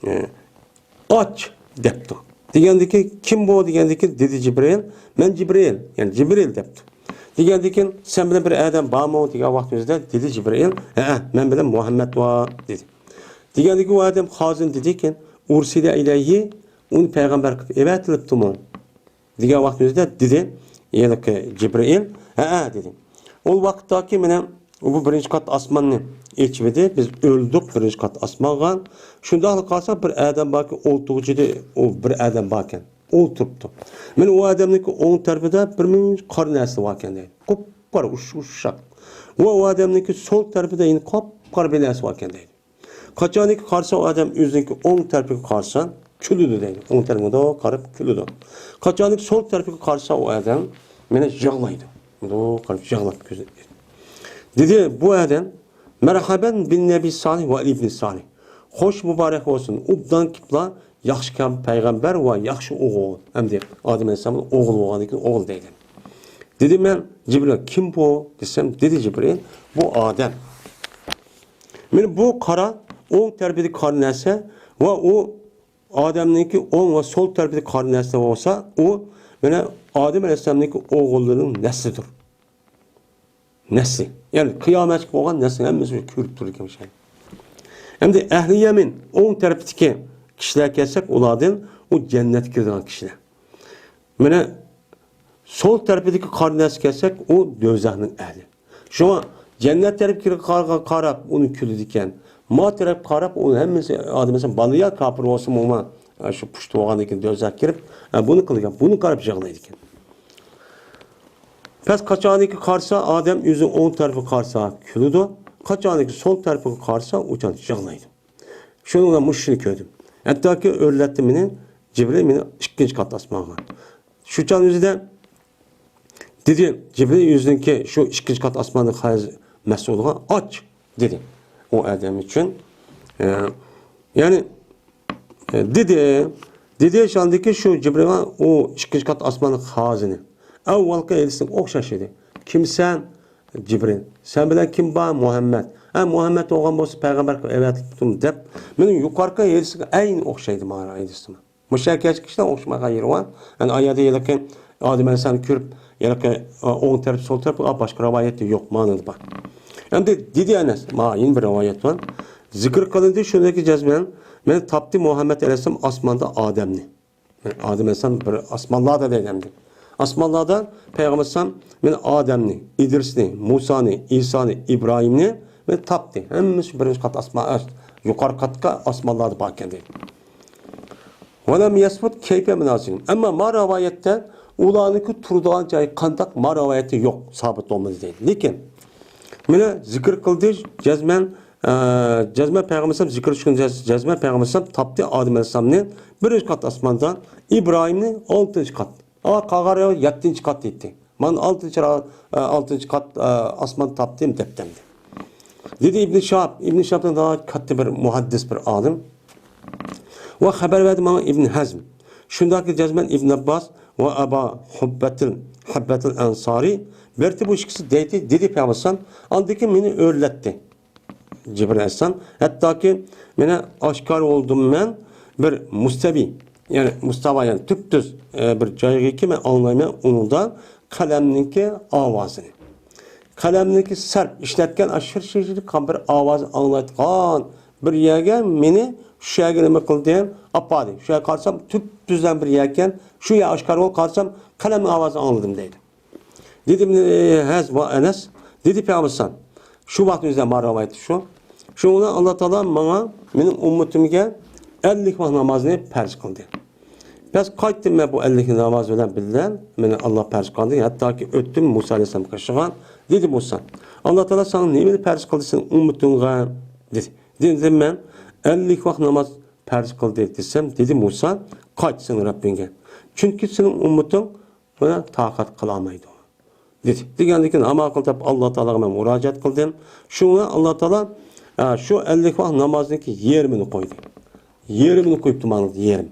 ئە، ئاچ دەپتۇ. دېگەندىكى، كىم بۇ دېگەندىكى، دېدى جىبرىل، مەن جىبرىل، يەنى جىبرىل دەپتۇ. دېگەندىكى، سەن بىلەن بىر ئادەم بارمۇ دېگەن ۋاقتىمىزدا، دېدى جىبرىل، ھەئە، مەن بىلەن مۇھەممەد بار، دېدى. دېگەندىكى، ئۇ ئادەم خازىن دېدىكەن، ئۇرسىلە ئىلەيھى، ئۇنى پەيغەمبەر قىلىپ ئەۋەتىلىپتىمۇ؟ دېگەن ۋاقتىمىزدا دېدى، ھېلىقى جىبرىئىل، ھەئە، دېدى. ئۇ ۋاقىتتاكى مانا بۇ بىرىنچى قات ئاسماننى ئېچىۋىدى، بىز ئۆلدۇق بىرىنچى قات ئاسمانغا. شۇنداقلا قارىساق، بىر ئادەم باركەن، ئولتۇرغۇچىدا ئۇ بىر ئادەم باركەن، ئولتۇرۇپتۇ. مانا ئۇ ئادەمنىڭكى ئوڭ تەرىپىدە بىر مۇنچە قارا نەرسە باركەن دەيدۇ. قۇپقارا، ئۇش-، ئۇششاق. ۋە ئۇ ئادەمنىڭكى سول تەرىپىدە يەنە قاپقارا بىر نەرسە باركەن دەيدۇ. قاچانكى قارىسا ئۇ ئادەم ئۆزىنىڭكى ئوڭ تەرىپىگە قارىسا، كۈلىدۇ دەيدۇ. ئوڭ تەرىپىگە مۇنداق قاراپ كۈلىدۇ. قاچانكى سول تەرىپىگە قارىسا ئۇ ئادەم مانا يىغلايدۇ. مۇنداق قاراپ يىغلاپ كۆزى. دېدى بۇ ئادەم، مەرھەبەن بىن نەبى سالىھ ۋە ئىبنى سالىھ. خوش مۇبارەك بولسۇن، ئوبدان كېپلا ياخشى كەم پەيغەمبەر ۋە ياخشى ئوغۇل. ئەمدى ئادەم ئەلەيھىسسالام ئوغۇل بولغاندىن كېيىن ئوغۇل دەيدۇ. دېدىم مەن، جىبرىل، كىم بۇ؟ دېسەم، دېدى جىبرىل، بۇ ئادەم. مانا بۇ قارا، ئوڭ تەرىپىدىكى قارا نەرسە ۋە ئۇ ئادەمنىڭكى ئوڭ ۋە سول تەرىپىدىكى قارا نەرسە بولسا، ئۇ مانا ئادەم ئەلەيھىسسالامنىڭكى ئوغۇللىرىنىڭ نەسلىدۇر. نەسلى. يەنى قىيامەتكە بولغان نەسلى ھەممىسى كۆرۈپ تۇرىدىكەن شۇ. ئەمدى ئەھلى يەمىن، ئوڭ تەرىپىدىكى كىشىلەر كەلسەك، ئۇلاردىن ئۇ جەننەتكە كىرىدىغان كىشىلەر. مانا سول تەرىپىدىكى قارا نەرسە كەلسەك، ئۇ دوزاخنىڭ ئەھلى. شۇڭا جەننەت تەرەپكە قارىغان قاراپ ئۇنى كۈلىدىكەن. ما تەرەپكە قاراپ ئۇنى ھەممىسى ئادەم ئىنسان بالا يا كاپىر بولسىمۇ ئۇما، شۇ پۇشت بولغاندىن كېيىن دوزاخقا كىرىپ، ئە، بۇنى قىلىدىكەن، بۇنى قاراپ يىغلايدىكەن. پەس قاچانكى قارىسا ئادەم ئۆزى ئوڭ تەرىپىگە قارىسا كۈلىدۇ، قاچانكى سول تەرىپىگە قارىسا ئۇچان يىغلايدۇ. شۇنىڭ بىلەن مۇشۇنى كۆردۈم. ھەتتاكى ئۆرلەتتى مېنى، جىبرىل مېنى ئىككىنچى قات ئاسمانغا. شۇ چاغ ئۆزىدە دېدى، جىبرىل ئۆزىنىڭكى شۇ ئىككىنچى قات ئاسماننىڭ خەز-، مەسئۇلىغا، ئاچ، دېدى. ئۇ ئادەم ئۈچۈن، ئە، يەنى، ئە، دېدى، دېدى، شاندىكى شۇ جىبرىلغا ئۇ ئىككىنچى قات ئاسماننىڭ خازىنى. ئەۋۋالقى ھەدىسىگە ئوخشاش ئىدى. كىمسەن؟ جىبرىل. سەن بىلەن كىم بار؟ مۇھەممەد. ھە، مۇھەممەد بولغان بولسا پەيغەمبەر قىلىپ ئەۋەتىپتۇم دەپ، مېنىڭ يۇقىرىقى ھەدىسىگە ئەينى ئوخشايدۇ مانا ھەدىسىمۇ. مۇشۇ يەرگە كەلگەن كىشىلەر ئوخشىمىغان يېرى بار. يەنى ئايەتتە ھېلىقى ئادەم ئەلەيھىسسالامنى كۆرۈپ، ھېلىقى، ئوڭ تەرەپ، سول تەرەپ، باشقا رىۋايەتتە يوق، مانىدا بار. ئەمدى دېدى ئەنەس، ما يەنە بىر رىۋايەت بار. زىكىر قىلىندى، شۇندىكى جەزمەن، مەن تاپتى مۇھەممەد ئەلەيھىسسالام ئاسماندا ئادەمنى. مەن ئادەم ئەلەيھىسسالام بىر ئاسمانلاردا دەيدۇ ئەمدى. ئاسمانلاردا پەيغەمبەر ئەلەيھىسسالام مەن ئادەمنى، ئىدرىسنى، مۇسانى، ئىسانى، ئىبراھىمنى مەن تاپتى. ھەممىسى بىرىنچى قات ئاسمان، يۇقىرى قاتقا ئاسمانلاردا باركەن دەيدۇ. ۋەلەم يەسبۇت كەيپە مۇنازىلىم. ئەمما ما رىۋايەتتە ئۇلارنىڭكى تۇرىدىغان جايى قانداق، ما رىۋايەتتە يوق، سابىت بولمىدى دەيدۇ. لېكىن، مانا زىكىر قىلدى، جەزمەن، ئە، جەزمەن پەيغەمبەر ئەلەيھىسسالام زىكىر چۈشكەن جەز-، جەزمەن پەيغەمبەر ئەلەيھىسسالام تاپتى ئادەم ئەلەيھىسسالامنى بىرىنچى قات ئاسماندا، ئىبراھىمنى ئالتىنچى قات. ئا، قالغان رىۋايەت يەتتىنچى قات دەيتتى. مانا ئالتىنچى را-، ئە، ئالتىنچى قات، ئە، ئاسمان تاپتىم دەپتىمدى. دېدى ئىبن شىھاب، ئىبن شىھاب ناھايىتى كاتتا بىر مۇھەددىس بىر ئالىم. ۋە خەۋەر بەردى ماڭا ئىبن ھەزم. شۇنداقكى جەزمەن ئىبن ئابباس ۋە ئەبا ھۇببەتىل، ھەببەتىل ئەنسارى. بەرتى بۇ ئىككىسى دەيتتى، دېدى پەيغەمبەر ئەلەيھىسسالام. ئاندىن كېيىن مېنى ئۆرلەتتى جىبرىل ئەلەيھىسسالام. ھەتتاكى مانا ئاشكارا بولدۇم مەن بىر مۇستەبى، يەنى مۇستەۋا، يەنى تۈپتۈز، ئە، بىر جايغىكى مەن ئاڭلايمەن ئۇنىڭدا قەلەمنىڭكى ئاۋازىنى. قەلەمنىڭكى سەرپ ئىشلەتكەن ئاشۇ شىر شىر شىر بىر ئاۋاز ئاڭلايدىغان بىر يەرگە مېنى شۇ يەرگە نېمە قىلدى؟ ئاپاردى. شۇ يەرگە قارىسام، تۈپتۈزدەن بىر يەركەن، شۇ يەر ئاشكارا بولۇپ قارىسام، قەلەمنىڭ ئاۋازىنى ئاڭلىدىم دەيدۇ. دېدىم، ھەز ۋا ئەنەس. دېدى پەيغەمبەر ئەلەيھىسسالام. شۇ ۋاقىتنىڭ ئۆزىدە مانا رىۋايەت شۇ. شۇنىڭ بىلەن ئاللا تائالا ماڭا، مېنىڭ ئۈممىتىمگە ئەللىك ۋاق نامازنى پەرز قىلدى. بەس قايتتىم مەن بۇ ئەللىك ناماز بىلەن بىللە، مېنى ئاللا پەرز قىلدى. ھەتتاكى ئۆتتۈم مۇسا ئەلەيھىسسالامغا قارشىغا. دېدى مۇسا، ئاللا تائالا ساڭا نېمىنى پەرز قىلدى سېنىڭ ئۈممىتىڭغا؟ دېدى. دېدىم مەن، ئەللىك ۋاق ناماز پەرز قىلدى دېسەم، دېدى مۇسا، قايت سېنىڭ رەببىڭگە. چۈنكى سېنىڭ ئۈممىتىڭ بۇنى تاقەت قىلالمايدۇ. دېدى. دېگەندىن كېيىن ھامان قىلتاپ ئاللا تائالاغا مەن مۇراجىئەت قىلدىم. شۇڭا ئاللا تائالا، ئە، شۇ ئەللىك ۋاق نامازنىڭكى يېرىمىنى قويدى. يېرىمىنى قويۇپتۇ ماڭا، يېرىم.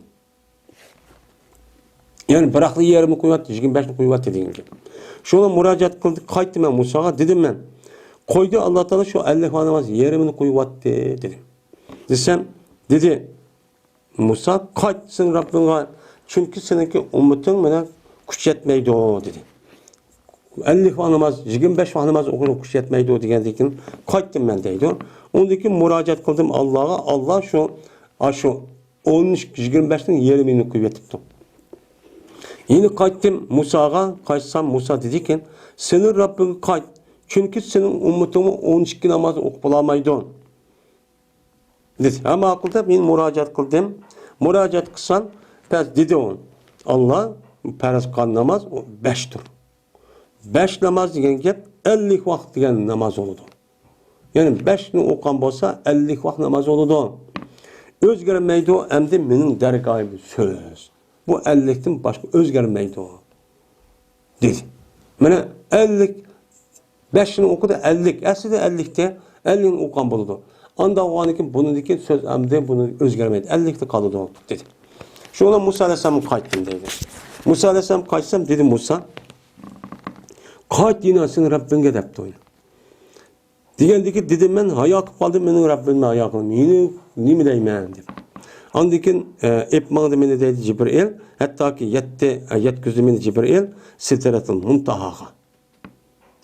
يەنى بىراقلا يېرىمنى قويۇۋەتتى، يىگىرمە بەشنى قويۇۋەتتى دېگەن گەپ. شۇڭا مۇراجىئەت قىلدى، قايتتى مەن مۇساغا، دېدىم مەن. قويدى ئاللا تائالا شۇ ئەللىك ۋاق ناماز يېرىمىنى قويۇۋەتتى، دېدىم. دېسەم، دېدى، مۇسا، قايت سېنىڭ رەببىڭغا، چۈنكى سېنىڭكى ئۈممىتىڭ مانا كۈچ يەتمەيدۇ، دېدى. ئەللىك ۋاق ناماز، يىگىرمە بەش ۋاق ناماز ئوقۇشقا كۈچ يەتمەيدۇ دېگەندىن كېيىن قايتتىم مەن دەيدۇ. ئۇندىن كېيىن مۇراجىئەت قىلدىم ئاللاغا، ئاللا شۇ، ئاشۇ ئون ئىككى، يىگىرمە بەشنىڭ يېرىمىنى قويۇپ يېتىپتۇ. يەنە قايتتىم مۇساغا، قايتسام مۇسا دېدىكەن، سېنىڭ رەببىڭگە قايت، چۈنكى سېنىڭ ئۈممىتىڭمۇ ئون ئىككى ناماز ئوقۇپ بولالمايدۇ. دېدى. ھە، ماقۇل دەپ، مەن مۇراجىئەت قىلدىم. مۇراجىئەت قىلسام، پەس دېدى ئۇ، ئاللا پەرز قىلغان ناماز ئۇ بەشتۇر. بەش ناماز دېگەن گەپ ئەللىك ۋاق دېگەن ناماز بولىدۇ. يەنى بەشنى ئوقۇغان بولسا، ئەللىك ۋاق ناماز بولىدۇ. ئۆزگەرمەيدۇ، ئەمدى مېنىڭ دەرگاھىم سۆز. بۇ ئەللىكتىن باشقا ئۆزگەرمەيدۇ، دېدى. مانا ئەللىك، بەشنى ئوقۇدى، ئەللىك، ئەسلىدە ئەللىكتە، ئەللىكنى ئوقۇغان بولىدۇ. ئانداق بولغاندىن كېيىن بۇنىڭدىن كېيىن سۆز ئەمدى بۇنى ئۆزگەرمەيدۇ، ئەللىكتە قالىدۇ، دېدى. شۇڭا مۇسا ئەلەيھىسسالامغا قايتتىم، دەيدۇ. مۇسا ئەلەيھىسسالامغا قايتسام، دېدى مۇسا، قايت يەنە سېنىڭ رەببىڭگە، دەپتۇ. دېگەندىكى دېدىم مەن، ھايا قىلىپ قالدىم، مېنىڭ رەببىمنى ھايا قىلدىم، يەنە نېمە دەيمەن دەپ. ئاندىن كېيىن، ئە، ئېلىپ ماڭدى مېنى دەيدۇ جىبرىئىل، ھەتتاكى يەتتى، ئە، يەتكۈزدى مېنى جىبرىئىل سىدرەتۇل مۇنتاھاغا.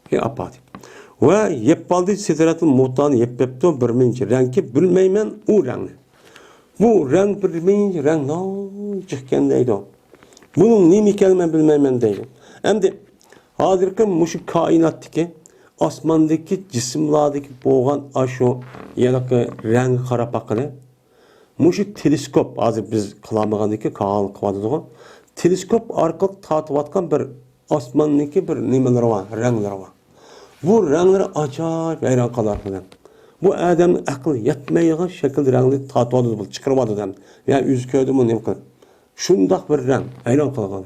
كېيىن ئاپاردى. ۋە يەپ قالدى، سىدرەتۇل مۇنتاھانى يەپ بەپتۇ، بىر مىنچە رەڭكى، بىلمەيمەن ئۇ رەڭنى. بۇ رەڭ بىر مىنچە رەڭ ناھايىتى جىقكەن دەيدۇ. بۇنىڭ نېمە ئىكەنلىكىنى مەن بىلمەيمەن دەيدۇ. ئەمدى ھازىرقى مۇشۇ كائىناتتىكى، ئاسماندىكى جىسىملاردىكى بولغان ئاشۇ يەنىقى رەڭگە قاراپ باققىلى. مۇشۇ تېلېسكوپ، ھازىر بىز قىلالمىغاندىكى كاغان قىلىۋاتىدىغۇ. تېلېسكوپ ئارقىلىق تارتىۋاتقان بىر ئاسماندىكى بىر نېمىلىرى بار، رەڭلىرى بار. بۇ رەڭلىرى ئاجايىپ ھەيران قالارلىق رەڭ. بۇ ئادەمنىڭ ئەقلى يەتمەيدىغان شەكىلدە رەڭنى تارتىۋاتىدۇ، بۇ چىقىرىۋاتىدۇ ئەمدى. يا ئۆزى كۆردىمۇ نېمە قىلىپ. شۇنداق بىر رەڭ، ھەيران قالغان.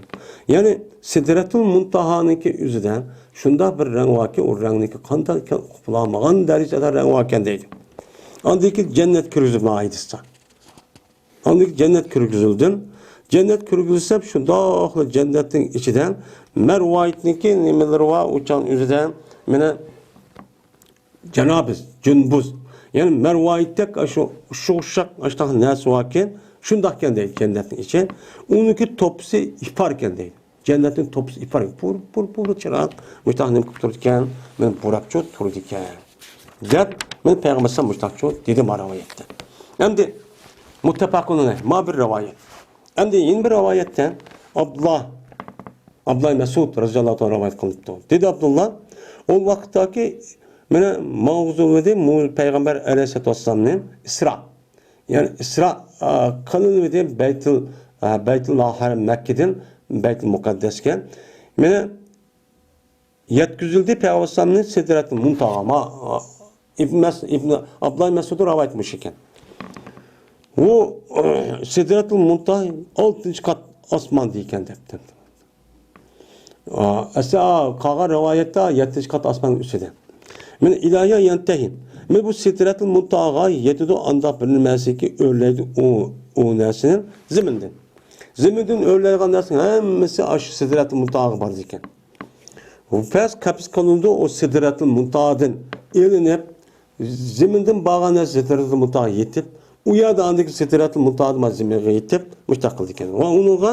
يەنى سىدرەتۇل مۇنتاھانىڭكى ئۆزىدە شۇنداق بىر رەڭ باركى، ئۇ رەڭنىڭكى قانداق ئىكەن ئۇقۇپ بولالمىغان دەرىجىدە رەڭ باركەن دەيدۇ. ئاندىن كېيىن جەننەت كىرگۈزۈپ ھەدىستە. ئاندىن كېيىن جەننەت كىرگۈزۈلدۈم. جەننەت كىرگۈزۈلسەم، شۇنداقلا جەننەتنىڭ ئىچىدە مەرۋايىتنىڭكى نېمىلىرى بار، ئۇچان ئۆزىدە مانا جانابىز، جۇنبۇز، يەنى مەرۋايىتتەك ئاشۇ ئوخشاش ئاشۇنداق نەرسە باركەن، شۇنداقكەن دەيدۇ جەننەتنىڭ ئىچى. ئۇنىڭكى توپىسى ئىپاركەن دەيدۇ. جەننەتنىڭ توپىسى ئىپار، پۇر، پۇر، پۇر چىرايلىق، مۇشتاق نېمە قىلىپ تۇرىدىكەن، مېنى بۇراپچۇ تۇرىدىكەن، دەپ، مېنى پەيغەمبەر ئەلەيھىسسالام مۇشتاقچۇ دېدى ما رىۋايەتتە. ئەمدى مۇتتەپەقۇن ئەلەيھ، ما بىر رىۋايەت. ئەمدى يەنە بىر رىۋايەتتە ئابدۇللا، ئابدۇللا مەسئۇد رەزىياللاھۇ تائالا رىۋايەت قىلىپتۇ. دېدى ئابدۇللا، ئۇ ۋاقىتتاكى مېنى ماڭغۇزۇۋىدى مۇ-، پەيغەمبەر ئەلەيھىسسالاتۇ ۋەسسالامنى ئىسرا. يەنى ئىسرا، ئا، قىلىنىۋىدى بەيتۇل، ئا، بەيتۇللا ھەرەم مەككىدىن بەيتۇل مۇقەددەسكە. مېنى يەتكۈزۈلدى پەيغەمبەر ئەلەيھىسسالامنى سىدرەتۇل مۇنتاھا. ما، ئا، ئىبن مەس-، ئىبن ئابدۇللا مەسئۇد رىۋايەت مۇشۇ ئىكەن. ئۇ، ئا، سىدرەتۇل مۇنتاھا ئالتىنچى قات ئاسمان دېيىكەن دەپتۇ. ئا، ئەسلى، ئا، قالغان رىۋايەتتە يەتتىنچى قات ئاسماننىڭ ئۈستىدە. مەن ئىلايا يەنتەھى. مەن بۇ سىدرەتۇل مۇنتاھاغا يېتىدۇ، ئانداق بىر نېمەسىكى ئۆرلەيدۇ ئۇ، ئۇ نەرسىنى زېمىندىن. زېمىندىن ئۆرلەيدىغان نەرسىنىڭ ھەممىسى ئاشۇ سىدرەتۇل مۇنتاھاغا بارىدىكەن. پەس قەبز قىلىنىدۇ، ئۇ سىدرەتۇل مۇنتاھادىن ئېلىنىپ، زېمىندىن بارغان نەرسە سىدرەتۇل مۇنتاھاغا يېتىپ، ئۇ يەردە ئاندىن كېيىن سىدرەتۇل مۇنتاھا دېگەن زېمىنغا يېتىپ، مۇشۇنداق قىلىدىكەن. ۋە ئۇنىڭغا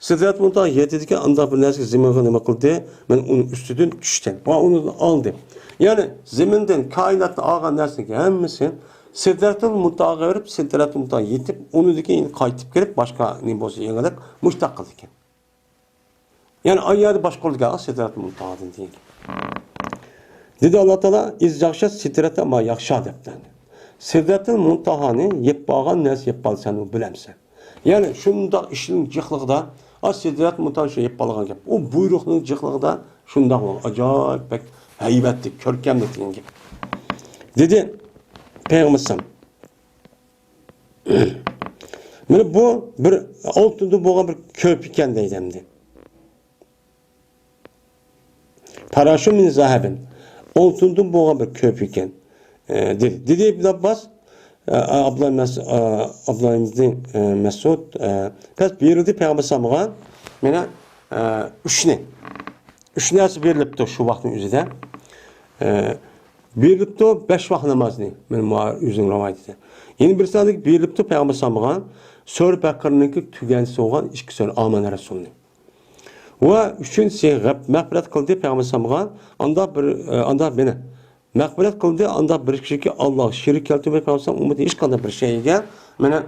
سىدرەتۇل مۇنتاھا يېتىدىكەن، ئانداق بىر نەرسە زېمىنغا نېمە قىلدى؟ مەن ئۇنىڭ ئۈستىدىن چۈشتۈم. ۋە ئۇنى ئالدىم. يەنى زېمىندىن، كائىناتتىن ئالغان نەرسىنىڭ ھەممىسى سىدرەتۇل مۇنتاھاغا بېرىپ، سىدرەتۇل مۇنتاھا يېتىپ، ئۇنىڭدىن كېيىن قايتىپ كېلىپ، باشقا نېمە بولسا يېڭىلىق مۇشۇنداق قىلىدىكەن. يەنى ئاي يەردە باشقۇرۇلىدىكەن سىدرەتۇل مۇنتاھادىن دېگەن. دېدى ئاللا تائالا، «ئىز ياغشا سىدرەتە ما ياغشا» دەپتۇ. سىدرەتۇل مۇنتاھانى يەپ بارغان نەرسە يەپ بارسەن، ئۇ بىلەمسەن. يەنى شۇنداق ئىشنىڭ جىقلىقىدا، ئا سىدرەتۇل مۇنتاھا شۇ يەپ بارغان گەپ. ئۇ بۇيرۇقنىڭ جىقلىقىدا شۇنداق بولغان. ئاجايىپ بەك ھەيۋەتلىك، كۆركەملىك دېگەن گەپ. دېدى پەيغەمبەر ئەلەيھىسسالام، مانا بۇ بىر ئالتۇندىن بولغان بىر كۆپۈك ئىكەن دەيدۇ ئەمدى. پاراشۇ مىن زەھەبىن. ئالتۇندىن بولغان بىر كۆپۈك ئىكەن. ئە، دېدى. دېدى ئىبن ئابباس، ئە، ئابدۇللا مەس-، ئە، ئابدۇللا ئىبن، ئە، مەسئۇد، ئە، پەس بۇيرۇدى پەيغەمبەر ئەلەيھىسسالامغا، مانا، ئە، ئۈچنى. ئۈچ نەرسە بېرىلىپتۇ شۇ ۋاقىتنىڭ ئۆزىدە. ئە، بېرىلىپتۇ بەش ۋاق نامازنى، مانا مۇ-، ئۆزىنىڭ رىۋايىتىدە. يەنە بىر ساندىكى بېرىلىپتۇ پەيغەمبەر ئەلەيھىسسالامغا سۈرە بەقەرىنىڭكى تۈگەنچىسى بولغان ئىككى سۈرە ئامەنە رەسۇلنى. ۋە ئۈچىنچىسى، غەپ-، مەغپىرەت قىلدى پەيغەمبەر ئەلەيھىسسالامغا، ئانداق بىر، ئە، ئانداق مېنى مەغپىرەت قىلدى، ئانداق بىر كىشىكى ئاللاغا شېرىك كەلتۈرمەي پەيغەمبەر ئەلەيھىسسالام ئۈممىتى ھېچقانداق بىر شەيگە، مانا،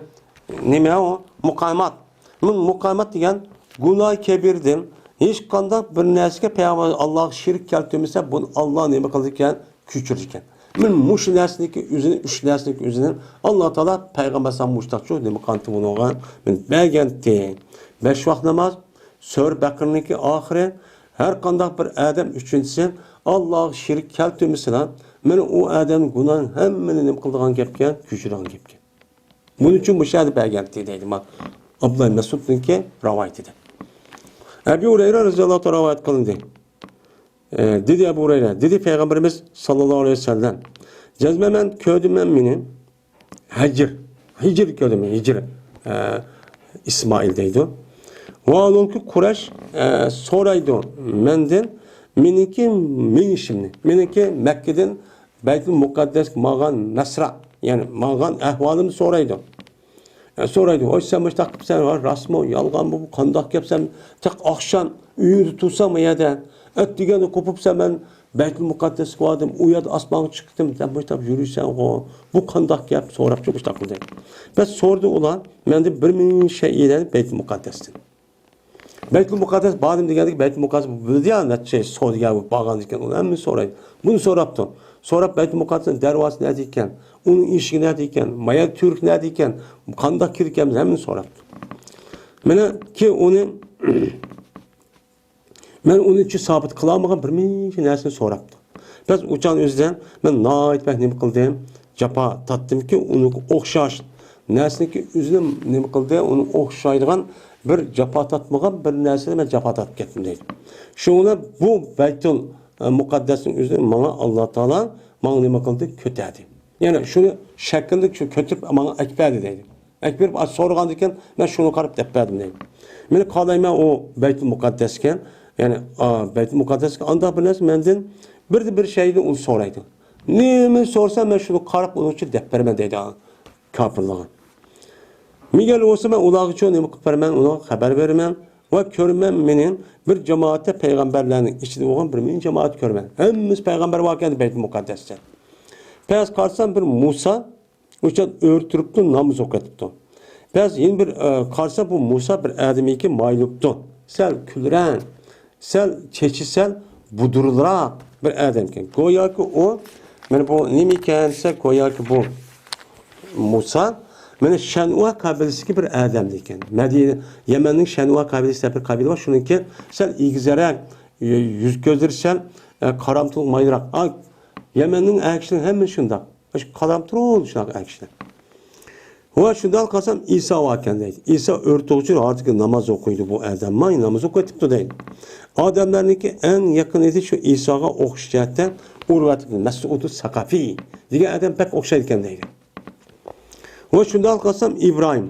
نېمە ئۇ؟ مۇقايمات. مۇ-، مۇقايمات دېگەن گۇناھ كەبىردىن ھېچقانداق بىر نەرسىگە پەيغەمبەر ئاللاغا شېرىك كەلتۈرمىسە، بۇنى ئاللا نېمە قىلىدىكەن؟ كۆچۈرىدىكەن. مانا مۇشۇ نەرسىنىڭكى ئۆزىنى، ئۈچ نەرسىنىڭكى ئۆزىنى ئاللا تائالا پەيغەمبەر ئەلەيھىسسالام مۇشتاقچۇ نېمە قىلغانتى بۇنىڭغا؟ مانا بەرگەنتى. بەش ۋاق ناماز، سۈرە بەقەرىنىڭكى ئاخىرى، ھەر قانداق بىر ئادەم ئۈچىنچىسى ئاللاغا شېرىك كەلتۈرمىسىلا، مانا ئۇ ئادەم گۇناھىنى ھەممىنى نېمە قىلىدىغان گەپكەن؟ كۆچۈرىدىغان گەپكەن. بۇنىڭ ئۈچۈن مۇشۇ يەردە بەرگەنتى دەيدۇ. ما-، ئابدۇللا مەسئۇدنىڭكى رىۋايىتىدە. ئەبۇ ھۇرەيرە رەزىياللاھۇ تائالا رىۋايەت قىلىندى. ئە، دېدى ئەبۇ ھۇرەيرە، دېدى پەيغەمبىرىمىز ساللاللاھۇ ئەلەيھى ۋەسەللەم، جەزمەن مەن كۆردۈم مەن مېنى ھەجىر، ھىجىر كۆردۈم، ھىجىر، ئە، ئىسمائىل دەيدۇ. ۋاھالۇلكى قۇرەيش، ئە، سورايدۇ مەندىن مېنىڭكى مېڭىشىمنى، مېنىڭكى مەككىدىن بەيتۇل مۇقەددەسكە ماڭغان مەسرا، يەنى ماڭغان ئەھۋالىمنى سورايدۇ. ئە، سورايدۇ، «ۋاي، سەن مۇشۇنداق قىپسەن، ۋاي، راستمۇ، يالغانمۇ، بۇ قانداق گەپ؟ سەن تېخى ئاخشام ئۆيۈڭدە تۇرساڭ، ما يەردە ئەتىگەندە قوپۇپ، سەن مەن بەيتۇل مۇقەددەسكە باردىم، ئۇ يەردە ئاسمانغا چىقتىم، سەن مۇشۇنداق يۈرۈيسەن غو، بۇ قانداق گەپ؟» سوراپچۇ مۇشۇنداق قىلدى. بەس سورىدى ئۇلار مەندىن بىر مىڭ شەيئىلەرنى بەيتۇل مۇقەددەستىن. بەيتۇل مۇقەددەس باردىم دېگەندىكى بەيتۇل مۇقەددەس بىلدى يا، نەچچە سودىگەر بولۇپ بارغاندىكىن ئۇلار ھەممىنى سورايدۇ. بۇنى سوراپتۇ. سوراپ بەيتۇل مۇقەددەسنىڭ دەرۋازىسى نەدە ئىكەن؟ ئۇنىڭ ئىشىكى نەدە ئىكەن؟ ما يەر تۈۋرۈكى نەدە ئىكەن؟ قانداق كىرىدىكەنمىز؟ ھەممىنى سوراپتۇ. مانا كېيىن ئۇنى مەن ئۇنى چۈ سابىت قىلالمىغان بىر مىنچە نەرسىنى سوراپتۇ. بەس ئۇچان ئۆزىدە مەن ناھايىتى بەك نېمە قىلدىم؟ جاپا تارتتىمكى، ئۇنىڭغا ئوخشاش نەرسىنىكى ئۆزىنى نېمە قىلدى؟ ئۇنىڭغا ئوخشايدىغان بىر جاپا تارتمىغان بىر نەرسىدە مەن جاپا تارتىپ كەتتىم دەيدۇ. شۇڭا بۇ بەيتۇل، ئە، مۇقەددەسنىڭ ئۆزىنى ماڭا ئاللا تائالا ماڭا نېمە قىلدى؟ كۆتەردى. يەنى شۇنى شەكىللىك شۇ كۆتۈرۈپ ماڭا ئەكىپ بەردى دەيدۇ. ئەكىپ بېرىپ، ئا، سورىغاندىكىن، مەن شۇنى قاراپ دەپ بەردىم دەيدۇ. مېنى قالايمەن ئۇ بەيتۇل مۇقەددەسكە، يەنى، ئا، بەيتۇل مۇقەددەسكە ئانداق بىر نەرسە مەندىن بىر، بىر شەينى ئۇ سورايدۇ. نېمە سورىسا، مەن شۇنى قاراپ ئۇنىڭ ئۈچۈن دەپ بېرىمەن دەيدۇ كاپىرلارغا. مېگەر بولسا مەن ئۇلارغىچۇ نېمە قىلىپ بېرىمەن، ئۇنىڭغا خەۋەر بېرىمەن. ۋە كۆرىمەن مېنىڭ بىر جامائەتتە پەيغەمبەرلەرنىڭ ئىچىدە بولغان بىر مىنچە جامائەت كۆرىمەن. ھەممىسى پەيغەمبەر باركەن بەيتۇل مۇقەددەستە. پەس قارىسام بىر مۇسا ئۇچان ئۆرە تۇرۇپتۇ، ناماز ئوقۇۋېتىپتۇ. پەس يەنە بىر، ئە، قارىسا بۇ مۇسا بىر ئادەمگە مايىلىپتۇ. سەل كۈلرەڭ، سەل چېچى سەل بۇدرۇلراق بىر ئادەمكەن. گوياكى ئۇ، مانا بۇ نېمە ئىكەن دېسە، گوياكى بۇ مۇسا، مانا شەنئۇا قەبىلىسىدىكى بىر ئادەم ئىكەن. مەدىنە، يەمەننىڭ شەنئۇا قەبىلىسى دەپ بىر قەبىلە بار، شۇنىڭكى سەل ئېگىزرەك، يۈز كۆزلىرى سەل، ئە، قارامتۇلۇق مايىلراق. ئا، يەمەننىڭ ئەركىشىلىرى ھەممىسى شۇنداق. شۇ قارامتۇل شۇنداق ئەركىشىلەر. ۋە شۇنداق قىلسام ئىسا باركەن دەيدۇ. ئىسا ئۆرە تۇغۇچى ھاردىكى ناماز ئوقۇيدۇ بۇ ئادەم. ماي ناماز ئوقۇۋېتىپتۇ دەيدۇ. ئادەملەرنىڭكى ئەڭ يېقىن ئىدى شۇ ئىساغا ئوخشاش جەھەتتە ئۇرۋەت ئىبن مەسئۇد سەقەفى دېگەن ئادەم بەك ئوخشايدىكەن دەيدۇ. ۋە شۇنداق قىلسام ئىبراھىم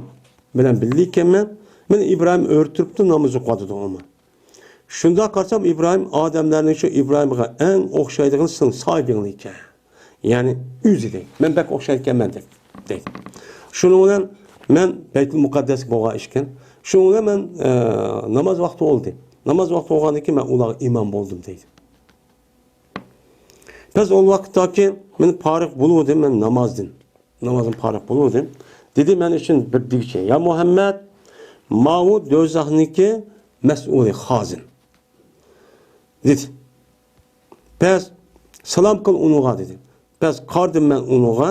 بىلەن بىللە ئىكەنمەن. مانا ئىبراھىم ئۆرە تۇرۇپتۇ، ناماز ئوقۇۋاتىدۇ ئۇمۇ. شۇنداق قارىسام، ئىبراھىم ئادەملەرنىڭ شۇ ئىبراھىمغا ئەڭ ئوخشايدىغىنى سېنىڭ ساھىبىڭ ئىكەن. يەنى ئۆزى دەيدۇ. مەن بەك ئوخشايدىكەنمەن دەپ دەيدۇ. شۇنىڭ بىلەن مەن بەيتۇل مۇقەددەسكە بولغان ئىشكەن. شۇنىڭ بىلەن مەن، ئە، ناماز ۋاقتى بولدى. ناماز ۋاقتى بولغاندىن كېيىن مەن ئۇلارغا ئىمام بولدۇم دەيدۇ. بەس ئۇ ۋاقىتتاكى مەن پارىغ بولۇۋىدىم مەن نامازدىن. نامازدىن پارىغ بولۇۋىدىم. دېدى مەن ئۈچۈن بىر دېگۈچى، يا مۇھەممەد، ماۋۇ دوزاخنىڭكى مەسئۇلى، خازىن. دېدى. بەس سالام قىل ئۇنىڭغا دېدى. بەس قارىدىم مەن ئۇنىڭغا.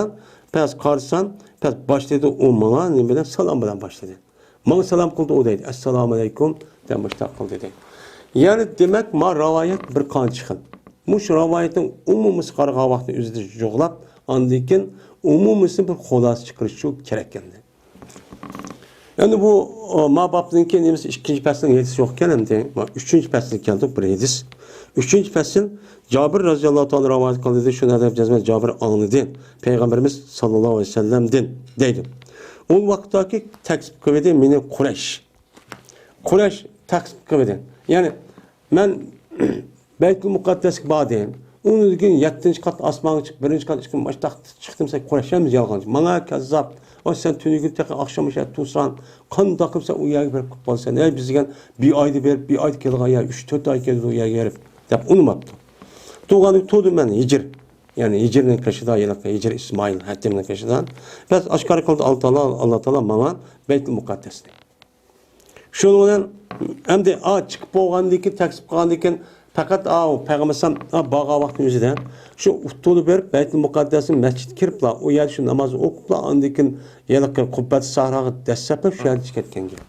بەس قارىسام، بەس باشلىدى ئۇ ماڭا نېمە بىلەن؟ سالام بىلەن باشلىدى. ماڭا سالام قىلدى ئۇ دەيدۇ. ئەسسالامۇئەلەيكۇم دەپ مۇشتاق قىلدى دەيدۇ. يەنى دېمەك، ما راۋايەت بىر قانچە خىل. مۇشۇ راۋايەتنىڭ ئومۇمىسى قارىغان ۋاقىتنىڭ ئۆزىدە جۇغلاپ، ئاندىن كېيىن ئومۇمىسىنى بىر خۇلاسە چىقىرىش شۇ كېرەك ئەمدى. ئەمدى بۇ، ئو، ما بابنىڭكى نېمىسى ئىككىنچى پەسلىنىڭ ھەدىسى يوق ئىكەن ئەمدى. ما ئۈچىنچى پەسلىگە كەلدۇق، بىر ھەدىس. ئۈچىنچى پەسىل، جابىر رازىياللاھۇ تائالا رىۋايەت قىلدى، شۇنى دەپ جەزمەن جابىر ئاڭلىدى. پەيغەمبىرىمىز ساللاللاھۇ ئەلەيھى ۋەسەللەمدىن دەيدۇ. ئۇ ۋاقىتتاكى تەكلىپ قىلىۋىدى مېنى قۇرەيش. قۇرەيش تەكلىپ قىلىۋىدى. يەنى مەن بەيتۇل مۇقەددەسكە باردىم. ئۇنىڭدىن كېيىن يەتتىنچى قات ئاسمانغا چىقىپ، بىرىنچى قات، ئىككىنچى، ماشتاق چىقتىم، سەن قۇرەيش ھەممىسى يالغانچى. ماڭا كەززاپ. ئا، سەن تۈنۈگۈن تېخى ئاخشام مۇشۇ يەردە تۇرساڭ، قانداق قىلىپ سەن ئۇ يەرگە بېرىپ قىلىپ قالىسەن؟ ھەي، بىز دېگەن بىر ئايدا بېرىپ، بىر ئايدا كېلىدىغان يەر، ئۈچ، تۆت ئاي كېلىدۇ ئۇ يەرگە بېرىپ، دەپ ئۇنىماپتۇ. تۇرغاندىن تۇردۇم مەن ھىجىر. يەنى ھىجىرنىڭ قېشىدا، ھېلىقى ھىجىر ئىسمائىل ھەتىمنىڭ قېشىدا. بەس ئاشكارا قىلدى ئاللا تائالا، ئاللا تائالا ماڭا بەيتۇل مۇقەددەسنى. شۇنىڭ بىلەن ئەمدى، ئا، چىقىپ بولغاندىن كېيىن، تەكلىپ قىلغاندىن كېيىن، پەقەت، ئا، پەيغەمبەر ئەلەيھىسسالام، ئا، بارغان ۋاقىتنىڭ ئۆزىدە شۇ ئۇتۇلۇپ بېرىپ، بەيتۇل مۇقەددەسنىڭ مەسچىتكە كىرىپلا، ئۇ يەردە شۇ ناماز ئوقۇپلا، ئاندىن كېيىن ھېلىقى قۇببەتۇ سەھراغا دەسسەپلا شۇ يەردە كەتكەن گەپ.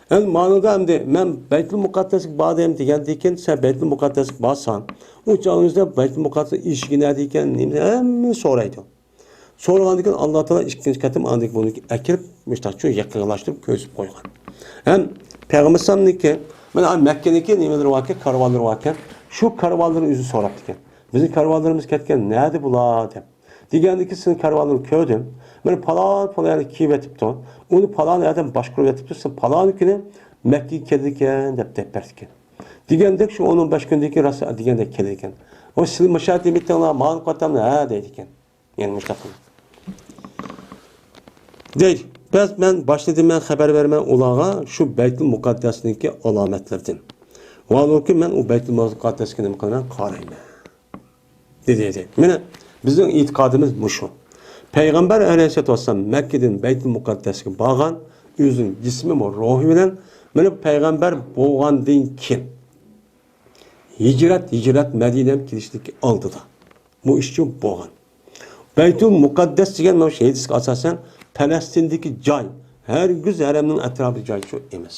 ئەمدى مانىدا ئەمدى مەن بەيتۇل مۇقەددەسكە باردىم دېگەندىن كېيىن، سەن بەيتۇل مۇقەددەسكە بارساڭ، ئۇ چاغىڭىزدا بەيتۇل مۇقەددەس ئىشىكى نەدە ئىكەن، نېمە، ھەممە سورايدۇ. سورىغاندىن كېيىن ئاللا تائالا ئىككىنچى قېتىم ئاندىن بۇنى ئەكىرىپ، مۇشتاقچۇ يېقىنلاشتۇرۇپ كۆرسىتىپ قويغان. ھەم پەيغەمبەر ئەلەيھىسسالامنىڭكى، مانا مەككىنىڭكى نېمىلىرى باركەن، كارۋانلىرى باركەن، شۇ كارۋانلىرىنى ئۆزى سوراپتىكەن. بىزنىڭ كارۋانلىرىمىز كەتكەن، نەدە بۇلار دەپ. دېگەندىكى سېنىڭ كارۋانلىرىڭنى كۆردۈم. مانا پالان، پالان يەردە كىيىۋېتىپتۇ. ئۇنى پالان ئادەم باشقۇرۇۋېتىپتۇ. سەن پالان كۈنى مەككىگە كېلىدىكەن دەپ دەپ بەردىكەن. دېگەندەك شۇ ئون بەش كۈندىن كېيىن راست دېگەندەك كېلىدىكەن. ئۇ سىلى مۇشۇ يەردە يېمەيتتىڭلار، ماڭا قاتاملا ھە دەيدىكەن. يەنە مۇشۇنداق قىلىپ. دەيدۇ. بەس مەن باشلىدىم، مەن خەۋەر بېرىمەن ئۇلارغا شۇ بەيتۇل مۇقەددەسنىڭكى ئالامەتلىرىدىن. ۋاھالەنكى مەن ئۇ بەيتۇل مۇقەددەسكە نېمە قىلىمەن؟ قارايمەن. دېدى، دېدى. مانا بىزنىڭ ئېتىقادىمىز مۇشۇ. پەيغەمبەر ئەلەيھىسسالاتۇ ۋەسسالام مەككىدىن بەيتۇل مۇقەددەسكە بارغان، ئۆزىنىڭ جىسمىمۇ، روھى بىلەن، مانا پەيغەمبەر بولغاندىن كېيىن، ھىجرەت، ھىجرەت مەدىنەگە كېلىشتىكى ئالدىدا بۇ ئىش بولغان. بەيتۇل مۇقەددەس دېگەن مانا شۇ ھەدىسكە ئاساسەن، پەلەستىندىكى جاي، ھەرگىز ھەرەمنىڭ ئەتراپىدىكى جاي شۇ ئەمەس.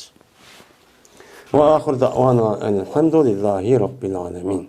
ۋە ئاخىر دەئۋانا ئەلھەمدۇلىللاھى رەببىل ئالەمىن.